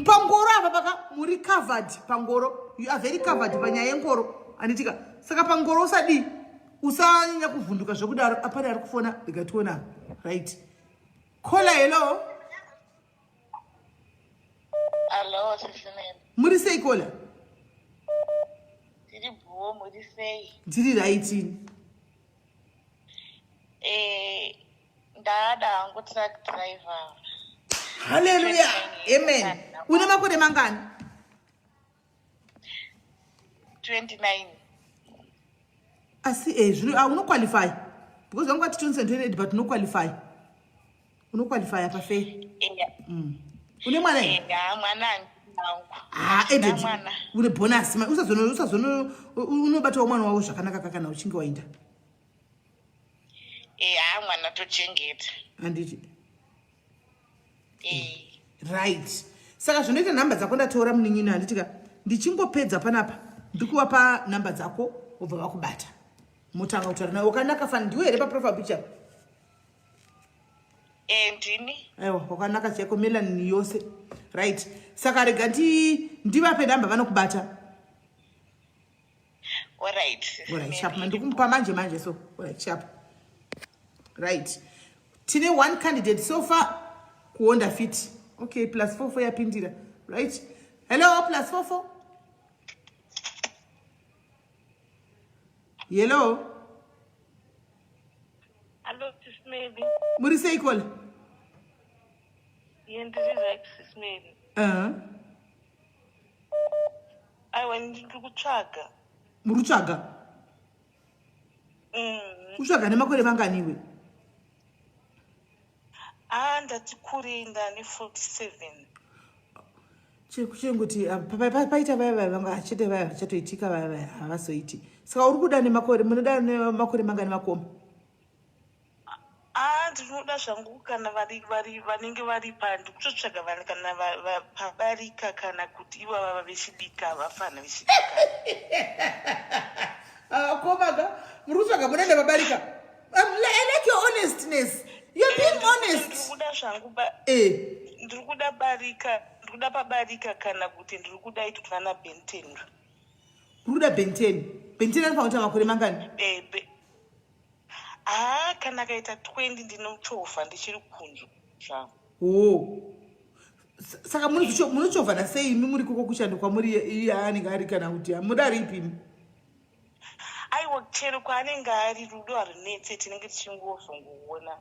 pangoro apa paka muri covered pangoro you are very covered panyaya yengoro anditika saka pangoro usadii usanyanya kuvhunduka zvekudaro apane ari kufona rega tiona right kola hello Hello, Sisimeni. Muri sei kola? Tiri bhuo, muri sei? Ndiri right. Eh, ndada hangu truck driver. Hallelujah. Amen. Une makore mangani? 29 asi eh, zvino ah, unoqualify because vanga vati 27 28 but unoqualify unoqualify apa fair mm. une mwana here ah, eded une bonus usazono usazono unobatawo mwana wavo zvakanaka kakana uchinge waenda eya mwana tochengeta handiti eh. right saka zvinoita nhamba dzako ndatora munin'ina handitika ndichingopedza panapa ndikuvapa nhamba dzako wobva vakubata motanga kutaura naye wakanaka fani ndiwe here paprofile picture eh, ndini aiwa wakanaka chaiko melanin yose right saka rega ndivape nhamba vanokubata Alright. Alright, sharp. Mandikumupa manje manje so. Alright, sharp. Right. Tine one candidate so far kuonda fit. Okay, plus 4 4 yapindira. Right? Hello, plus 4 4. Hello. Hello, Sis Melly. Muri sei caller? Ye ndiri right, Sis Melly. Aiwa, ndiri kutsvaga. Muri kutsvaga? Kutsvaga nemakore mangani iwe? Ah, ndati kurei, ndane 47. Chengoti ah, paita vaya vaya vanga achete vaya vachatoitika vaya vaya havazoiti. Saka uri kuda nemakore, munoda nemakore mangani makoma? Ah, ndinoda zvangu kana vari vari vanenge vari pa ndikutotsvaga vanhu kana pabarika kana kuti ivava vechidiki havafana vechidiki. Ah, komaka muri kutsvaga munoenda pabarika. I like your honestness. You're being honest. Ndiri kuda zvangu ba ndiri kuda barika, ndiri kuda pabarika kana kuti ndiri kuda ito tuvana Ben 10. Uri kuda Ben 10. Ben 10 anofanira kuita makore mangani? Eh, ah, kana akaita 20 ndinochovha ndichiri kunzwa zvangu. Oh. Saka munochovhana sei imi muri koko kushando kwamuri iye anenge ari kana kuti muda ripi imi? Aiwa, chero kwaanenge ari rudo harunetse, tinenge tichingozongoona.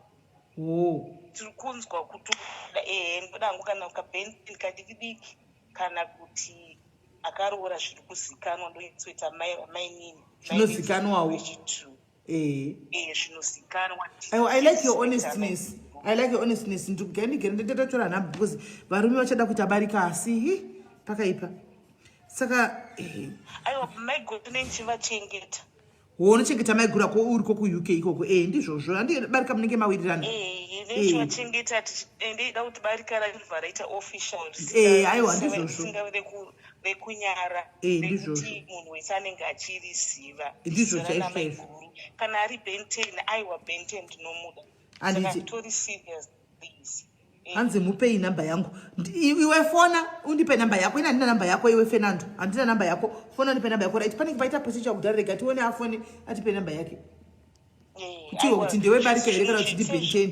Tiri kunzwa kuti ehe, ndoda hangu kana kaBen 10 kadiki diki kana kuti akaroora zviri kuzikanwa, ndonyatsoita mai vamainini. Zvinozikanwawo. Eh, zvinozikanwa. Aiwa, I like your honestness. I like your honestness. Ndikugandigere ndatotora nhamba because varume vachada kuita barika asi hi pakaipa. Saka Aiwa, maiguru ndichivachengeta. Wo unochengeta maiguru ako uri ko kuUK ikoko. Ndizvozvo. Handi barika munenge mawirirana. Ndichivachengeta ndida kuti barika racho raita official. Aiwa, ndizvozvo. Risingave rekunyara. Ndizvozvo. Rekuti munhu wese anenge achiriziva. Ndizvo Zera chaizvo namaiguru. Chaizvo. Kana ari Ben 10, aiwa, Ben 10 ndinomuda. Handiti. Saka tori serious please. Hanzi mupei namba yangu. Iwe fona undipe namba yako. Ina handina namba yako iwe Fernando. Handina namba yako. Fona undipe namba yako. Right, panenge paita potential kudhara, rega tione afone atipe namba yake. Kutiwa Aiwa, kuti ndewe barika here kana kuti zvimwe ndi Ben 10.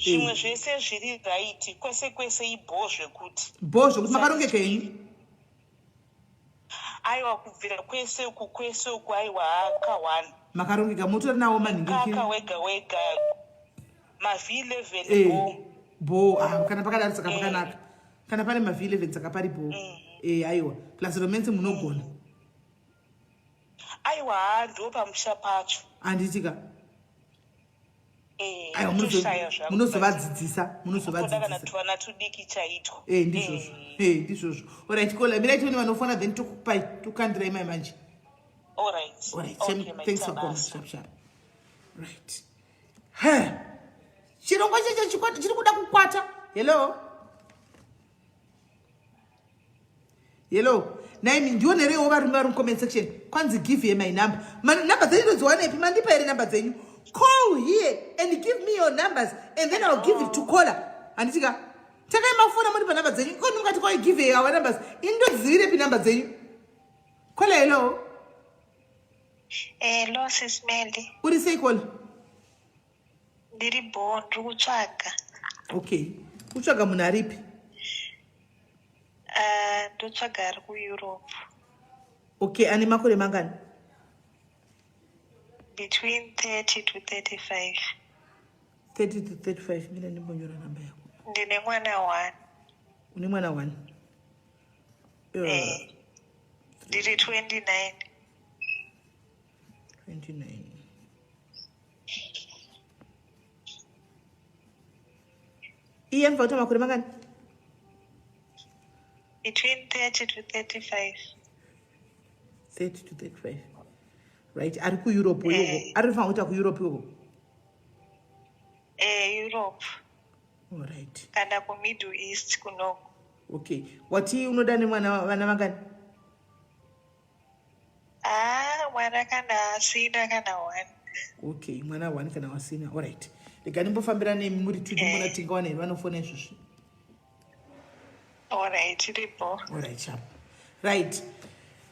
Zvimwe zvese zviri right, kwese kwese ibho zvekuti. Bho zvokuti makarongeka henyu. Aiwa, kubvira kwese uku kwese uku, aiwa, ka1. Makarongeka motori nawo manhingirikiri. Kaka wega wega maV11 bho. Bho, ah, kana pakadaro saka pakanaka. Kana pane maV11 saka pari bho. Aiwa. Plus romance munogona. Aiwa, ndo pamusha pacho. Handitika. Aiwa, Toshaya zvangu, munozovadzidzisa, kutoda kana munozovadzidzisa. tuvana tudiki chaitwa. Ndizvozvo. Ndizvozvo. Alright, caller, mirai tione vanofona then tokupai tokandirai mai manje. Alright. Alright, Okay, Shem, thanks for coming. maita Sharp, sharp. Right. Ha. Chirongwa checho chiri kuda kukwata. Hello. Hello. Naimi ndionereiwo varume vari mucomment section. Kwanzi give here my number. Number dzenyu ndodziwanepi? Mandipa here number dzenyu? Call here and give me your numbers and then I'll give it to caller. Handitika. Takai mafona muri pa number dzenyu. Ko ndingati kwai give here our numbers. Ini ndodzizivirepi number dzenyu? Caller, hello. Hello, Sis Melly. Uri sei caller? Ndiri bho, ndiri kutsvaga. Okay. Kutsvaga munhu aripi? Ndotsvaga ari kuEurope. Okay, ane makore mangani? Between 30 to 35. 30 to 35. Mina ndimbonyora namba yako. Ndine mwana one. Une mwana one. Ndiri 29. 29. Iye anofanira kuita makore mangani? Between 30 to 35. 30 to 35. Right, ari kuEurope ikoko. Ari kufanira kuita kuEurope ikoko. Europe. Alright. Kana kuMiddle East kunoko. Okay. Wati unoda nemwana vana vangani? Ah, mwana kana asina kana one. Okay, mwana one kana wasina. Alright. Rega ndimbofambira nemi muri two ndimona tingawana here vanofona izvozvi. Alright, iripo. Alright, sharp. Right.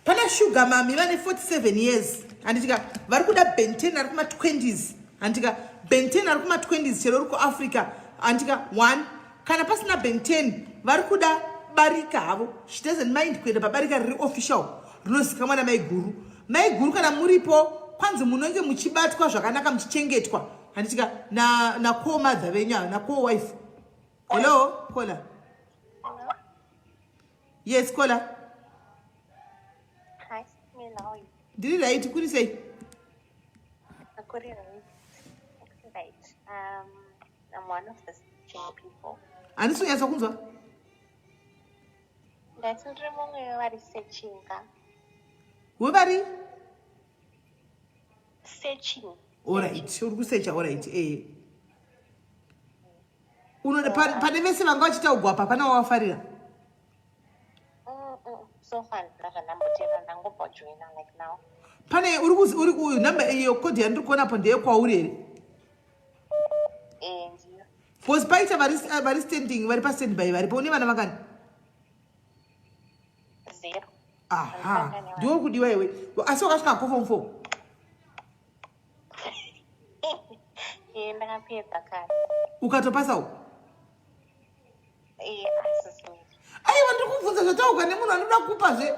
Pana sugar mami vane 47 years. Handitika vari kuda Ben 10 ari kuma 20s. Handitika Ben 10 ari kuma 20s chero uri kuAfrica. Handitika one kana pasina Ben 10 vari kuda barika havo. She doesn't mind kuenda pabarika riri official rinozikamwa namaiguru. Maiguru kana muripo. Kwanzi munenge muchibatwa zvakanaka muchichengetwa handitika na co-mother venyu ava, na co-wife. Hello caller. Yes caller. Hi, Mel, how are you? Ndiri right, kuri sei? Kuri right. Right. I'm one of the searching people. Handisi kunyatsa kunzwa. Ndati ndiri mumwe wevari searching. Wevari? Searching. Alright, uri kusecha, alright, eh. Unoda pane vese vanga vachitaugwa apa, pana wawafarira? So far ndina zvandambotera, ndangobva joina like now. Pane uri kuzi uri ku namba iyo code yandiri kuona apo ndeyekwauri here? Eh, ndiyo. Because paita vari standing, vari pastand by varipo. Une vana vakani? Zero. Aha, ndiwo kudiwa iwe. Asi wakasvika ko form 4? Eh, ndakapedza kare. Ukatopasawo? Eh, asi Aiwa, ndiri kubvunza zvataurwa nemunhu anoda kupazve.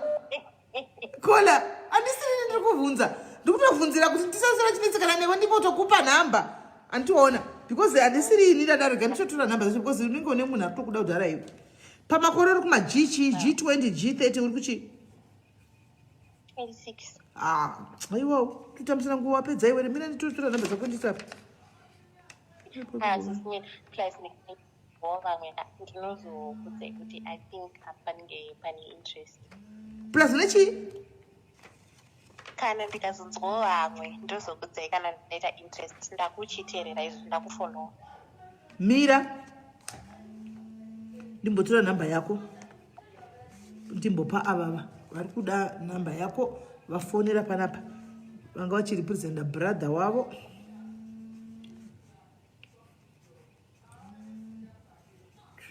Caller, handisiri ndiri kubvunza, ndiri kutobvunzira kuti ndisasira chinetsekana newe, ndimbotokupa nhamba handitiona, because handisiri ini ndadarega nditotora nhamba dzacho, because unenge une munhu ari kutokuda kudhara iwe. Pamakore uri kuma G chi G20, G30, uri kuchi? 26. Ah, aiwa, totambisana nguva, wapedza iwe. Mina nditotora nhamba dzako ndisapa. Ah, sisi, plus vo vamwe ndinozokudzai kuti I think panenge pane interest. Plus nechii? Kana ndikazonzwawo vamwe ndozokudzai kana ndaita interest. Ndakuchiteerera izvo, ndakufollowa. Mira, ndimbotora nhamba yako, ndimbopa avava vari kuda nhamba yako vafonera panapa, vanga vachirepresenta brother wavo.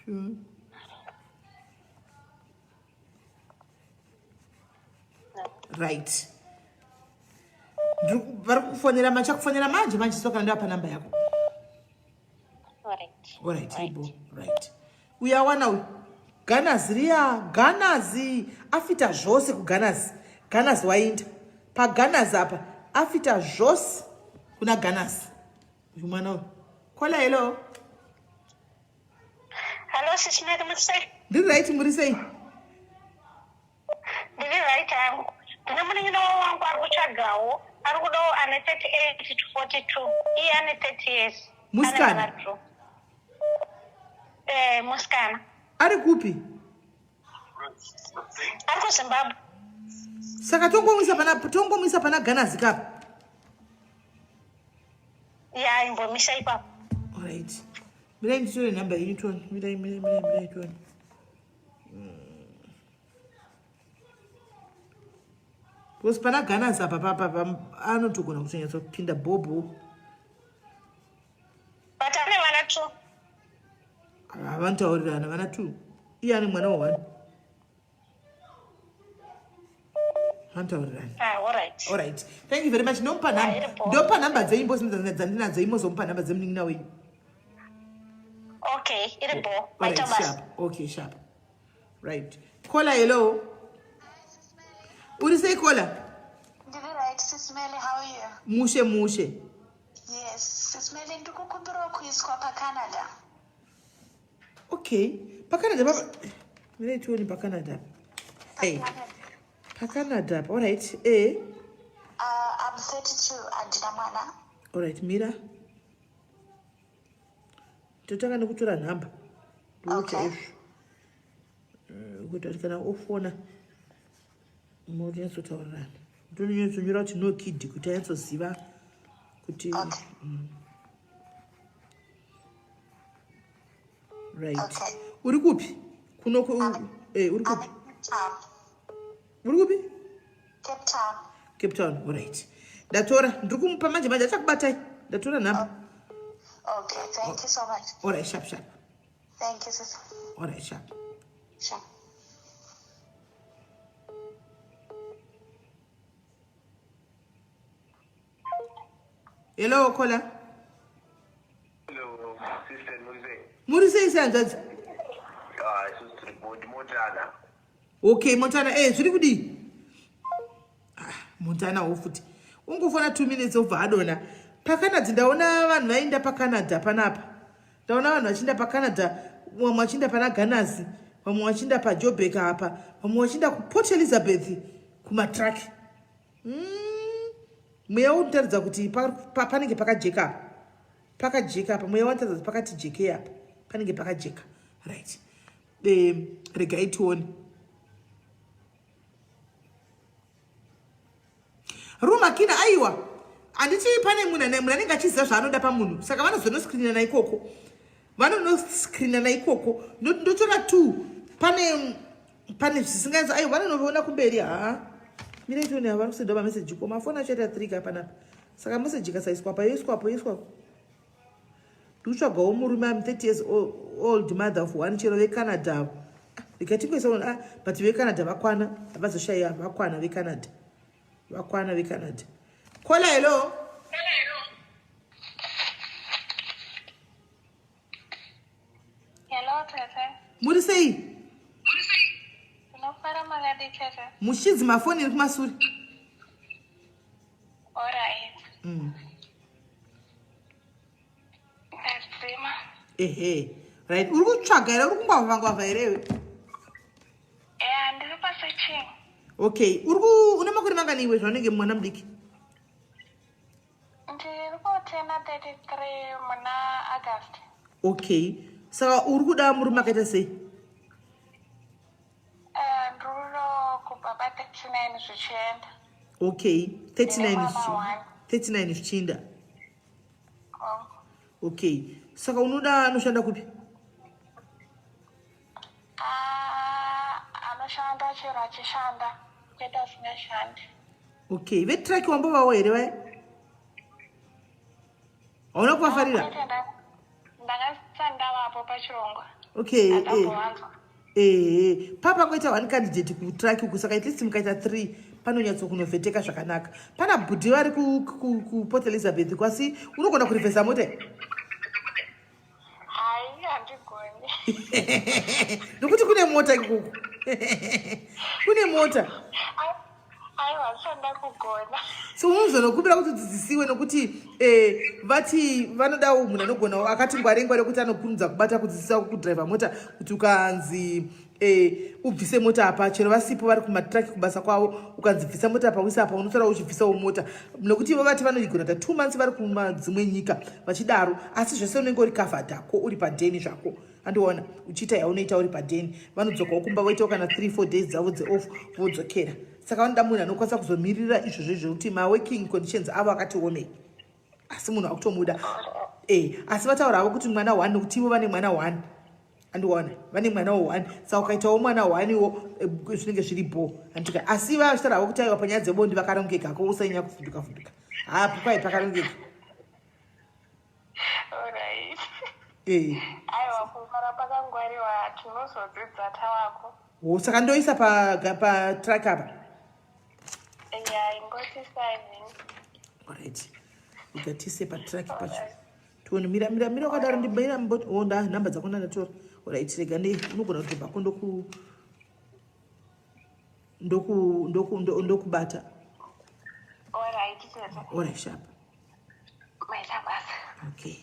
Two. Right, vari kufonera, machakufonera manje manje, so kana ndavapa namba yako. Alright. Alright, ibo right. Uyu awana uyu Ganazi riya, Ganazi afita zvose kuGanazi. Ganazi wainda paGanazi apa, afita zvose kuna Ganazi uyu mwana uyu. Caller, hello. Hello, Sis Mary, muri sei? Ndiri right, muri sei? Ndiri right hangu. Ndine munin'ina wangu ari kutsvagawo, ari kudawo ane 38 to 42. Iye ane 30 years. Musikana? Ane vana two. Eh, musikana. Ari kupi? Ari kuZimbabwe. Saka tongomuisa pana Ganazi kapa? Ya, imbomisa ipapo. Alright, mirai nditore nhamba yenyu toni. Mirai, mirai, mirai, mirai toni. Because pana Ganazi apa papa anotogona kutonyatsopinda bhobho. But ane vana two. Vanotaurirana, vana two, iye ane mwana wa one, vanotaurirana. Ah, alright. Alright, thank you very much. Ndomupa Ah, nhamba, iripo. ndopa nhamba dzenyu dzandinadzo, imozomupa nhamba dzemunin'ina wenyu. Okay, iripo. Alright, Maita basa. sharp. Okay, sharp. Right, caller, hello, uri sei caller? Ndiri right, Sis Melly, how are you? Mushe mushe. Yes, Sis Melly, ndikukumbirawo kuiswa paCanada. Okay, paCanada papa, mirai tione paCanada. Hey, paCanada pa, alright, eh. I'm 32, handina mwana. Alright, mira, totanga nekutora nhamba ndo chaizvo. Kuti ati kana ofona monyatsotaurirana, ndonyatsonyora kuti no kid, kuti anyatsoziva kuti Right. Okay. Uri kupi kuno uri kupi? I'm in Cape Town. Uri kupi? Cape Town. Cape Town, alright. Ndatora, ndiri kumupa manje manje, achakubatai. Ndatora nhamba. Okay, thank you so much. Alright, sharp sharp. Thank you, sis. Alright, sharp. Sharp. Hello caller. Hello, sister, muri sei? Muri sei sehanzvadzi? Ah, isusu tiri bodi, Montana. Okay, Montana, eh, zviri kudii? Ah, Montana wo futi. Ungofona 2 minutes obva adona. PaCanada ndaona vanhu vainda paCanada panapa. Ndaona vanhu vachiinda paCanada, vamwe vachiinda pana Ganazi, vamwe vachiinda paJobek apa, vamwe vachiinda kuPort Elizabeth kumatruck. Mweya unotaridza kuti panenge pakajeka apa. Pakajeka apa. Mweya unotaridza kuti pakati jekei apa. Panenge pakajeka. Right. Regai tione. Rumakina aiwa handiti pane munhu munhu anenge achiziva zvaanoda pamunhu saka vanozonoscreenana ikoko vanonoscreenana ikoko ndotora two pane pane zvisinganzi aiwa vanonoona kumberi haa mira itone ava kusenda mameseji ko mafoni acho aita three ka panapa saka meseji ikasaiswa pa yoiswapo yoiswapo ndikutsvagawo murume am 30 years old mother of one chero vecanada avo ah, rikatingoisa ah, but vecanada vakwana havazoshaiya vakwana vecanada vakwana vecanada kola hello Hello, tete. Muri sei? Tinofara makadii tete? Muchidzi mafoni iri kumasure. Alright. Ndadzima. Ehe. Right. Uri kutsvaga here? Uri kungwavha ngwavha here iwe? Yeah, ndiri pa searching. Okay. Uri ku une makore mangani iwe zvaunenge mwana mudiki? Ndiri kutena 33 muna August. Okay. Saka uri kuda murume akaita sei? Eh, ndiri kubva pa 39 zvichienda. Okay, 39 39 zvichienda. Oh. Okay. Saka unoda anoshanda kupi? Ah, anoshanda chero achishanda kwete asingashandi. Okay, vetruck wambovawo here vaya? Hauna kuvafarira? Ah, ndakasati ndavapo pachirongwa. Okay. Eh. Eh, papa kuita one candidate kutruck uku saka at least mukaita 3 panonyatso kunovheteka zvakanaka. Pana bhudhi vari ku, ku, ku Port Elizabeth kwasi unogona kurivhesa mota? Hayi, handigoni. Nokuti kune mota ikoko. Kune mota. Aiwa, ndisanda kugona. So unozonokumbira kuti udzidzisiwe nokuti eh, vati vanodawo munhu anogonawo akati ngware ngware kuti anokurumidza kubata kudzidzisa kudriver mota kuti ukanzi eh, ubvise mota apa chero vasipo vari kumatraki kubasa kwavo ukanzi bvisa mota apa wisa apa unotora uchibvisawo mota nokuti ivo vati vanoigona ta two months vari kumadzimwe nyika vachidaro asi zvese unenge uri covered hako uri padeni zvako andiona uchiita yaunoita uri padeni vanodzokawo kumba voitawo kana 3 4 days dzavo dzeoff vodzokera saka vanoda munhu anokwanisa kuzomirira izvozvo izvo kuti maworking conditions avo akati omei asi munhu akutomuda e asi vataura havo kuti mwana one nokuti ivo vane mwana one andiona vane mwana wo one saka ukaitawo mwana one wo eh, zvinenge zviri bho andika asi vachitaura havo kuti aiwa panyaya dzebondi vakarongeka ko usanyanya kuvhunduka vhunduka hapo kwai pakarongeka eh. aiwa kungwara pakangwariwa tinozodzidza tawako wo saka ndoisa patruck apa ya ingotisai alright ikatise patruck pacho tione mira mira mira wakadaro ndimira mbonda nhamba dzako ndandatora alright rega ndi unogona kuti bako ndoku ndoku ndoku ndokubata alright tete alright sharp maita basa okay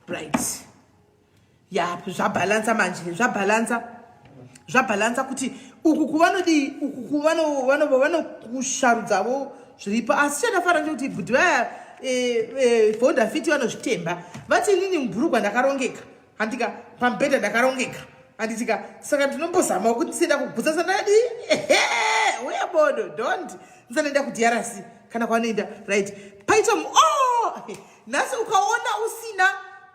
Right. Ya, zvabhalansa manje, zvabhalansa. Zvabhalansa kuti uku kuvanodii, uku kuvano vano vanokusharudzavo zviripo. Asi chandafara ndechekuti bhudhi vaya eh, eh, Honda Fit vanozvitemba. Vati inini mubhurugwa ndakarongeka. Handika pamubhedha ndakarongeka. Handitika saka ndinombozamawo kuti ndisenda kugutsa sandadii. Ehe, uya bodo, don't. Ndisanoenda kuDRC kana kwanoenda. Right. Paita oh! Nhasi ukaona usina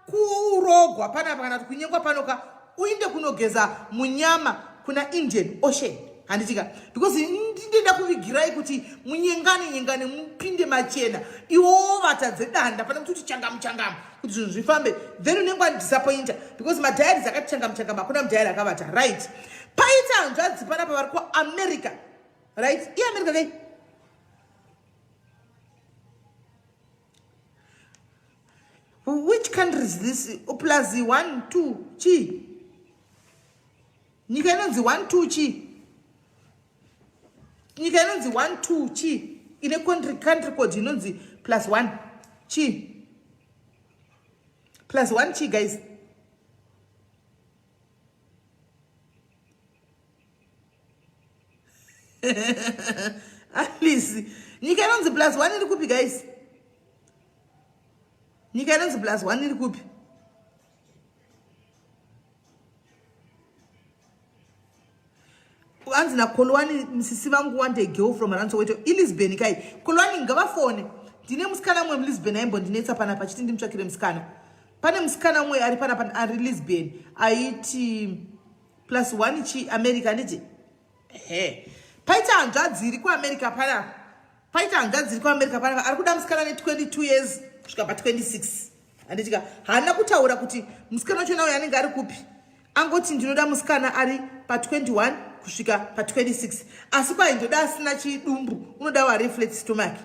kurogwa panapa kana kuti kunyengwa panoka uinde kunogeza munyama kuna Indian Ocean. Handitika because ndinoda kuvigirai kuti munyengane nyengane mupinde machena iwo vata dzedanda pane kuti uti changamu changamu kuti zvinhu zvifambe then unenge wadisappointa because madiaries akati changamu changamu hakuna mudiary akavata right paita hanzvadzi panapa vari kuamerica right iamerica kai Which country is this? Plus 1 2 chi. Nyika inonzi 1 2 chi. Nyika inonzi 1 2 chi. Ine country country code inonzi plus 1 chi. Plus 1 chi guys. Alice, nyika inonzi plus 1 iri kupi guys? Nyika inonzi plus 1 iri kupi? Anzi naKolwani misisi vangu want a girl from around Soweto iLisbon kai. Kolwani ngavafone. Ndine musikana mumwe muLisbon aimbondinetsa panapa achiti ndimutsvakire musikana. Pane musikana mumwe ari panapa ari Lisbon aiti plus one chi America handiti? Ehe. Paita hanzvadzi iri kuAmerica panapa. Paita hanzvadzi iri kuAmerica panapa ari kuda musikana ne 22 years kusvika pa 26. Handiti ka? Haana kutaura kuti musikana wacho nawe anenge ari kupi. Angoti ndinoda musikana ari pa 21 kusvika pa 26. Asi kwai ndoda asina chidumbu, unoda wari flat stomach.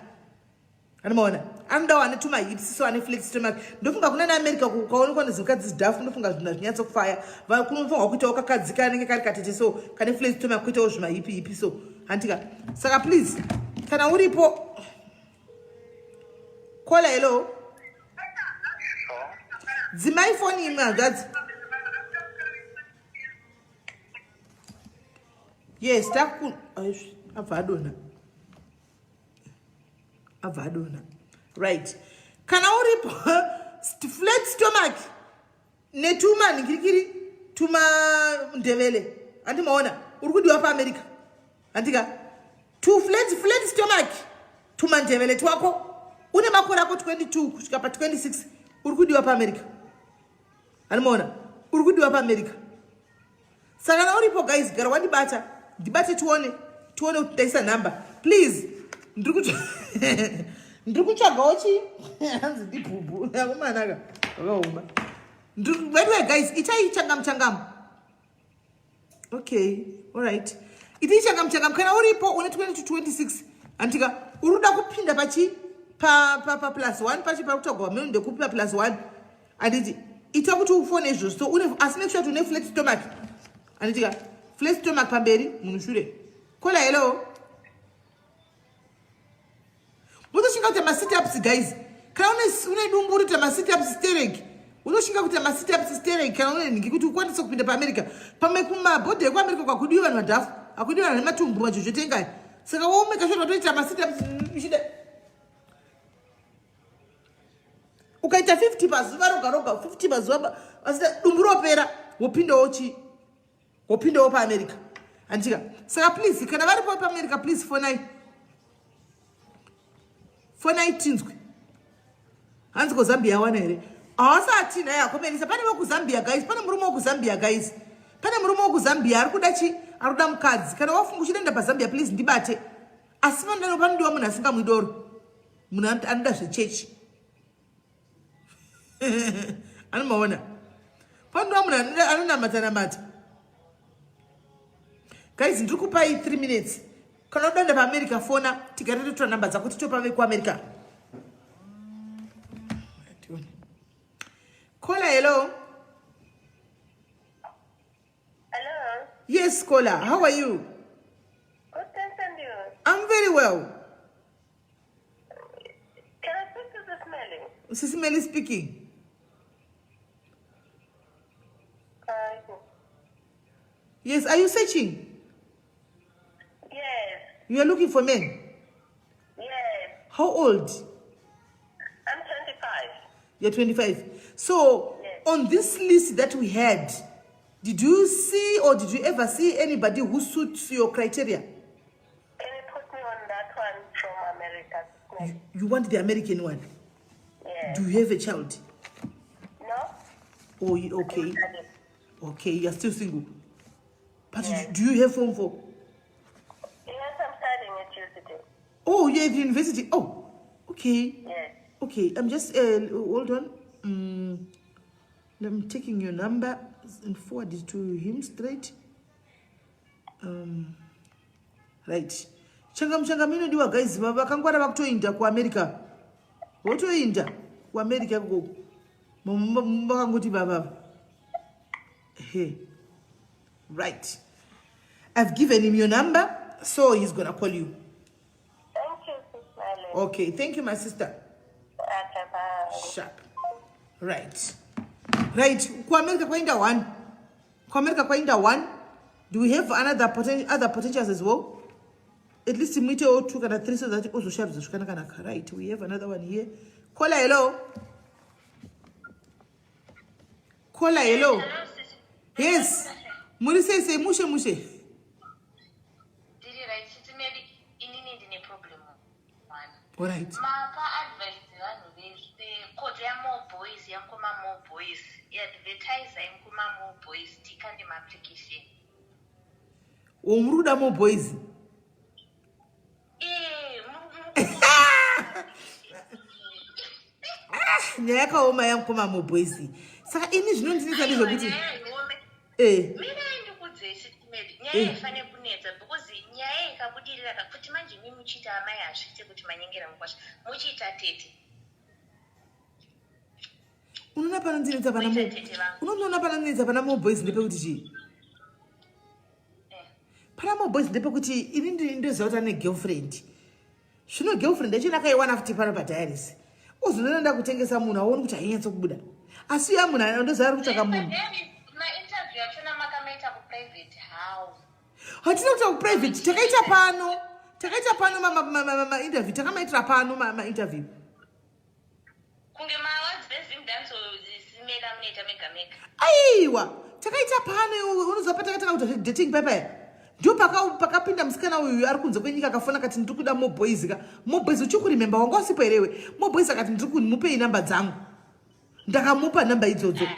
Anomaona? Anoda wane tuma hips so ane flat stomach. Ndofunga kuna na America kukaonekwa nezimukadzi zidhafu ndofunga zvinhu zvinyatso kufaya. Kunofanirwa kuitawo kakadzi kanenge kari katete so kane flat stomach kuitawo zvima hipi hipi so. Handika. Saka please kana uripo Kola hello. Dzimai foni imwe hanzvadzi. Yes, taku abva adonha. Abva adonha. Right. Kana uripo flat stomach netuma nhingirikiri tuma ndevele. Handi maona uri kudiwa paAmerica. Handika. Tu flat flat stomach tuma ndevele twako. Une makore ako 22 kusvika pa 26 uri kudiwa paAmerica. Handi maona uri kudiwa paAmerica. Saka kana uripo guys gara wandibata ndibate tione tione kuti ndaisa number please. Ndiri ndiri kutsvagawo chi hanzi ndibhubhu akomanaka zvakaoma. By the way guys itai changamu changamu. Okay, all right. Itai changamu changamu kana uripo une 20 to 26 andika uri kuda kupinda pachi pa pa pa plus 1 pachi pari kutagwa menu ndekupi pa plus 1. Anditi ita kuti ufone izvozvo so une asi make sure kuti une flat stomach. Anditi ka flat stomach pamberi munhu shure. Kola hello. Unotoshinga kuita ma sit ups guys. Kana une dumbu unoita ma sit ups sterek. Unoshinga kuita ma sit ups sterek kana une nhingi kuti ukwanise kupinda paAmerica. Pamwe kumabhodha ekuAmerica kwakudiwa vanhu vadhafu. Hakudiwa vanhu vane matumbu majojotenga. Saka womeka sure watoita ma sit ups uchida. Ukaita 50 pazuva roga roga 50 pazuva asi dumbu ropera wopindawo chi wopindawo paAmerica. Handika. Saka please kana varipo paAmerica please fonai. Fonai tinzwe. Hanzi ko Zambia yawana here? Haasati naye akomenisa. Pane vekuZambia guys, pane murume wekuZambia guys. Pane murume wekuZambia ari kuda chi ari kuda mukadzi. Kana wafunga uchida paZambia please ndibate. Asi panodiwa munhu asingamwi doro. Munhu anoda zvechechi. Anomaona. Panodiwa munhu anonamata namata. Guys, ndiri kupai 3 minutes. Kana unoda paAmerica fona tigare totora namba dzako titopa vekuAmerica. Kola hello. Hello. Yes, Kola. How are you? Good, thanks, and you? I'm very well. Can I speak to Sisi Meli? Sisi Meli speaking. Yes, are you searching? Yes. You are looking for men? Yes. How old? I'm 25. You're 25. So, yes. On this list that we had, did you see or did you ever see anybody who suits your criteria? Can you put me on that one from America? You want the American one? Yes. Do you have a child? No. Oh, okay. Okay, you're still single. But yes. Do you have form 4? Yes, I'm studying at university. Oh, you're at university. Oh, okay. Yes. Okay, I'm just, hold on. I'm taking your number and forward it to him straight. Right. Changamu changamu inodiwa guys, vakangwara vakutoinda kuAmerica. Votoinda kuAmerica ikoko. Vakangoti vavava. He. Right. I've given him your number, so he's gonna call you. Thank you, Sister. Okay, thank you, my sister. Okay, bye. Sharp. Right. Right. KuAmerica kwaenda one. KuAmerica kwaenda one. Do we have another poten other potentials as well? At least muitewo two kana three so that ozosharudza zvakanaka. Right. We have another one here. Caller, hello. Caller, hello. Yes. Muri sei sei mushe mushe. Ndiri right Sisi Melly, inini ndine problem one. Alright. Mapa advice vanhu vese kodzo ya more boys yamukoma more boys advertise yamukoma more boys tikande maapplication. O muri kuda more boys? Eh, ah, nyaya yakaoma yamukoma more boys. Saka ini zvinondinetsa ndezvekuti Eh. Mina ndikudze sitimedi nyaya eh. ifane kunetsa because nyaya ikabudirira ka kuti manje imi muchiita amai hazviite kuti manyengera mukwasha muchiita tete. Unoona panondinetsa pana mo unoona panondinetsa pana mo boys ndepekuti chii? Eh. Pana mo boys ndepekuti ini ndoziva kuti ane girlfriend. Zvino girlfriend yacho ndakaiwana futi pano padiaries. Uzonoona ndakutengesa munhu aoni kuti hainyatso kubuda. Asi uya munhu andoziva ari kutsvaka munhu. Hatina kuita kuprivate, takaita pano. Takaita pano mainterview, takamaitira pano mainterview. Kunge maawards vezimdanso simela munoita mega mega. Aiwa, takaita pano unoziva patakatanga kuita dating paya. Ndio pakapinda musikana uyu ari kunze kwenyika akafona akati ndiri kuda more boys ka. More boys uchikuremember wanga usipo here iwe. More boys akati ndiri kumupei namba dzangu. Ndakamupa namba idzodzo.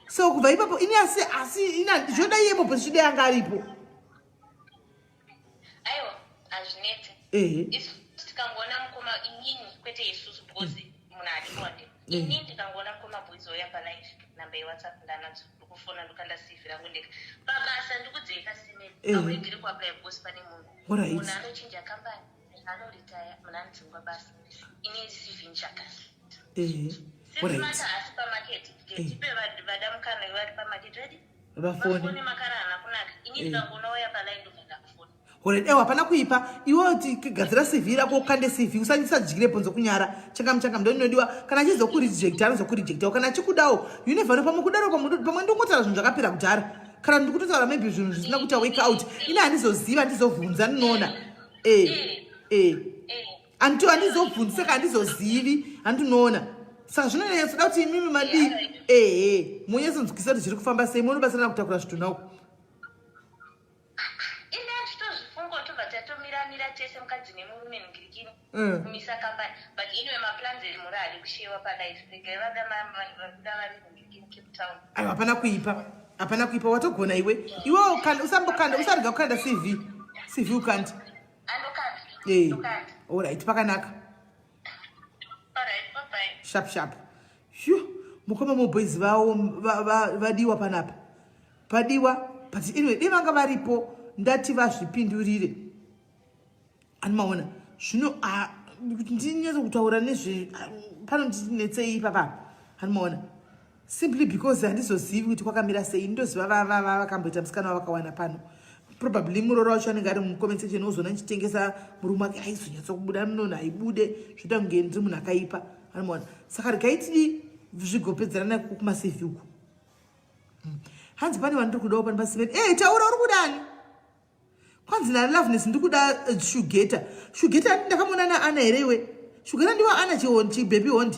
So kubva ipapo ini asi asi ina zvoda iye more boys chide anga aripo. Aiwa, hazvinetsi. Ehe. Isu tikangoona mukoma inini kwete isusu because munhu haadi kuwandira. Ini ndikangoona mukoma boys ouya palive number yewhatsapp ndanadzo ndikufona ndokanda CV rangu ndega. Pabasa ndikudzeka simeni. Hauregeri kuapply because pane munhu. Munhu anochinja company, munhu anoretire, munhu anodzingwa basa. Ini CV ndichakanda. Since mata haasi pamarket, tipe vada mukana vari pamarket ready? Vafone. Makara haana kunaka. Ini ndikangoona ouya palive ndobva ndafona. Alright, ewa hapana kuipa. Iwe gadzira CV rako ukande CV usadyire bhonzo kunyara. Changam changam ndo inodiwa. Kana achizokureject anozokurejectawo. Kana achikudawo you never know pamwe kudaro pamwe pamwe ndingotaura zvinhu zvakapera kudhara. Kana ndikutotaura maybe zvinhu zvisina kuita work out. Ini handizoziva handizobvunza ndinoona. Eh. Eh. Antu handizobvunzi saka handizozivi handinoona. Saka zvinonyatsoda kuti imimi madii? Eh eh. Monyatsonzwisisa kuti zviri kufamba sei monobatsirana kutakura zvitunha uko. Ini handitozvifunga tobva tatomiramira tese mukadzi nemurume nhingirikini kumisa kambani but anyway maplans emhuri haadi kushewa palife regai vada varikuda vari nhingirikini Cape Town. Aiwa hapana kuipa hapana kuipa watogona iwe iwe usambokanda usarega kukanda CV CV ukandi andokanda eh ndokanda alright pakanaka alright bye bye sharp sharp Phew, mukoma moboys vawo vadiwa panapa padiwa but anyway dai vanga varipo ndati vazvipindurire animaona zvino kuti ndinyatso kutaura nezve pano ndinetsei ipapa animaona simply because handizozivi kuti kwakamira sei ndoziva vakamboita musikana wavakawana pano probably muroora wacho anenge ari mucomment section ozoona ndichitengesa murume wake aizonyatsa kubuda munonhu aibude zvoita kunge ndiri munhu akaipa anomaona saka regai tidii zvigopedzerana kumasevhi uku Hanzi pane vandiri kudawo pano paseven. Eh, taura uri kudani? Kwanzi na Loveness ndiri kuda Shugeta. Shugeta ndakamuona na Ana here iwe? Shugeta ndiwa Ana chihondi, chibaby hondi.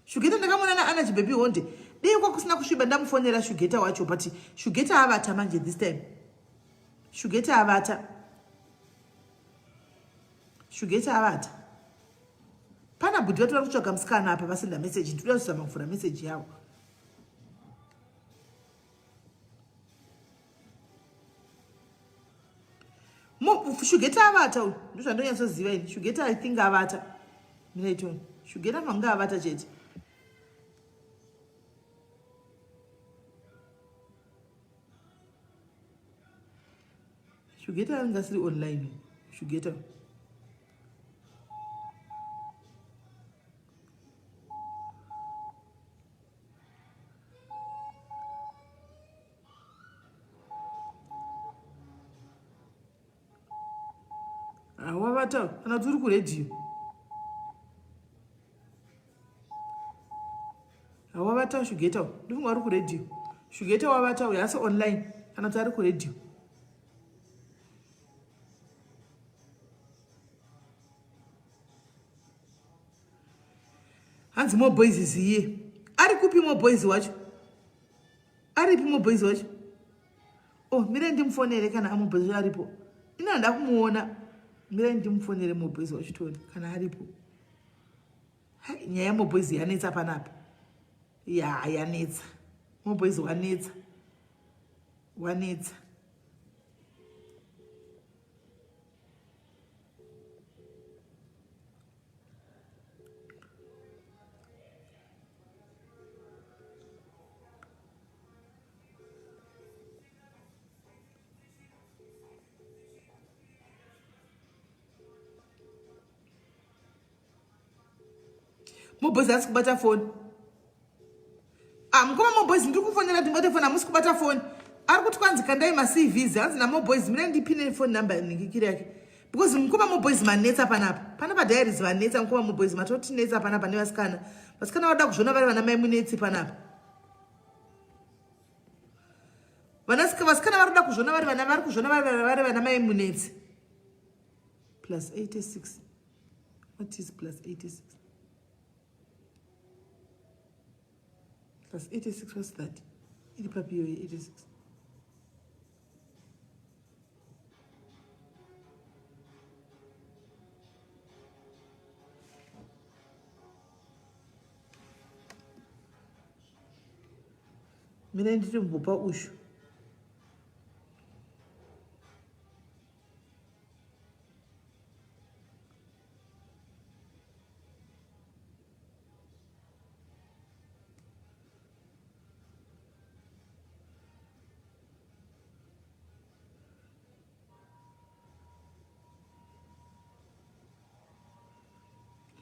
Shugeta ndakamuona na Ana chibaby hondi. Dei kwakusina kusviba ndamufonera Shugeta wacho but Shugeta avata manje this time. Shugeta avata. Shugeta avata. Pana bhudhi vati vari kutsvaga musikana apa vasenda message ndikuda kuzama kuvhura message yavo. Shugeta avata uyu ndozvandonyatsoziva ini Shugeta I think avata miraitoni Shugeta manga avata chete Shugeta anga asiri online Shugeta Ah, wavata kana kuti uri kuredhiyo ah, wavata shugeta ndifunga uri kuredhiyo shugeta wavata uyo asi online kana kuti ari kuredhiyo hanzi moboys ziye ari kupi moboys wacho aripi moboys wacho oh mirai ndimufonere kana amoboys wacho aripo ini handa kumuona mirai ndimufonere moboys wacho tione kana aripo hai nyaya yamoboys yanetsa panapa ya yanetsa moboys wanetsa wanetsa Moboys haasi kubata foni. Ah, mukoma Moboys ndiri kufonera kuti mubate foni hamusi kubata foni. Ari kuti kwanzi kandai maCVs hanzi naMoboys mina ndipine phone number ningikiri yake. Because mukoma Moboys manetsa panapa. Panapa diaries vanetsa mukoma Moboys matotinetsa panapa nevasikana. Vasikana vada kuzviona vari vana mai munetsi panapa. Vanasika vasikana vari kuda kuzviona vari vana vari kuzviona vari vana mai munetsi. Plus 86. What is plus 86? Plus 86, what's that? Iri papi iyoyo 86. Mina ndiri mbopa ushu.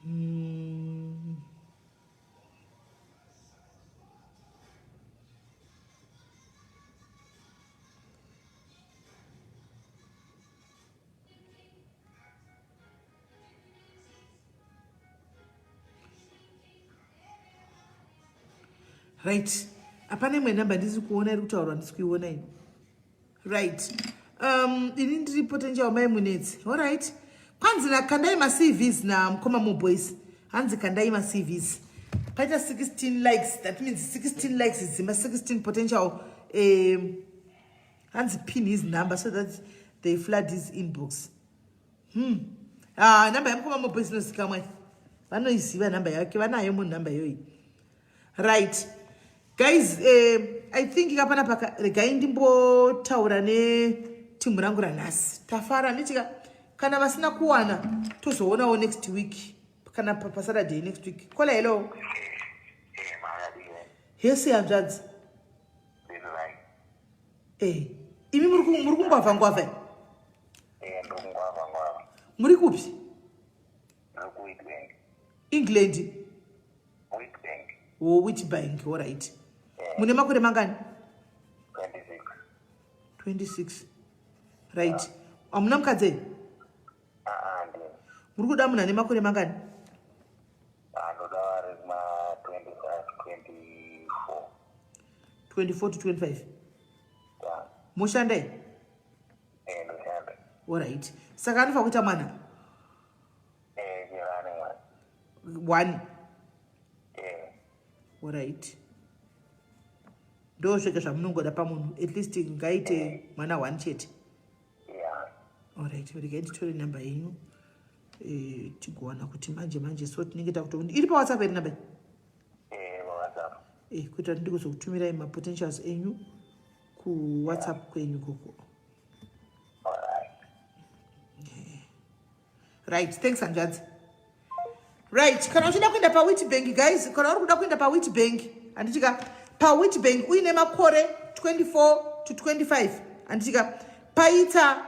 Mm. Right, hapana imwe namba ndisi kuona iri kutaurwa, ndisi kuiona ini. Right, ini ndiri potential mai Munetsi. Allright, kwanzi nakandai macvs namukoma moboys, hanzi kandai macvs. Paita 16 likes, that means 16 likes dzimba 16 potential. Hanzi pin his number so that they flood his inbox. Ah, namba yamukoma moboys inozikamwa, vanoiziva namba yake, vanayo munhu namba iyoyi. Right guys, I think kapana paka regai ndimbotaura netimu rangu ranhasi. Tafara nditika kana vasina kuwana tozoonawo next week kana pasaturday next week. Kola, hello. Hesi hanzvadzi. Imi muri kungwavha ngwavha? Muri kupi? England. Oh, Witbank. All right. Mune makore mangani? 26. Right. Hamuna mukadzi here? Muri kuda munhu ane makore mangani? 24 to 25. Moshanda here? All right. Saka anofanira kuita mwana? One. Alright, ndo zvega zvamunongoda pamunhu, at least ngaite mwana one chete. Alright, regai nditore namba yenyu, tigowana kuti manje manje so tinenge takuto iri pawhatsapp here namba iyi, kuitira kuti ndikuzokutumirai mapotentials enyu kuwhatsapp kwenyu koko. Right, thanks hanzvadzi. Right, kana uchida kuenda pawitbank guys, kana uri kuda kuenda pawitbank, handitika pawitbank uine makore 24 to 25, handitika paita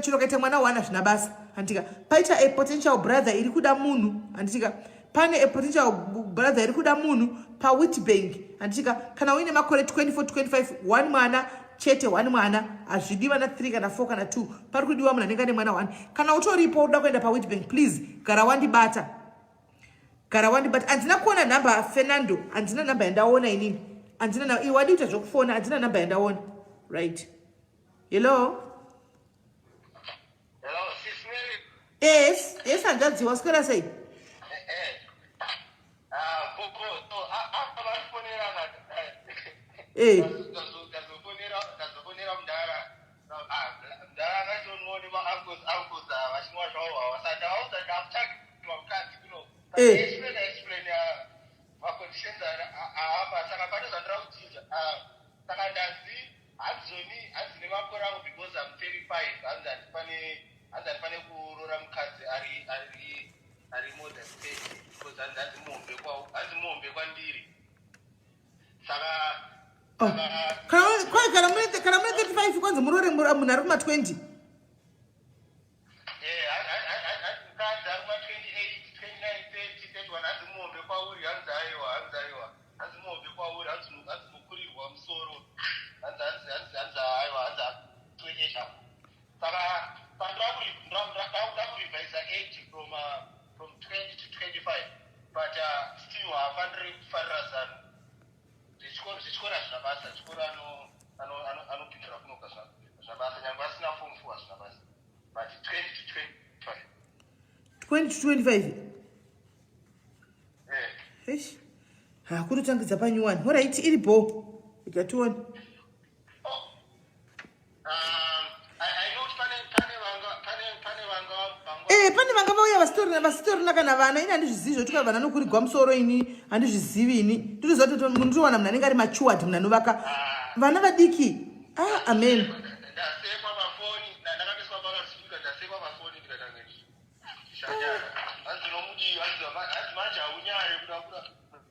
chiro kaita mwana wana zvina basa, handitika paita a potential brother iri kuda munhu, handitika pane a potential brother iri kuda munhu pawitbank, handitika kana uine makore 24 25, one mwana. chete one mwana. Hazvidi vana 3 kana 4 kana 2. Pari kudiwa munhu anenge ane mwana one. Kana utoripo uda kuenda paWitbank, please gara wandibata. Gara wandibata. Handina kuona nhamba Fernando, handina nhamba yandaona inini. Handina nhamba, iwe wadi kuita zvekufona, handina nhamba yandaona. Right. Hello? Hello, Sis Mary. Yes, yes hanzvadzi waswera sei? Eh, eh. Ah, boko. So, ah, ah, vafonera na. Eh. Ndazofonera, ndazofonera mudhara. Ah, mudhara akatomuone ma uncles, uncles ah, vachinwa zvavo havasati auza ndakutsvagirwa mukadzi kuno. Eh. Explain, explain ah, ma conditions aapa saka pane zvandira kuchinja. Ah, saka ndanzi hanzoni hanzi nemakore angu because I'm 35 hanzi handifane hanzi handifane kuroora mukadzi ari ari ari more than 30 because hanzi hanzi muhombe kwa hanzi muhombe kwandiri saka Oh. Kana kwai kana mune kana mune 35 kwanzi muroore munhu ari kuma 20. Eh, mukadzi ari kuma 28 29 30 31 hanzi muhombe kwauri hanzi aiwa hanzi aiwa hanzi muhombe kwauri hanzi hanzi mukurirwa musoro hanzi hanzi hanzi hanzi aiwa hanzi 28 apo saka ndakurevisa age from 20 to 25 but still haafaniri kufarira zano zvechikoro zvechikoro hazvina basa chikoro anopindira kunoka zvabasa nyangwe asina form 4 hazvina basa but 20 to 25. 20 to 25. Eh. Eish. Ha kutotangidza pa new one. Alright, iri bo. Ikatione. Oh. I know kuti pane vanga pane vanga vanga Eh, pane vanga vauya vasitorina vasitorina kana vana ini handizvizivi zvekuti kana vana nokurigwa musoro ini handizvizivi ini ndinoziva kuti munotowana munhu anenge ari matured munhu anovaka vana vadiki ah amen ndasekwa pafoni ndakamiswa pakasvika ndasekwa pafoni ndikatanga shanyara hanzi nomudii hanzi hanzi manje haunyare kuda kuda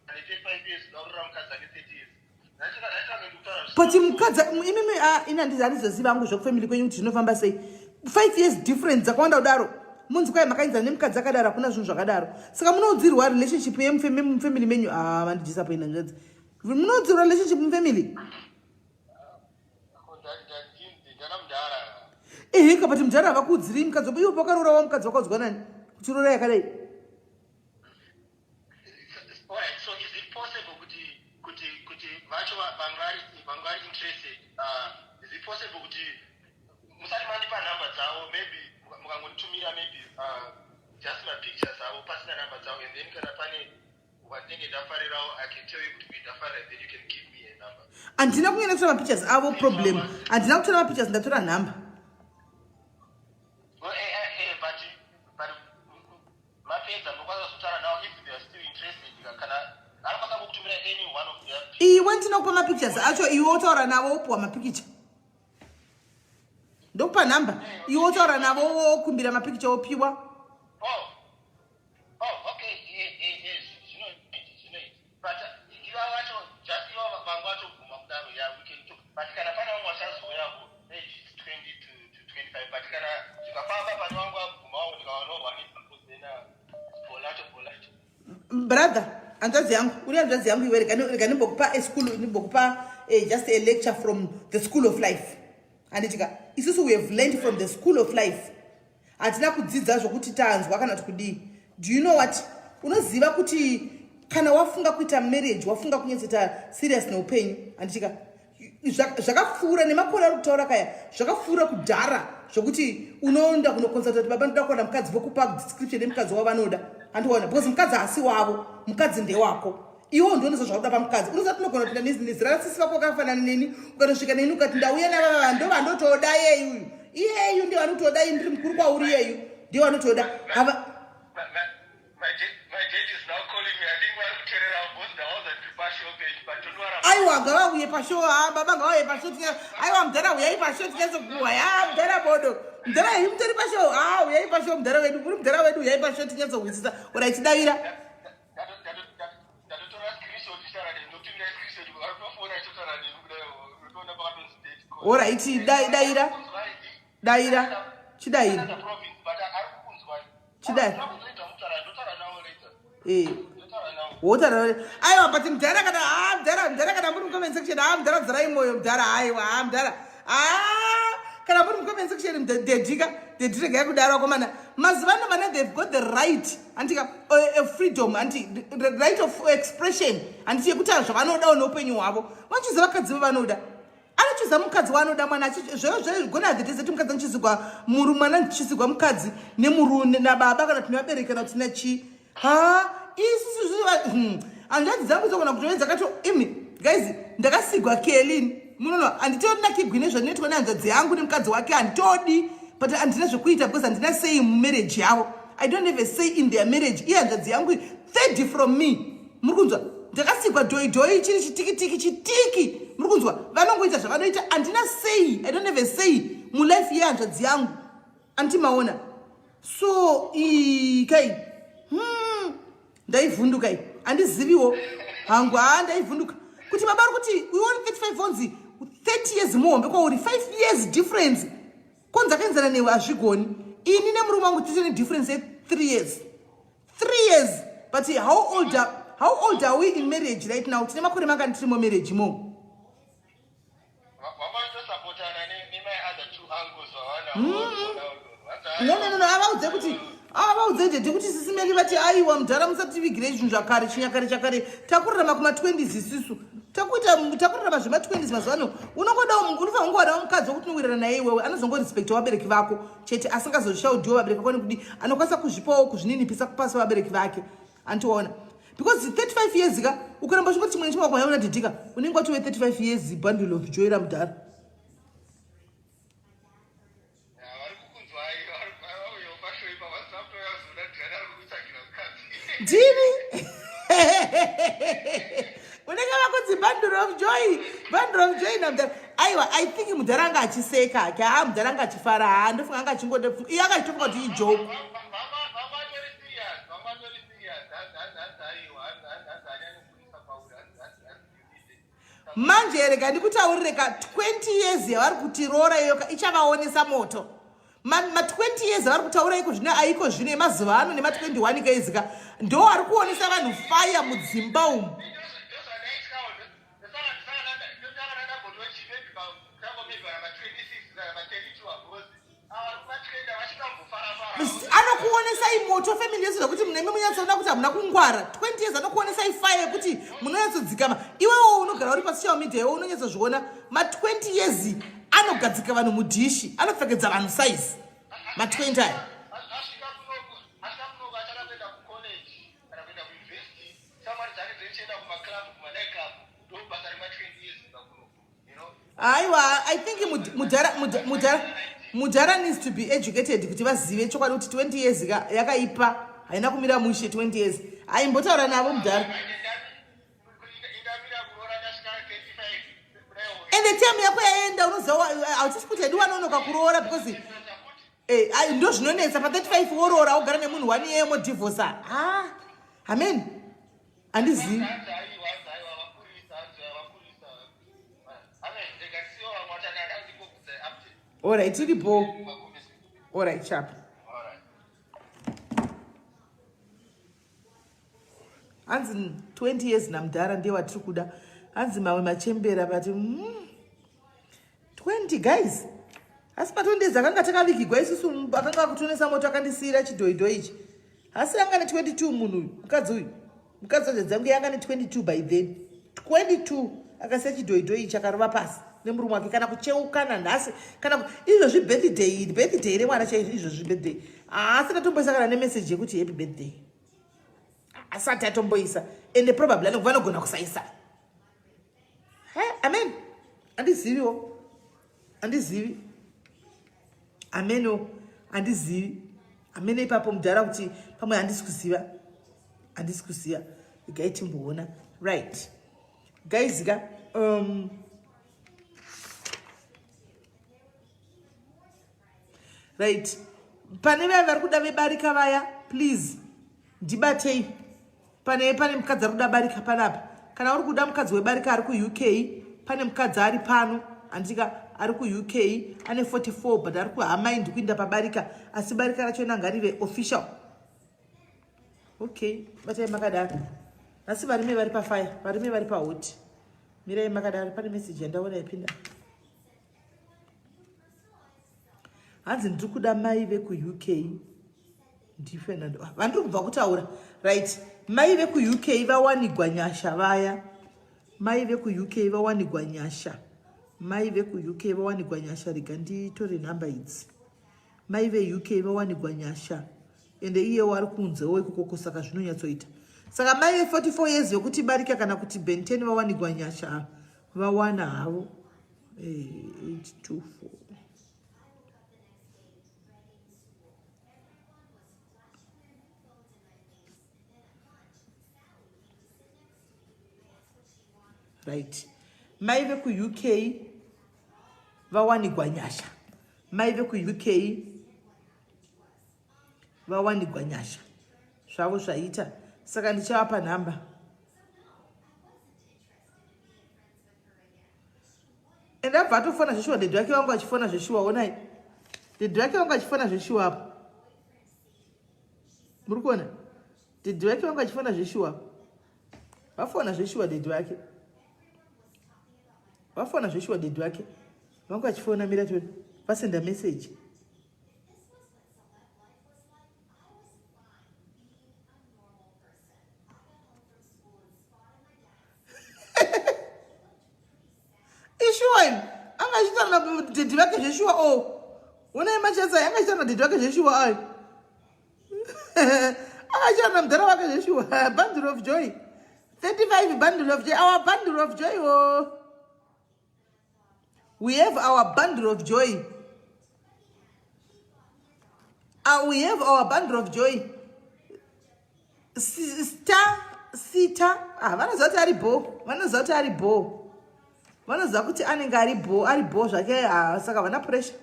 ane 35 years kuda kurora mukadzi ane 30 years ndachitanga ndikutaura but mukadzi imimi ah, ini handizoziva hangu zvekufamily kwenyu kuti zvinofamba sei 5 years difference dzakawanda kudaro munzi kwai makaenzana nemukadzi akadaro hakuna zvinhu zvakadaro saka munoudzirwa relationship yemufamily menyu ah vandidisappoint hanzvadzi munoudzirwa relationship mufamily ndana mudhara ehe kapati mudhara havakuudziri mukadzi wako iwo pakaroora mukadzi wakaudzwa nani kuti roora yakadai Alright, so is it possible kuti vacho vanga vari interested is it possible kuti musati mandipa nhamba dzavo maybe mukangonditumira maybe just mapictures avo pasina nhamba dzavo and then kana pane wandinenge ndafarirawo I can tell you kuti ndafarira and then you can give me a number. Handina kunyanya kutora mapictures avo problem handina kutora mapictures ndatora nhamba Well, but mapedza munokwanisa kuzotaura navo if they are still interested kana anokwanisa kukutumira any one of their iwe ndinokupa mapictures acho iwe wotaura navo wopuwa mapikicha ndokupa nhamba iwe wotaura navo wokumbira mapikicha wopiwa Oh, okay. Yeah, zvinoita, zvinoita. But iva vacho, just iva vanga vatobvuma kudaro, yeah, we can talk. But kana pane vamwe vachazouyapo, age is 20 to 25. But kana zvikafamba pane vangu vabvumawo ndikawanohwa nesapo then bolato bolato. Brother, hanzvadzi yangu uri hanzvadzi yangu iwe rega ndimbokupa a school ndimbokupa just a lecture from the school of life handitika isusu we have learned from the school of life hatina kudzidza zvokuti tanzwa kana kuti kudii do you know what unoziva kuti kana wafunga kuita marriage wafunga kunyatsoita serious neupenyu handitika zvakapfuura nemakore ari kutaura kaya zvakapfuura kudhara zvokuti unoenda kunokonsulta kuti baba ndoda kuwana mukadzi vokupa description yemukadzi wavanoda handiona because mukadzi haasi wavo mukadzi ndewako iwo ndionoza zvakuda pamukadzi unoziva tinogona kupinda nezera rasisi vako wakafanana neni ukatosvika neni ukati ndauya navava ndo vandotoda iyeyu uyu iyeyu ndio vanotoda ini ndiri mukuru kwauri iyeyu ndio vanotoda hava My dad is now calling me. I think vari kuteerera because ndawaza ndiri pashow page, but don't worry. Aiwa ngavauye pashow ha baba ngavauye pashow aiwa mudhara uyai pashow tinyatsokuwa ya mudhara bodo mudhara iyi mutori pashow ha uyai pashow mudhara wedu muri mudhara wedu uyai pashow tinyatsohwisisa ora chidavira Ndatotora screenshot tichitaura nemi, ndokutumira screenshot, vari kutofona ichitotaura nemi kudai, unotoona pakatonzi date call. Alright, daira daira chidaira Another province, but ari kukunzwai. Chidai. Ndakuzoita mutaura, ndotaura navo later. Eh. Ndotaura navo. Wotaura aiwa but mudhara kana ah mudhara mudhara kana muri mucomment section ah mudhara dzorai moyo mudhara aiwa ah mudhara ah kana muri mucomment section dedika dedi regai kudaro akomana mazuva ano vana they've got the right andika freedom anti the right of expression handiti yekutaura zvavanodawo neupenyu hwavo vanochiziva vakadzi vavanoda anochiza mukadzi waanoda mwana zvezvegona the days mukadzi anochizigwa muru mwana anochizigwa mukadzi nemurume nababa kana tine vabereki kana kuti chii ha isusu hanzvadzi dzangu dzogona kutove dzakato imi guys ndakasigwa kelin munono handitonakigwi nezvandinoitwa nehanzvadzi yangu nemukadzi wake handitodi but handina zvekuita because handina sei mumarriage yavo i don't have a say in their marriage iye hanzvadzi yangu third from me muri kunzwa ndakasigwa dhoidhoi chiri chitikitiki chitiki muri kunzwa vanongoita zvavanoita handina sei i don't have a say mulife yehanzvadzi yangu anti maona so kai ndaivhunduka i handiziviwo hangu haa ndaivhunduka kuti baba ari kuti uione 35 onzi 30 years muhombe kwauri 5 years difference konzi akaenzana newe hazvigoni ini nemurume wangu titine difference ye3 years 3 years but how old are we in marriage right now? Tine makore mangani tiri mumarriage mo? No, no, no, no, avaudze kuti avaudze dede kuti sisimeli vati aiwa mudhara musativigire zvinhu zvakare chinyakare chakare takurarama kuma-20s isusu takuita takurarama zvema-20s mazuva ano unongodawo unofanira kungowanawo mukadzi wekuti unowirirana naye iwewe anozongorespecta vabereki vako chete asingazoshaudhiwo vabereki vako nekudi anokwanisa kuzvipawo kuzvininipisa kupasa vabereki vake antiona because 35 years ka ukaramba uchingoti chimwe nechimwe wakwanya unadhidhika unenge watove 35 years bundle of joy ramudhara. Ndini unenge vakunzi bundle of joy, bundle of joy namudhara. Aiwa, I think mudhara anga achiseka hake. Haa, mudhara anga achifara. Haa, ndofunga anga achingoda iye anga achitofunga kuti ijoke. Manje rega ndikutaurire ka, 20 years yavari kutiroora iyo ka ichavaonesa moto. Ma20 years avari kutaura iko zvino aiko zvino emazuva ano nema21 kaizika ndo ari kuonesa vanhu fire mudzimba umu. Anokuonesai moto family yese zvekuti munenge munyatsoona kuti hamuna kungwara. 20 years anokuonesai fire yekuti munonyatsodzikama. Iwewo unogara uri pasocial media iwe unonyatsozviona. Ma20 years anogadzika vanhu mudhishi, anopfekedza vanhu size ma20 aya. Asvika kunoku achada kuenda kucollege kana kuenda kuuniversity, shamwari dzake dzeichienda kumaclub, kumanight club, ndo basa rema20 years kubva kunoku. Aiwa, I think mudhara needs to be educated kuti vazive chokwadi kuti 20 years yakaipa, haina kumira mushe 20 years. Aimbotaura navo mudhara. Indamira kuroora ndasvika 35 kudaiwo. Ende time yako yaenda, unoziva hautisi kuti hedu wanonoka kuroora because ai, ndo zvinonetsa pa35 woroora wogara nemunhu one year modhivhosa. Ha, amen, handizivi. Hanzi aiwa, hanzi aiwa, vakurisa, hanzi aiwa, vakurisa. Amen, rega tisiwe vamwe vachanaka ndikokudza update. Alright, tiripo. Alright, chap. Alright. Hanzi 20 years namudhara ndiye watiri kuda. Hanzi mamwe machembera but 20 guys, asi pa20 years akanga takavigigwa isusu akanga akutonesa moto akandisiyira chidhoidhoi ichi. Asi anga ne22 munhu uyu, mukadzi uyu, mukadzi wazve dzangu yanga ne22 by then, 22 akasiya chidhoidhoi ichi akarova pasi nemurume wake kana kucheukana nhasi kana izvozvi birthday, birthday remwana chaizvo izvozvi birthday haasati atomboisa kana nemeseji yekuti happy birthday, asati atomboisa. Ende probably vanogona kusaisa. He, amen, handiziviwo, handizivi, ameno, handizivi amene ipapo mudhara kuti pamwe handisi kuziva, handisi kuziva. Regai timboona. Right guys ka, right, pane vaya vari kuda vebarika vaya, please ndibatei. Pane mukadzi ari kuda barika panapa. Kana uri kuda mukadzi webarika ari kuUK, pane mukadzi ari pano andika ari kuUK ane 44 but ari kuhamaindi kuinda pabarika, asi barika racho ngarive official. Okay, batai makadaro. Nhasi varume vari pafire, varume vari pahoti. Mirai makadaro, pane message yandaona yapinda. Hanzi ndiri kuda mai vekuUK. NdiFernando. Ah, vandiri kubva kutaura. Right. Mai vekuUK vawanigwa nyasha vaya. Mai vekuUK vawanigwa nyasha. Mai vekuUK vawanigwa nyasha rega nditore nhamba idzi. Mai veUK vawanigwa nyasha. Ende iyewo ari kunzewo ikoko saka zvinonyatsoita. Saka mai ve 44 years vekuti barika kana kuti Ben 10 vawanigwa nyasha vawana havo. 8 2 4 Right. Mai vekuUK vawanigwa nyasha. Mai vekuUK vawanigwa nyasha. Zvavo zvaita. Saka ndichavapa nhamba. And abva atofona zveshuwa dhedhi vake vangu achifona zveshuwa onai. Dhedhi vake vangu achifona zveshuwa apo. Muri kuona? Dhedhi vake vangu achifona zveshuwa. Vafona zveshuwa dhedhi vake. Vafona zveshuwa dhedhi vake. Vangu vachifona mira tione. Vasenda message. Ishuwa ini. Anga achitaura na dhedhi vake zveshuwa o. Oh. Onai machesa anga achitaura na dhedhi vake zveshuwa ayo. Anga achitaura na mudhara wake zveshuwa. Bundle of joy. 35 bundle of joy. Our bundle of joy oh. We have our bundle of joy. We have our bundle of joy. Star, sita. Ah, vanoziva kuti ari bho. Vanoziva kuti ari bho. Vanoziva kuti anenge ari bho, ari bho zvake. Ah, saka vana pressure.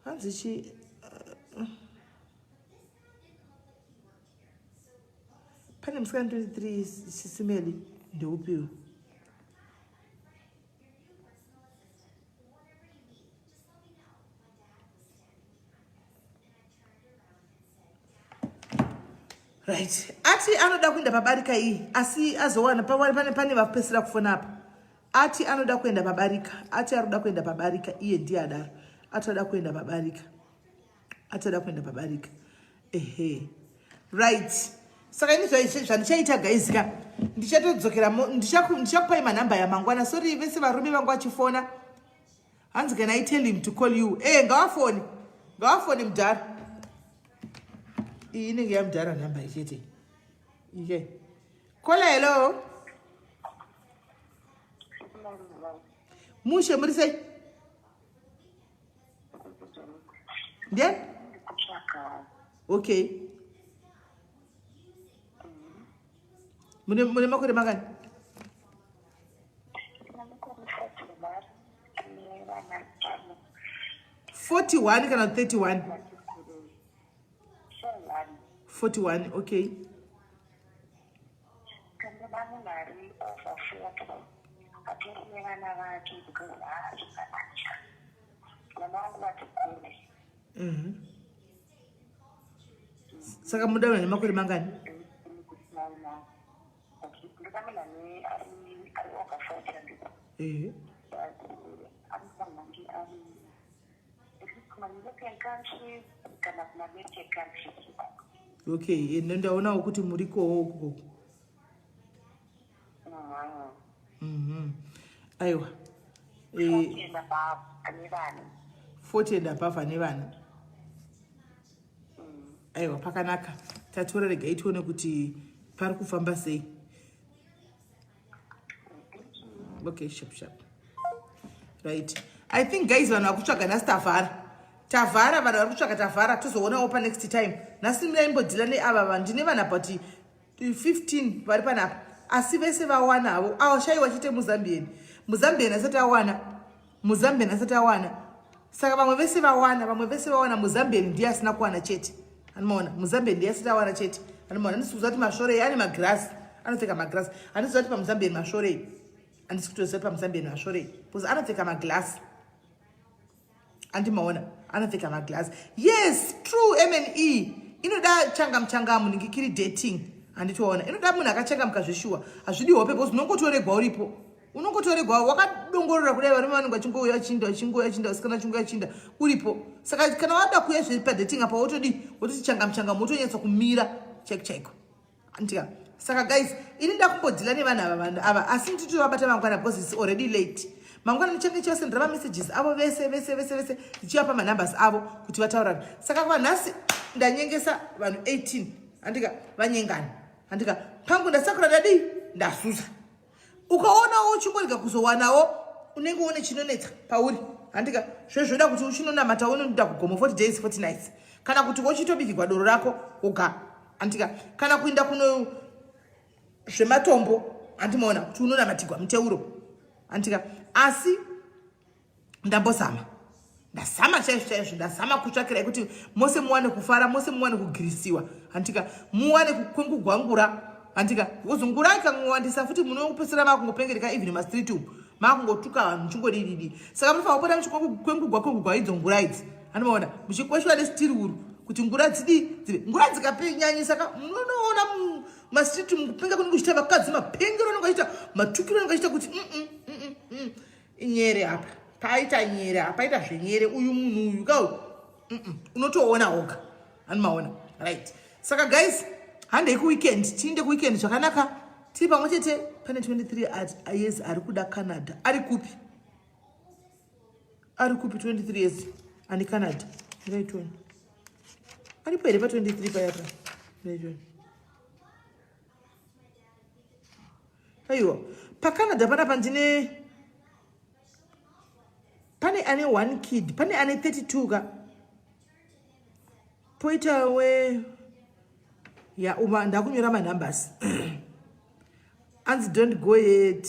Hanzi chi pane musikana 23 sisimeli ndeupiwo. Right. Ati anoda kuenda pabarika iyi asi azowana pane pane vapesera kufona apa. Ati anoda kuenda pabarika. Ati arikuda kuenda pabarika iye ndiye adaro. Ati anoda kuenda pabarika. Ati anoda kuenda pabarika. Ehe. Right. Saka ini zvandichaita guys ka ndichatodzokera ndichakupai manhamba yamangwana. Sorry vese varume vangu vachifona. Hanzi can I tell him to call you? Eh, ngawafone. Ngawafone mudhara. Iyi inenge yamudhara nhamba ichete. Ike. Kola hello. Mushe muri sei? Ndiani? Okay. Mune makore mangani? 41 kana 31? 41, okay. Saka muda vanhu nemakore mangani? Ehe. Okay, ende ndaonawo kuti murikowo ukoko. Aiwa. 40 and above ane vana. Aiwa, pakanaka. Tatora regai tione kuti pari kufamba sei. Okay, sharp sharp. Right. I think guys vanhu vakutsvaga nhasi tavhara. Tavhara vanhu vari kutsvaga tavhara tozoonawo pa next time. Nhasi ndaimbodhila neava vanhu ndine vanhu about 15 vari panapa. Asi vese vawana havo. Awashaiwa chete muZambian. MuZambian asati awana. MuZambian asati awana. Saka vamwe vese vawana, vamwe vese vawana muZambian ndiye asina kuwana chete. Anomaona muZambian ndiye asati awana chete. Anomaona handisi kuziva kuti masvorei ane magirazi. Anopfeka magirazi. Handisi kuziva kuti pamuZambian masvorei. Handisi kutoziva kuti pamuZambian masvorei. Because anopfeka magirazi. Andimaona anopfeka magirazi. Yes, true MNE. inoda changamu changamu ningikiri dating handitoona inoda munhu akachangamuka zveshuwa hazvidi hope because unongotoregwa uripo unongotoregwa wakadongorora kudai varume vanenge vachingouya vachinda vachingouya vachinda vasikana vachingouya vachinda uripo saka kana wada kuuya zviri padating apa wotodii wototi changamu changamu wotonyatsa kumira chaiko chaiko Antika. Saka guys, ini ndakumbodhila nevanhu ava vanhu ava asi nditotovabata mangwana because it's already late. Mangwana ndichange ndichivasendera mamessages avo vese vese vese vese ndichivapa manumbers avo kuti vataurane. Saka kwa nhasi ndanyengesa vanhu 18. Andika vanyengana. Andika pangu ndasakura ndadii? Ndasusa. Ukaonawo uchingorega kuzowanawo unenge une chinonetsa pauri. Andika zvezvoda kuti uchinonamata unoenda kugomo 40 days 40 nights. Kana kuti wochitobikirwa doro rako woga. Andika kana kuinda kuno zvematombo andimaona kuti unonamatigwa muteuro. Andika asi ndambozama ndazama chaizvo chaizvo ndazama kutsvakirai kuti mose muwane kufara mose muwane kugirisiwa handika muwane kukwengugwangura handika because ngura ikangowandisa futi munopesera makungopengereka even mastreet umu makungotuka vanhu muchingodididi saka munofanira kupota muchikwengugwa kwengugwa idzo ngura idzi handimaona muchikweshwa nestiri uru kuti ngura dzidii dzive ngura dzikapenyanyisa ka munonoona mastreet umu kupenga kunenge kuchiita vakadzi mapengero anenge achiita matukiro anenge achiita kuti mm, mm, mm, nyere apa paita nyere apa paita zvenyere uyu munhu uyu ka uyu unotoona woga ani maona right saka guys handei kuweekend tiinde kuweekend zvakanaka tiri pamwe chete pane 23 years ari kuda canada ari kupi ari kupi 23 years ani canada right one aripo here pa 23 payapa right one aiwa pacanada panapa ndine pane ane one kid pane ane 32 ka poita we ya uma ndakunyora manumbers anzi don't go yet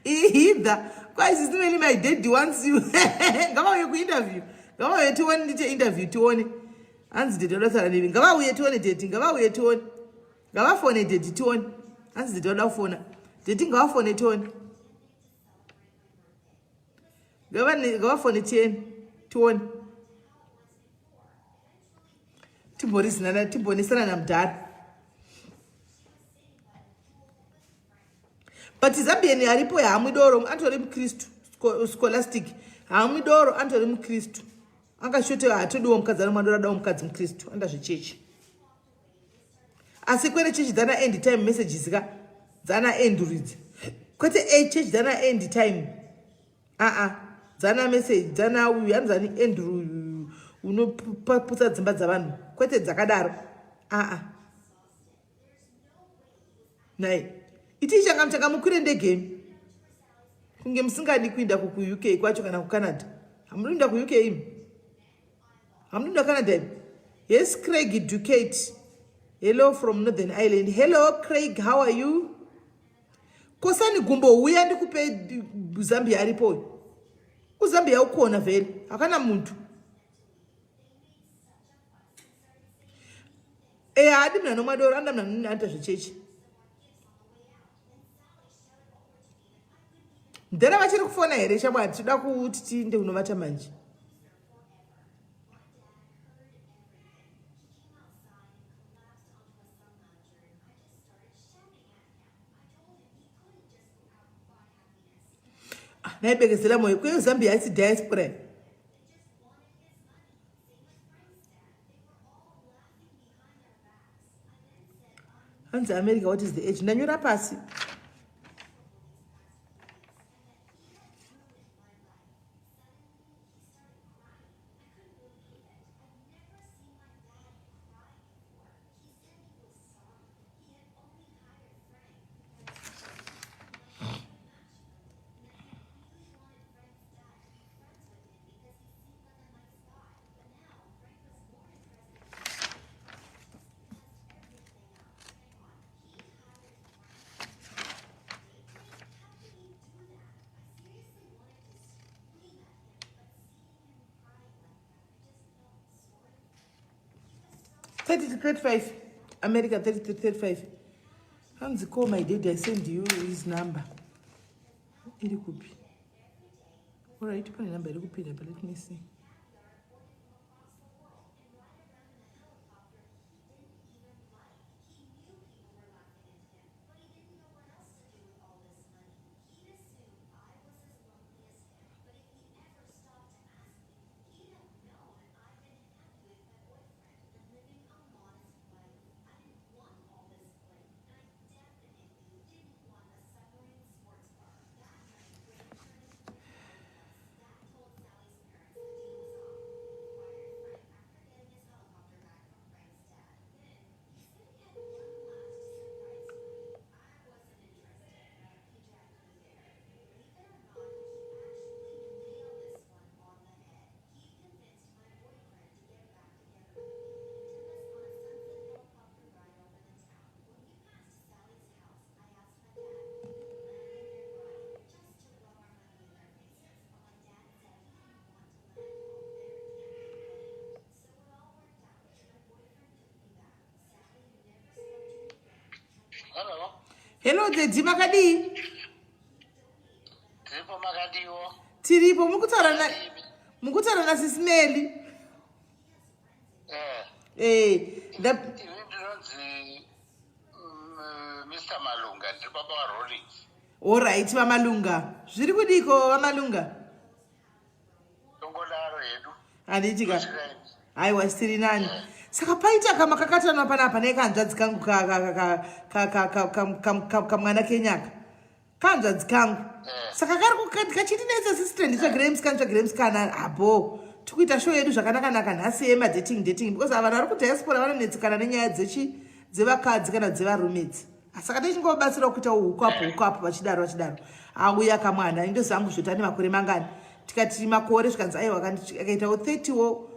Either. Kwai sisi Meli my daddy wants you. Ngavauye kuinterview. Ngavauye tione ndite interview tione. Hanzi daddy vada kutaura nemi. Ngavauye tione daddy. Ngavauye tione. Ngavafone daddy tione. Hanzi daddy vada kufona. Daddy ngavafone tione. Ngavafone tione. Tione. Timborizana timbonesana namudhara. But Zambian aripo haamwi doro antori mukristu scholastic haamwi doro antori mukristu angashote hatodiwo mukadzi anomwa doro adawo mukadzi mukristu anoda zvechechi asi kwete chechi dzana end time messages ka dzana enduridzi kwete a chechi dzana end time aa dzana message dzana uyu anzani andrew unoputsa dzimba dzavanhu kwete dzakadaro aa Nhai, itii changa muchanga mukwire ndege imi. Kunge musingadi kuinda kuUK kwacho kana kuCanada. Hamudi kuinda kuUK imi. Hamudi kuinda Canada imi. Yes, Craig Ducate. Hello from Northern Ireland. Hello Craig, how are you? Kosani gumbo huya ndikupe Zambia aripo uyu. KuZambia ukona vhele. Hakana muntu. Eh, haadi munhu anomwa doro, anoda munhu anoita zvechechi. Mudhara vachiri kufona here shamwari? Tinoda kuti tiinde kunovata manje. Ah, naibekezela moyo kweyo Zambia haisi diaspora. Hanzi America, what is the age? Ndanyora pasi. 30 to 35 America 30 to 35 hanzi call my daddy I send you his number iri kupi Alright, pane number iri kupinda but let me see. Hello. Hello daddy, makadii? Tiripo, makadiwo? Tiripo. Mukutaura na mukutaura nasisi Meli. Eh. Eh, Ini ndinonzi Mr Malunga, ndiri baba vaRollins. Alright, vaMalunga. Zviri kudiko, vaMalunga? Tongodaro hedu. Handiti ka? Aiwa, tiri nani. Saka paita kamakakatanwa panapa nekanzvadzi kangu, kamwana kenyaka, kanzvadzi kangu. Saka kari kachindinetsa, sister, nditsvagirei musikana, nditsvagirei musikana. Abo tikuita show yedu zvakanaka-naka nhasi yemadating dating, because ava vanhu vari kudiaspora vanonetsekana nenyaya dzechi dzevakadzi kana dzevarumedzi. Saka tichingobatsirawo kuita hukapo hukapo, vachidaro vachidaro. Auya kamwana, indozangu zvoti ane makore mangani? Tikati makore, zvikanzi aiwa, akaitawo 30 wo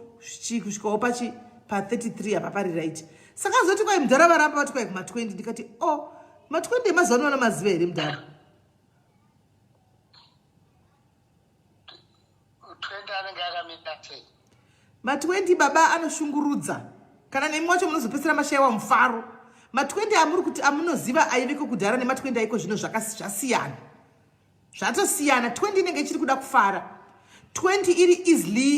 kusvikawo pachi pa33 apa pari right. Saka azoti kwai mudhara varamba vati kwai kuma20. Ndikati o, oh, ma20 emazuva ano vanomaziva here, mudhara? 20 anenge akamira sei? Ma20, baba, anoshungurudza. Kana nemi wacho munozopedzisira mashayiwa mufaro. Ma20 amuri kuti amunoziva aiveko kudhara nema20 aiko zvino zvasiyana, zvatosiyana. 20 inenge ichiri kuda kufara. 20 iri easily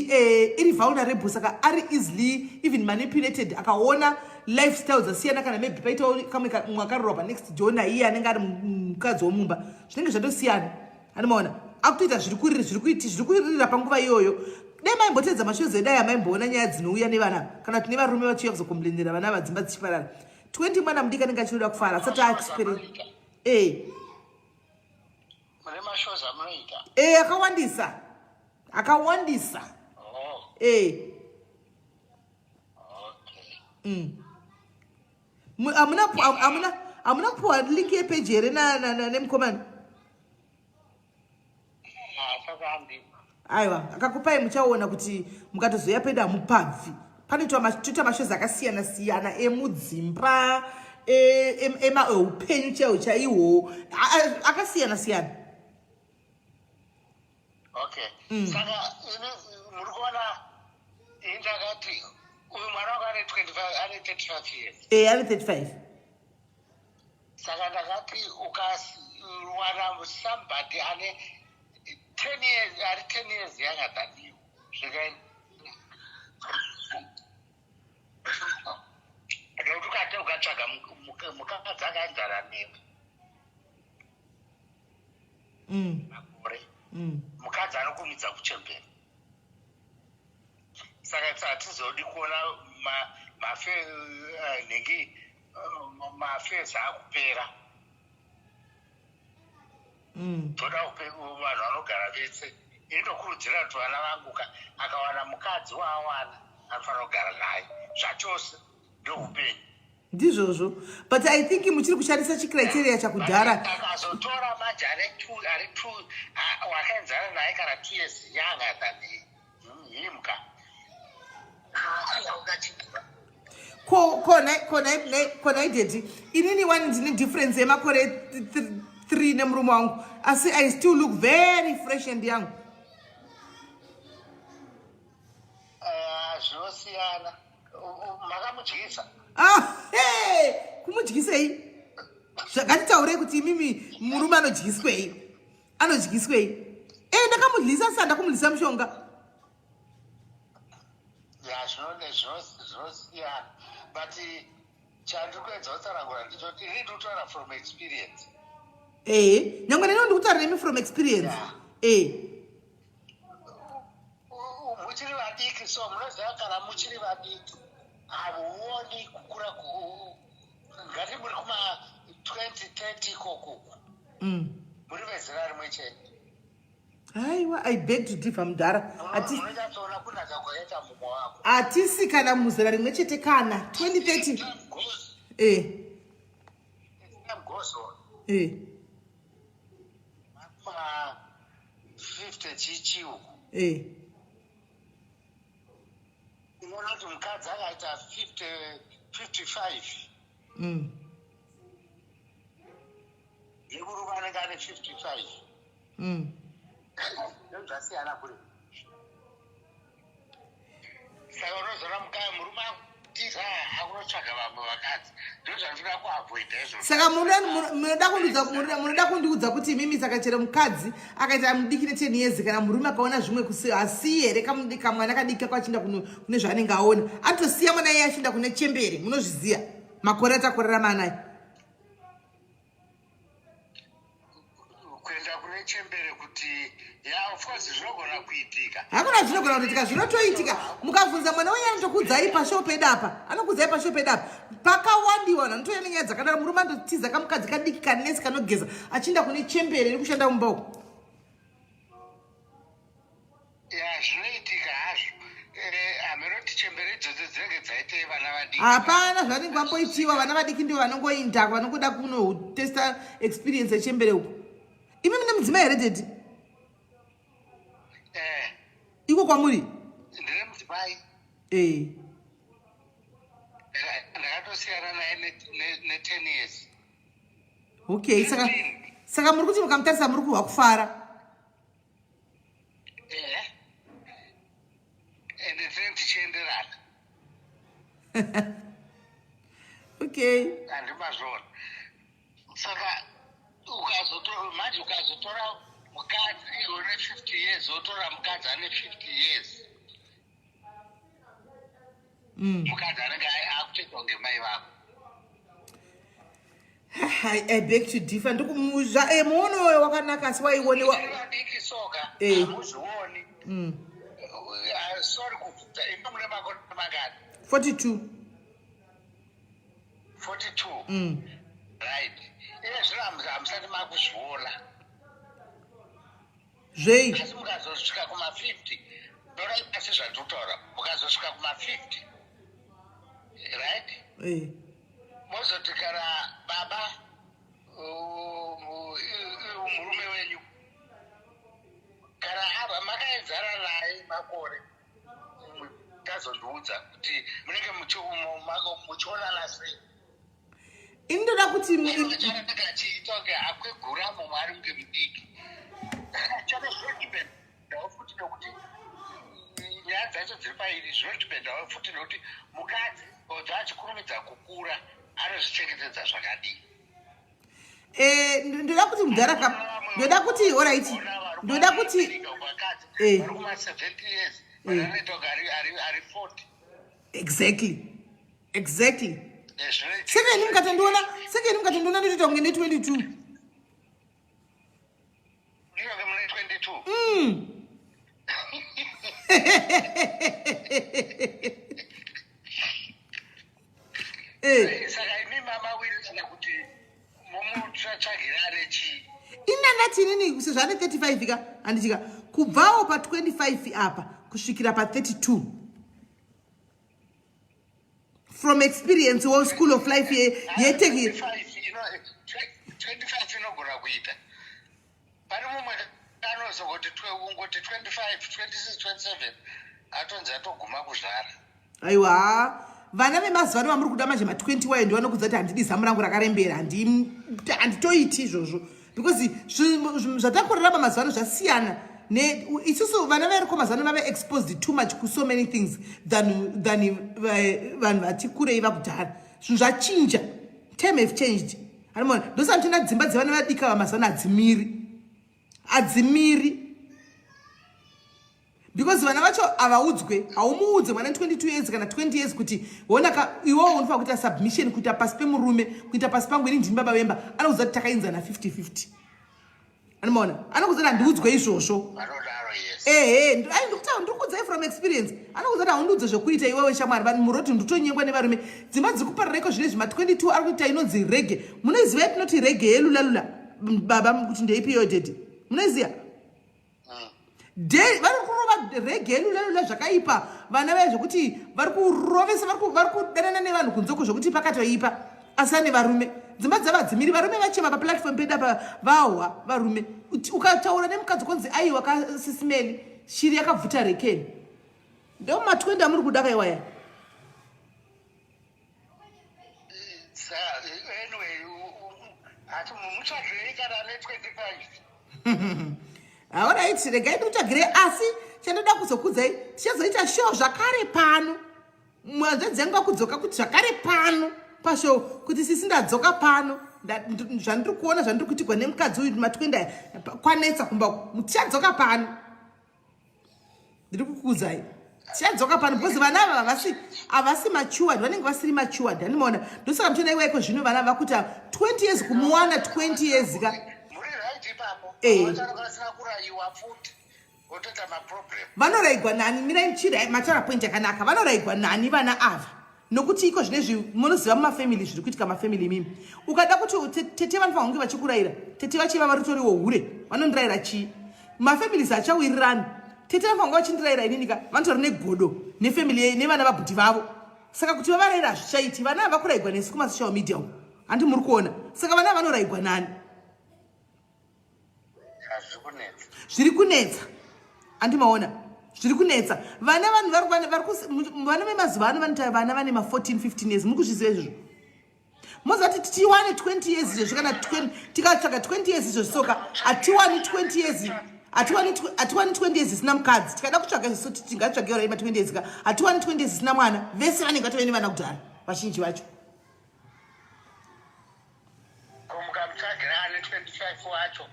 iri vulnerable, saka ari easily even manipulated. Akaona lifestyle dzasiyana, kana maybe paitawo kamwe mumwe akarorwa panext door naiye anenge ari mukadzi womumba, zvinenge zvatosiyana. Anomaona akutoita zviri kurira, zviri kuiti, zviri kuririra panguva iyoyo. Dai maimbotedza mashows edai amaimboona nyaya dzinouya nevana kana kuti nevarume vachiuya kuzokomplainera vana vadzimba dzichiparara. 20 mwana mudiki anenge achinoda kufara, asati aexperience e. Mune mashows amunoita? E, akawandisa, akawandisa. Oh. E. Okay. Hamuna kupiwa link yepeji here nemukomana? Asati. Aiwa, akakupai muchaona kuti mukatozoya pedu hamupabvi. Panoitwa toita mashows akasiyana siyana emudzimba, eupenyu chaiwo chaiwo, akasiyana siyana. Okay. Saka ini muri kuona, ini ndakati uyu mwana wako ane 25, ane 35 years? E, ane 35. Saka ndakati ukawana somebody ane 10 years, ari 10 years younger than you, zvikaenda. Nekuti ukati ukatsvaga mukadzi akaenzana newe makore, mukadzi anokumidza kuchembera. Saka hatizodi kuona mafe nhingi mafezi akupera. Toda vanhu vanogara vese. Inotokurudzira kuti vana vangu ka, akawana mukadzi waawana, anofanira kugara naye zvachose, ndoupenyu. Ndizvozvo, but I think muchiri kushandisa chicriteria chakudhara. Akazotora manje ane two, ari two, wakaenzana naye kana 2 years younger than him ka. Ko nai daddy, inini wani ndine difference yemakore 3 nemurume wangu, asi I still look very fresh and young. Eh, zvinosiyana. Makamudyisa? Ah, hey, kumudyisei? Zvakatitaurei kuti imimi murume anodyiswei, anodyiswei? E, ndakamudyisa sa ndakumudlisa mushonga. Ya, zvinosiyana, but chandiri kuedza kutsanangura ndechoti ini ndiri kutaura from experience. Ehe, nyangwe neniwo ndikutaura nemi from experience. E. Muchiri vadiki, so munoziva kana muchiri vadiki hamuoni kukura. Ngati muri kuma 20 30 ikokuku, muri vezera rimwe chete. Aiwa, I beg to differ, mudhara. Unonyatsoona kunaka kwakaita mumwe wako. Hatisi kana muzera rimwe chete, kana 2030. Time goes, E. time goes on, kuma 50 chichi uku, unoona kuti mukadzi akaita 50 55, yemurume anenge ane 55, zvasiyana kure. Saka unozoona murume Tiza akunotsvaga vamwe vakadzi. Ndozvandinoda kuavoida izvozvo. Saka munoda kundiudza munoda kundiudza kuti imimi saka chero mukadzi akaita mudiki ne 10 years kana murume akaona zvimwe kusi asiye here kamwana kadiki kako achienda kune zvaanenge aona anotosiya mwana iye achienda kune chembere munozviziva makore atakurarama anayo. Kuenda kune chembere kuti ya of course zvinogona kuitika. Hakuna zvinogona kuitika, zvinotoitika. Mukabvunza mwana wenyu anotokuudzai pashow pedu apa, anokuudzai pashow pedu apa. Pakawandiwa vanhu vanotouya nenyaya dzakadaro, murume anototiza kamukadzi kadiki kanesi kanogeza achienda kune chembere iri kushanda mumba uko. Ya zvinoitika hazvo. Eh, hameno kuti chembere idzodzo dzinenge dzaitei vana vadiki. Hapana zvanenge vamboitiwa, vana vadiki ndivo vanongoinda vanongoda kunotesta experience yechembere uko. Imi mune mudzimai here daddy? Eh. Iko kwamuri? Ndine mudzimai. Eh. Ndakatosiyana naye ne 10 years. Okay, saka muri kuti mukamutarisa muri kuhwa kufara. Eh. Ende tinenge tichienderana. Okay. Handimazviona. Saka ukazotora manje ukazotora mukadzi une 50 years wotora mukadzi ane 50 years. Mukadzi anenge akutoitwa kunge mai vako. I beg to differ. Ndikumuza eh muono wayo wakanaka asi waionewa. Vadiki soka. Eh. Hamuzvioni. Sorry kubvunza imba mune makore mangani? 42. 42. Right. Iye zvino hamusati makuzviona. Zvei? Asi mukazosvika kuma 50. Torai pasi zvandikutaura. Mukazosvika kuma 50. Right? Eh. Mozoti kana baba murume wenyu kana ava makaenzana naye makore tazondiudza kuti munenge muchionana sei. Ini ndoda kuti chanaka achiita kunge akwegura mumwe ari kunge mudiki chane zvinotipendawo futi nekuti nyaya dzacho dziri pairi zvinotipendawo futi nekuti mukadzi odza achikurumidza kukura anozvichengetedza zvakadii. Eh, ndoda kuti mudhara ka ndoda kuti alright ndoda kuti eh. vari kuma 70 years vanoita kunge ari 40. Exactly. Exactly. Saka ini mukatondiona, saka ini mukatondiona ndotoita kunge ne 22. Ndinonge mune 22. Eh. Saka imi mama wirirana kuti mumutsvagira ane chii? Ini ndati inini sezvo ane 35 ka handitika kubvawo pa 25 apa kusvikira pa 32. From experience wo school of life yeteki 25 inogona kuita. Pane mumwe anozongoti ungoti 25, 26, 27 atonzi atoguma kuzvara. Aiwa, vana vemazuva ano vamuri kuda manje ma 20 wayo ndivo vanokudza kuti handidi zamu rangu rakarembera, handitoiti izvozvo because zvatakurarama mazuva ano zvasiyana. Ne isusu vana variko mazuva ano vave exposed too much ku so many things than vanhu vati kurei vakudhara. Zvinhu zvachinja, time have changed. Anoona ndosaka ndinoona dzimba dzevana vadiki ava mazuva ano hadzimiri, hadzimiri because vana vacho havaudzwe. Haumuudze mwana 22 years kana 20 years kuti wona ka iwewe unofanira kuita submission, kuita pasi pemurume, kuita pasi pangu, ini ndini baba vemba. Anokuudza kuti takainzana 50-50. Anomaona anokuudza kuti handiudzwe izvozvo. Vanodaro, yes. Ehe, ai, ndikuudzai from experience. Anokuudza kuti haundiudze zvekuita iwewe shamwari. Vanhu muroti nditonyengwa nevarume. Dzimba dziri kuparara iko zvinezvi ma 22 ari kuita inonzi reggae. Munoiziva yatinoti reggae yelula lula baba kuti ndeipi iyoyo daddy? Munoiziva? Vari kurova reggae yelula lula zvakaipa vana vaya zvekuti vari kurovesa, vari kudanana nevanhu kunze uko zvekuti pakatoipa asi ane varume. Dzimba dzavadzimiri varume vachema paplatform pedu apa vahwa varume. Ukataura nemukadzi konzi aiwa kasisimeli shiri yakabvuta rekeni. Ndo ma 20 amuri kuda kaiwaya. Anyway, ati mutsvagirei kana ane 25. Alright, regai ndikutsvagirei, asi chandoda kuzokudzai tichazoita show zvakare pano. Hanzvadzi yangu akudzoka kuti zvakare pano pashow kuti sisi ndadzoka pano zvandiri kuona zvandiri kuitigwa nemukadzi uyu matwenda kwanetsa kumba uku tichadzoka pano ndiri kukuudzai tichadzoka pano because vana ava havasi havasi matured vanenge vasiri matured handimaona ndosaka muchiona iwaiko zvino vana vakuti 20 years kumuwana 20 years ka eh. Vanoraigwa nani? Mirai muchira mataura point yakanaka. Vanoraigwa nani vana ava? Nokuti iko zvinezvi munoziva mumafamily zviri kuitika mafamily imimi. Ukada kuti tete vanofanira kunge vachikuraira, tete vachiva vari toriwo hure, vanondiraira chii? Mafamilies achawirirani. Tete vanofanira kunge vachindiraira inini ka, vanotori negodo nefamily nevana vabhuti vavo. Saka kuti vavaraira hazvichaiti. Vana ava vakuraigwa nesu kumasocial media uku. Handi muri kuona. Saka vana vanoraigwa nani? Zviri kunetsa. Andimaona zviri kunetsa. Vana vanhu vari vana vemazuva ano vanoita vana vane ma 14 15 years. Muri kuzviziva izvozvo? Moziva kuti tiwane 20 years izvozvo kana tikatsvaga 20 years izvozvo soka hatiwani 20 years hatiwani 20 years isina mukadzi. Tikada kutsvaga izvo tingatsvage ora ima 20 years ka hatiwani 20 years isina mwana. Vese vanenge vatove nevana kudhara vazhinji vacho. Mukamutsvagira ane 25 wacho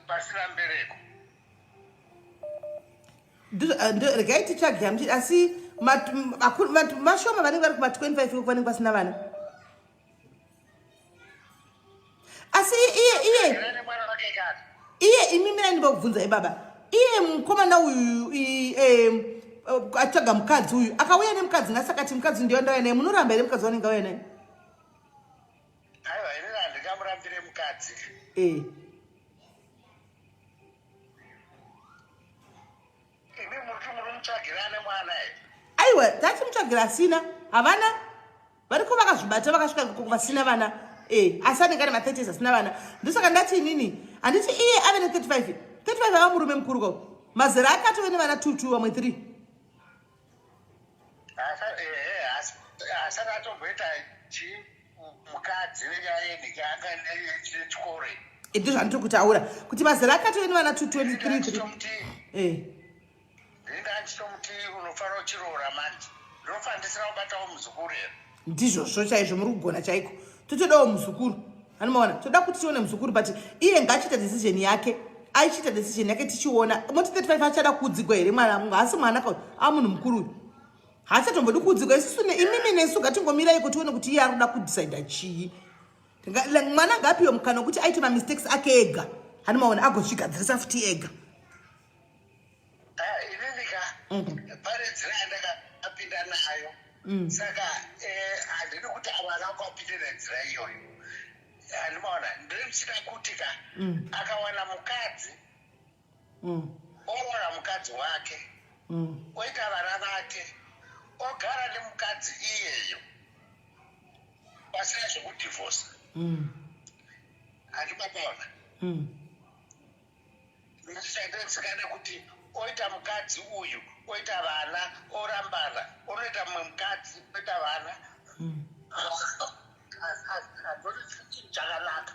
pasina mbereko. Regai titsvage hamuti asi vashoma vanenge vari kuma 25 iko vanenge vasina vana. Asi iye iye iye imi mirai ndibakubvunzai baba. Iye mukomana uyu atsvaga mukadzi uyu akauya nemukadzi nhasi akati mukadzi ndiyo ndauya naye, munoramba here mukadzi wanenge auya naye? Aiwa, inini handingamurambire mukadzi. Imi muri muri mutsvagira ane mwana here? Aiwa, tati mutsvagira asina. Havana. Variko vakazvibata vakasvika vasina vana. Asi anenge ane ma30 years asina vana. Ndosaka ndati inini handiti iye ave ne35 35 ava murume mukuru ko mazera ake atove nevana 2 2 vamwe 3. Asati atomboita chi mukadzi nenyaya yenhika anga nechikoro. Ndizvo zvandiri kutaura kuti mazera ake atove nevana 2 2 3 3. Ndinga ndichitomuti unofanira uchiroora manje. Ndinofanira ndisina kubatawo muzukuru here? Ndizvozvo chaizvo muri kugona chaiko. Totodawo muzukuru. Anomaona toda kuti tione muzukuru but iye ngaachiita decision yake. Aichiita decision yake tichiona. Moti 35 achada kuudzigwa here mwana? Haasi mwana ka a munhu mukuru uyu. Haachatombodi kuudzigwa isusu imimi nesu ngatingomirai kuti tione kuti iye ari kuda kudecida chii. Mwana ngaapiwe mukana wekuti aite mamistakes ake ega. Anomaona agozvigadzirisa futi ega. Inini ka pane nzira yandakapinda nayo. Saka handidi kuti vana vangu vapinde nenzira iyoyo. Handimaona ndirichida kuti ka akawana mukadzi oroora mukadzi wake oita vana vake ogara nemukadzi iyeyo pasina zvekudhivhosa. Handimapaona. Ndisingade kuti oita mukadzi uyu oita vana orambana onoita mumwe mukadzi oita vana. Handoti chinhu chakanaka.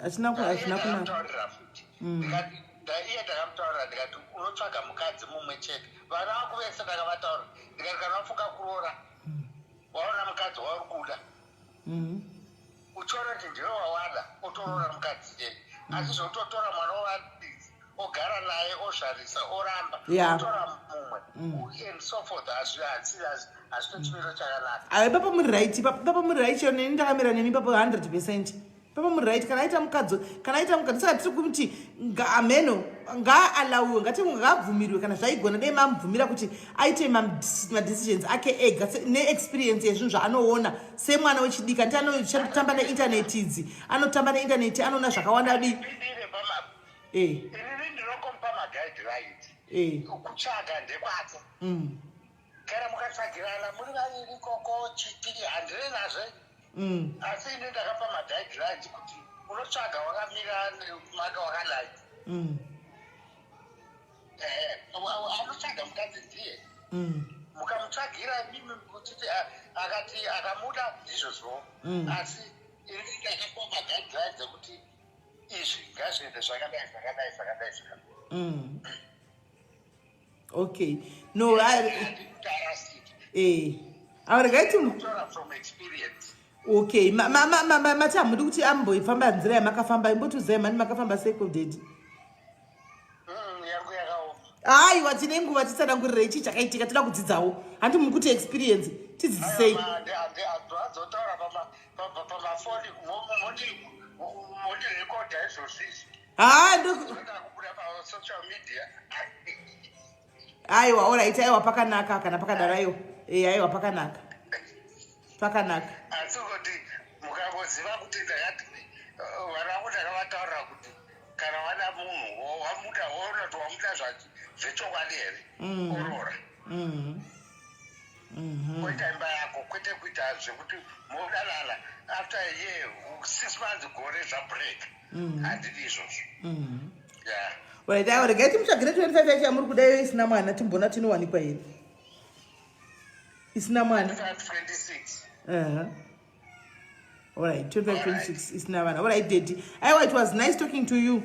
Hazvina kunaka. Ndakamutaurira futi. Iye ndakamutaurira ndikati unotsvaga mukadzi mumwe chete. Vana vangu vese ndakavataurira ndikati kana wafunga kuroora waona mukadzi wauri kuda. Uchiona kuti ndiwe wawada otoroora mukadzi iyeye. Asi zvototora mwana wovadidzi ogara naye ozvarisa oramba otora mumwe and so forth hazvito chimiro chakanaka. Ayo ipapo muri right, ipapo muri right chero neni ndakamira nemi ipapo 100%. Ipapo muri right kana aita mukadzi kana aita mukadzi saka tiri kuti ameno ngaalauwe ngati ngaabvumirwe kana zvaigona dai mamubvumira kuti aite madecisions ake ega neexperience yezvinhu zvaanoona semwana wechidiki. Anditi anotamba neinternet idzi, anotamba neinternet anoona zvakawanda adi. Inini ndinokomupa maguidelines. Kutsvaga ndekwake. Kana mukatsvagirana muri vaviri koko chiti handire nazvo. Asi ini ndakapa maguidelines kuti unotsvaga wakamira maka wakadai. Anotsvaga mukadzi ndiye. Mukamutsvagira mimi kuti akati akamuda ndizvozvo. Asi ini ndakapa maguidelines ekuti izvi ngazviende zvakadai zvakadai zvakadai zvakadai. Okay, no, eh, aregai timu okay. Mati hamudi kuti amboifamba nzira yamakafamba. Imbotiudzai mani, makafamba seiko, daddy? Aiwa, tine nguva, titsanangurirei chii chakaitika. Toda kudzidzawo, handi muri kuti experience, tidzidzisei. Adzotaura pamafoni, mondirekodha izvozvo izvi. Haa. Kubuda pasocial media. Aiwa, alright, aiwa, pakanaka kana pakadaro. Aiwa, e, aiwa, pakanaka, pakanaka. Asi kuti mukangoziva kuti ndakati vana vangu ndakavataurira kuti kana wada munhu, wamuda, woona kuti wamuda zvechokwadi here, oroora, kuita imba yako, kwete kuita zvekuti modanana, after a year, 6 months, gore, zvabreak. Handidi izvozvo, ya. Right, aiwa, regai timutsvagire 25 yacho yamuri kuda iyo isina mwana, timboona tinowanikwa here isina mwana. 26. Alright, 25, 26 isina vana. Alright, daddy, aiwa, it was nice talking to you.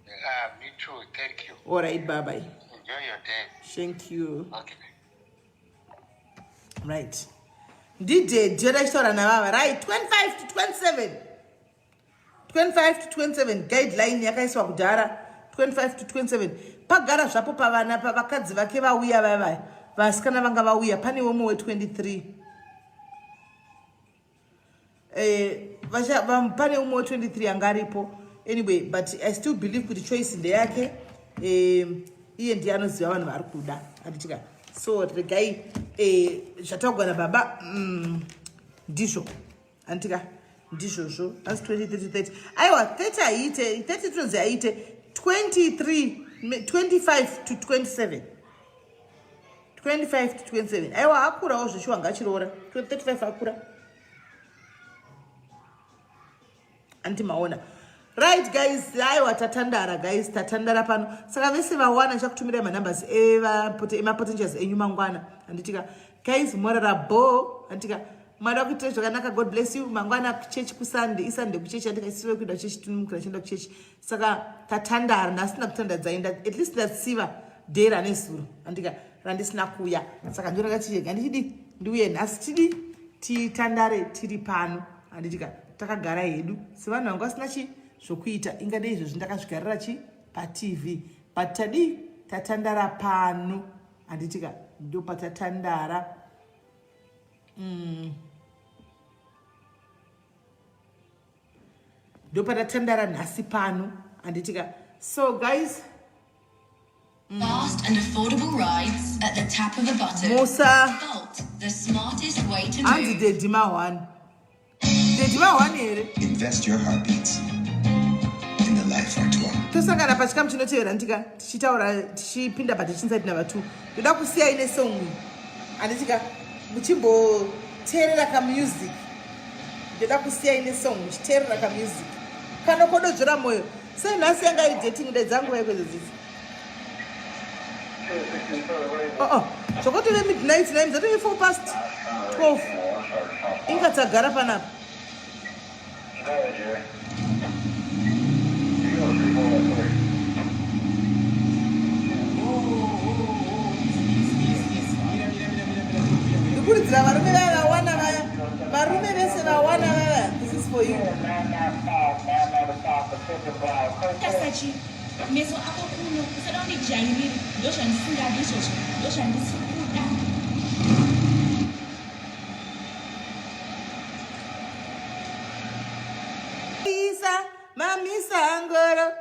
Ah, me too, thank you. Alright, bye bye. Enjoy your day. Thank you. Okay. Right, ndidaddy yatachitaura navava, right? 25 to 27, 25 to 27, guideline yakaiswa kudhara, 25 to 27. Pagara zvapo pavana pavakadzi vake vauya vavaya, vasikana vanga vauya, pane umwe we23, eh, pane umwe we23 anga aripo. Anyway, but I still believe kuti choice ndeyake, iye ndiye anoziva vanhu vari kuda, handitika? So regai, zvataugwa nababa, ndizvo, handitika? Ndizvozvo. Asi 20, 30, 30, aiwa, 30 haiite, 30 tinonzi haiite. 23, 25 to 27, 25 to 27. Aiwa, akurawo zveshuwa, ngachiroora. 35 akura, anti maona? Right guys, aiwa, tatandara guys, tatandara pano. Saka vese vawana, ndichakutumirai manumbers emapotentials enyu mangwana, handitika? Guys, morara bo, handitika? Mwari akuitire zvakanaka. God bless you. Mangwana kuchechi, kuSunday, iSunday kuchechi, handika? Isiwe kuenda kuchechi, tinomukira chienda kuchechi. Saka tatandara ndasina kutandadzai, at least ndatsiva day rane zuro, handika, randisina kuuya. Saka ndoranga ndichidi ndiuye nhasi, tidi titandare tiri pano, handitika? Takagara hedu sevanhu vanga vasina chi zvokuita. Ingadei izvozvi ndakazvigarira chi paTV, but tadii, tatandara pano, handitika? Ndo patatandara. Ndo patatandara nhasi pano, handitika? So guys, Fast and affordable rides at the tap of a button. Musa. Bolt, the smartest way to Hanzi move. Daddy ma1, daddy ma1 here. Invest your heartbeats in the life our tomorrow. Tosangana pachikamu chinotevera, ndika tichitaura, tichipinda patichinsight number 2. Ndoda kusiyai nesong iyi, handitika? Muchimboteerera kamusic. Ndoda kusiyai nesong, muchiteerera kamusic kanokododzvera mwoyo. Senhasi yanga iri dating day dzangu vaikwedzo dzidzi. Oh, zvakotove midnight nine, dzatove 4 past 12, inga tagara panapa. Ndikurudzira varume vaya vawana vaya, varume vese vawana vaya, this is for you. Kasachi meso ako kuno, usada kundijairira. Ndo zvandisingadi izvozvo, ndo zvandisi kuda. Isa mamisa ngoro.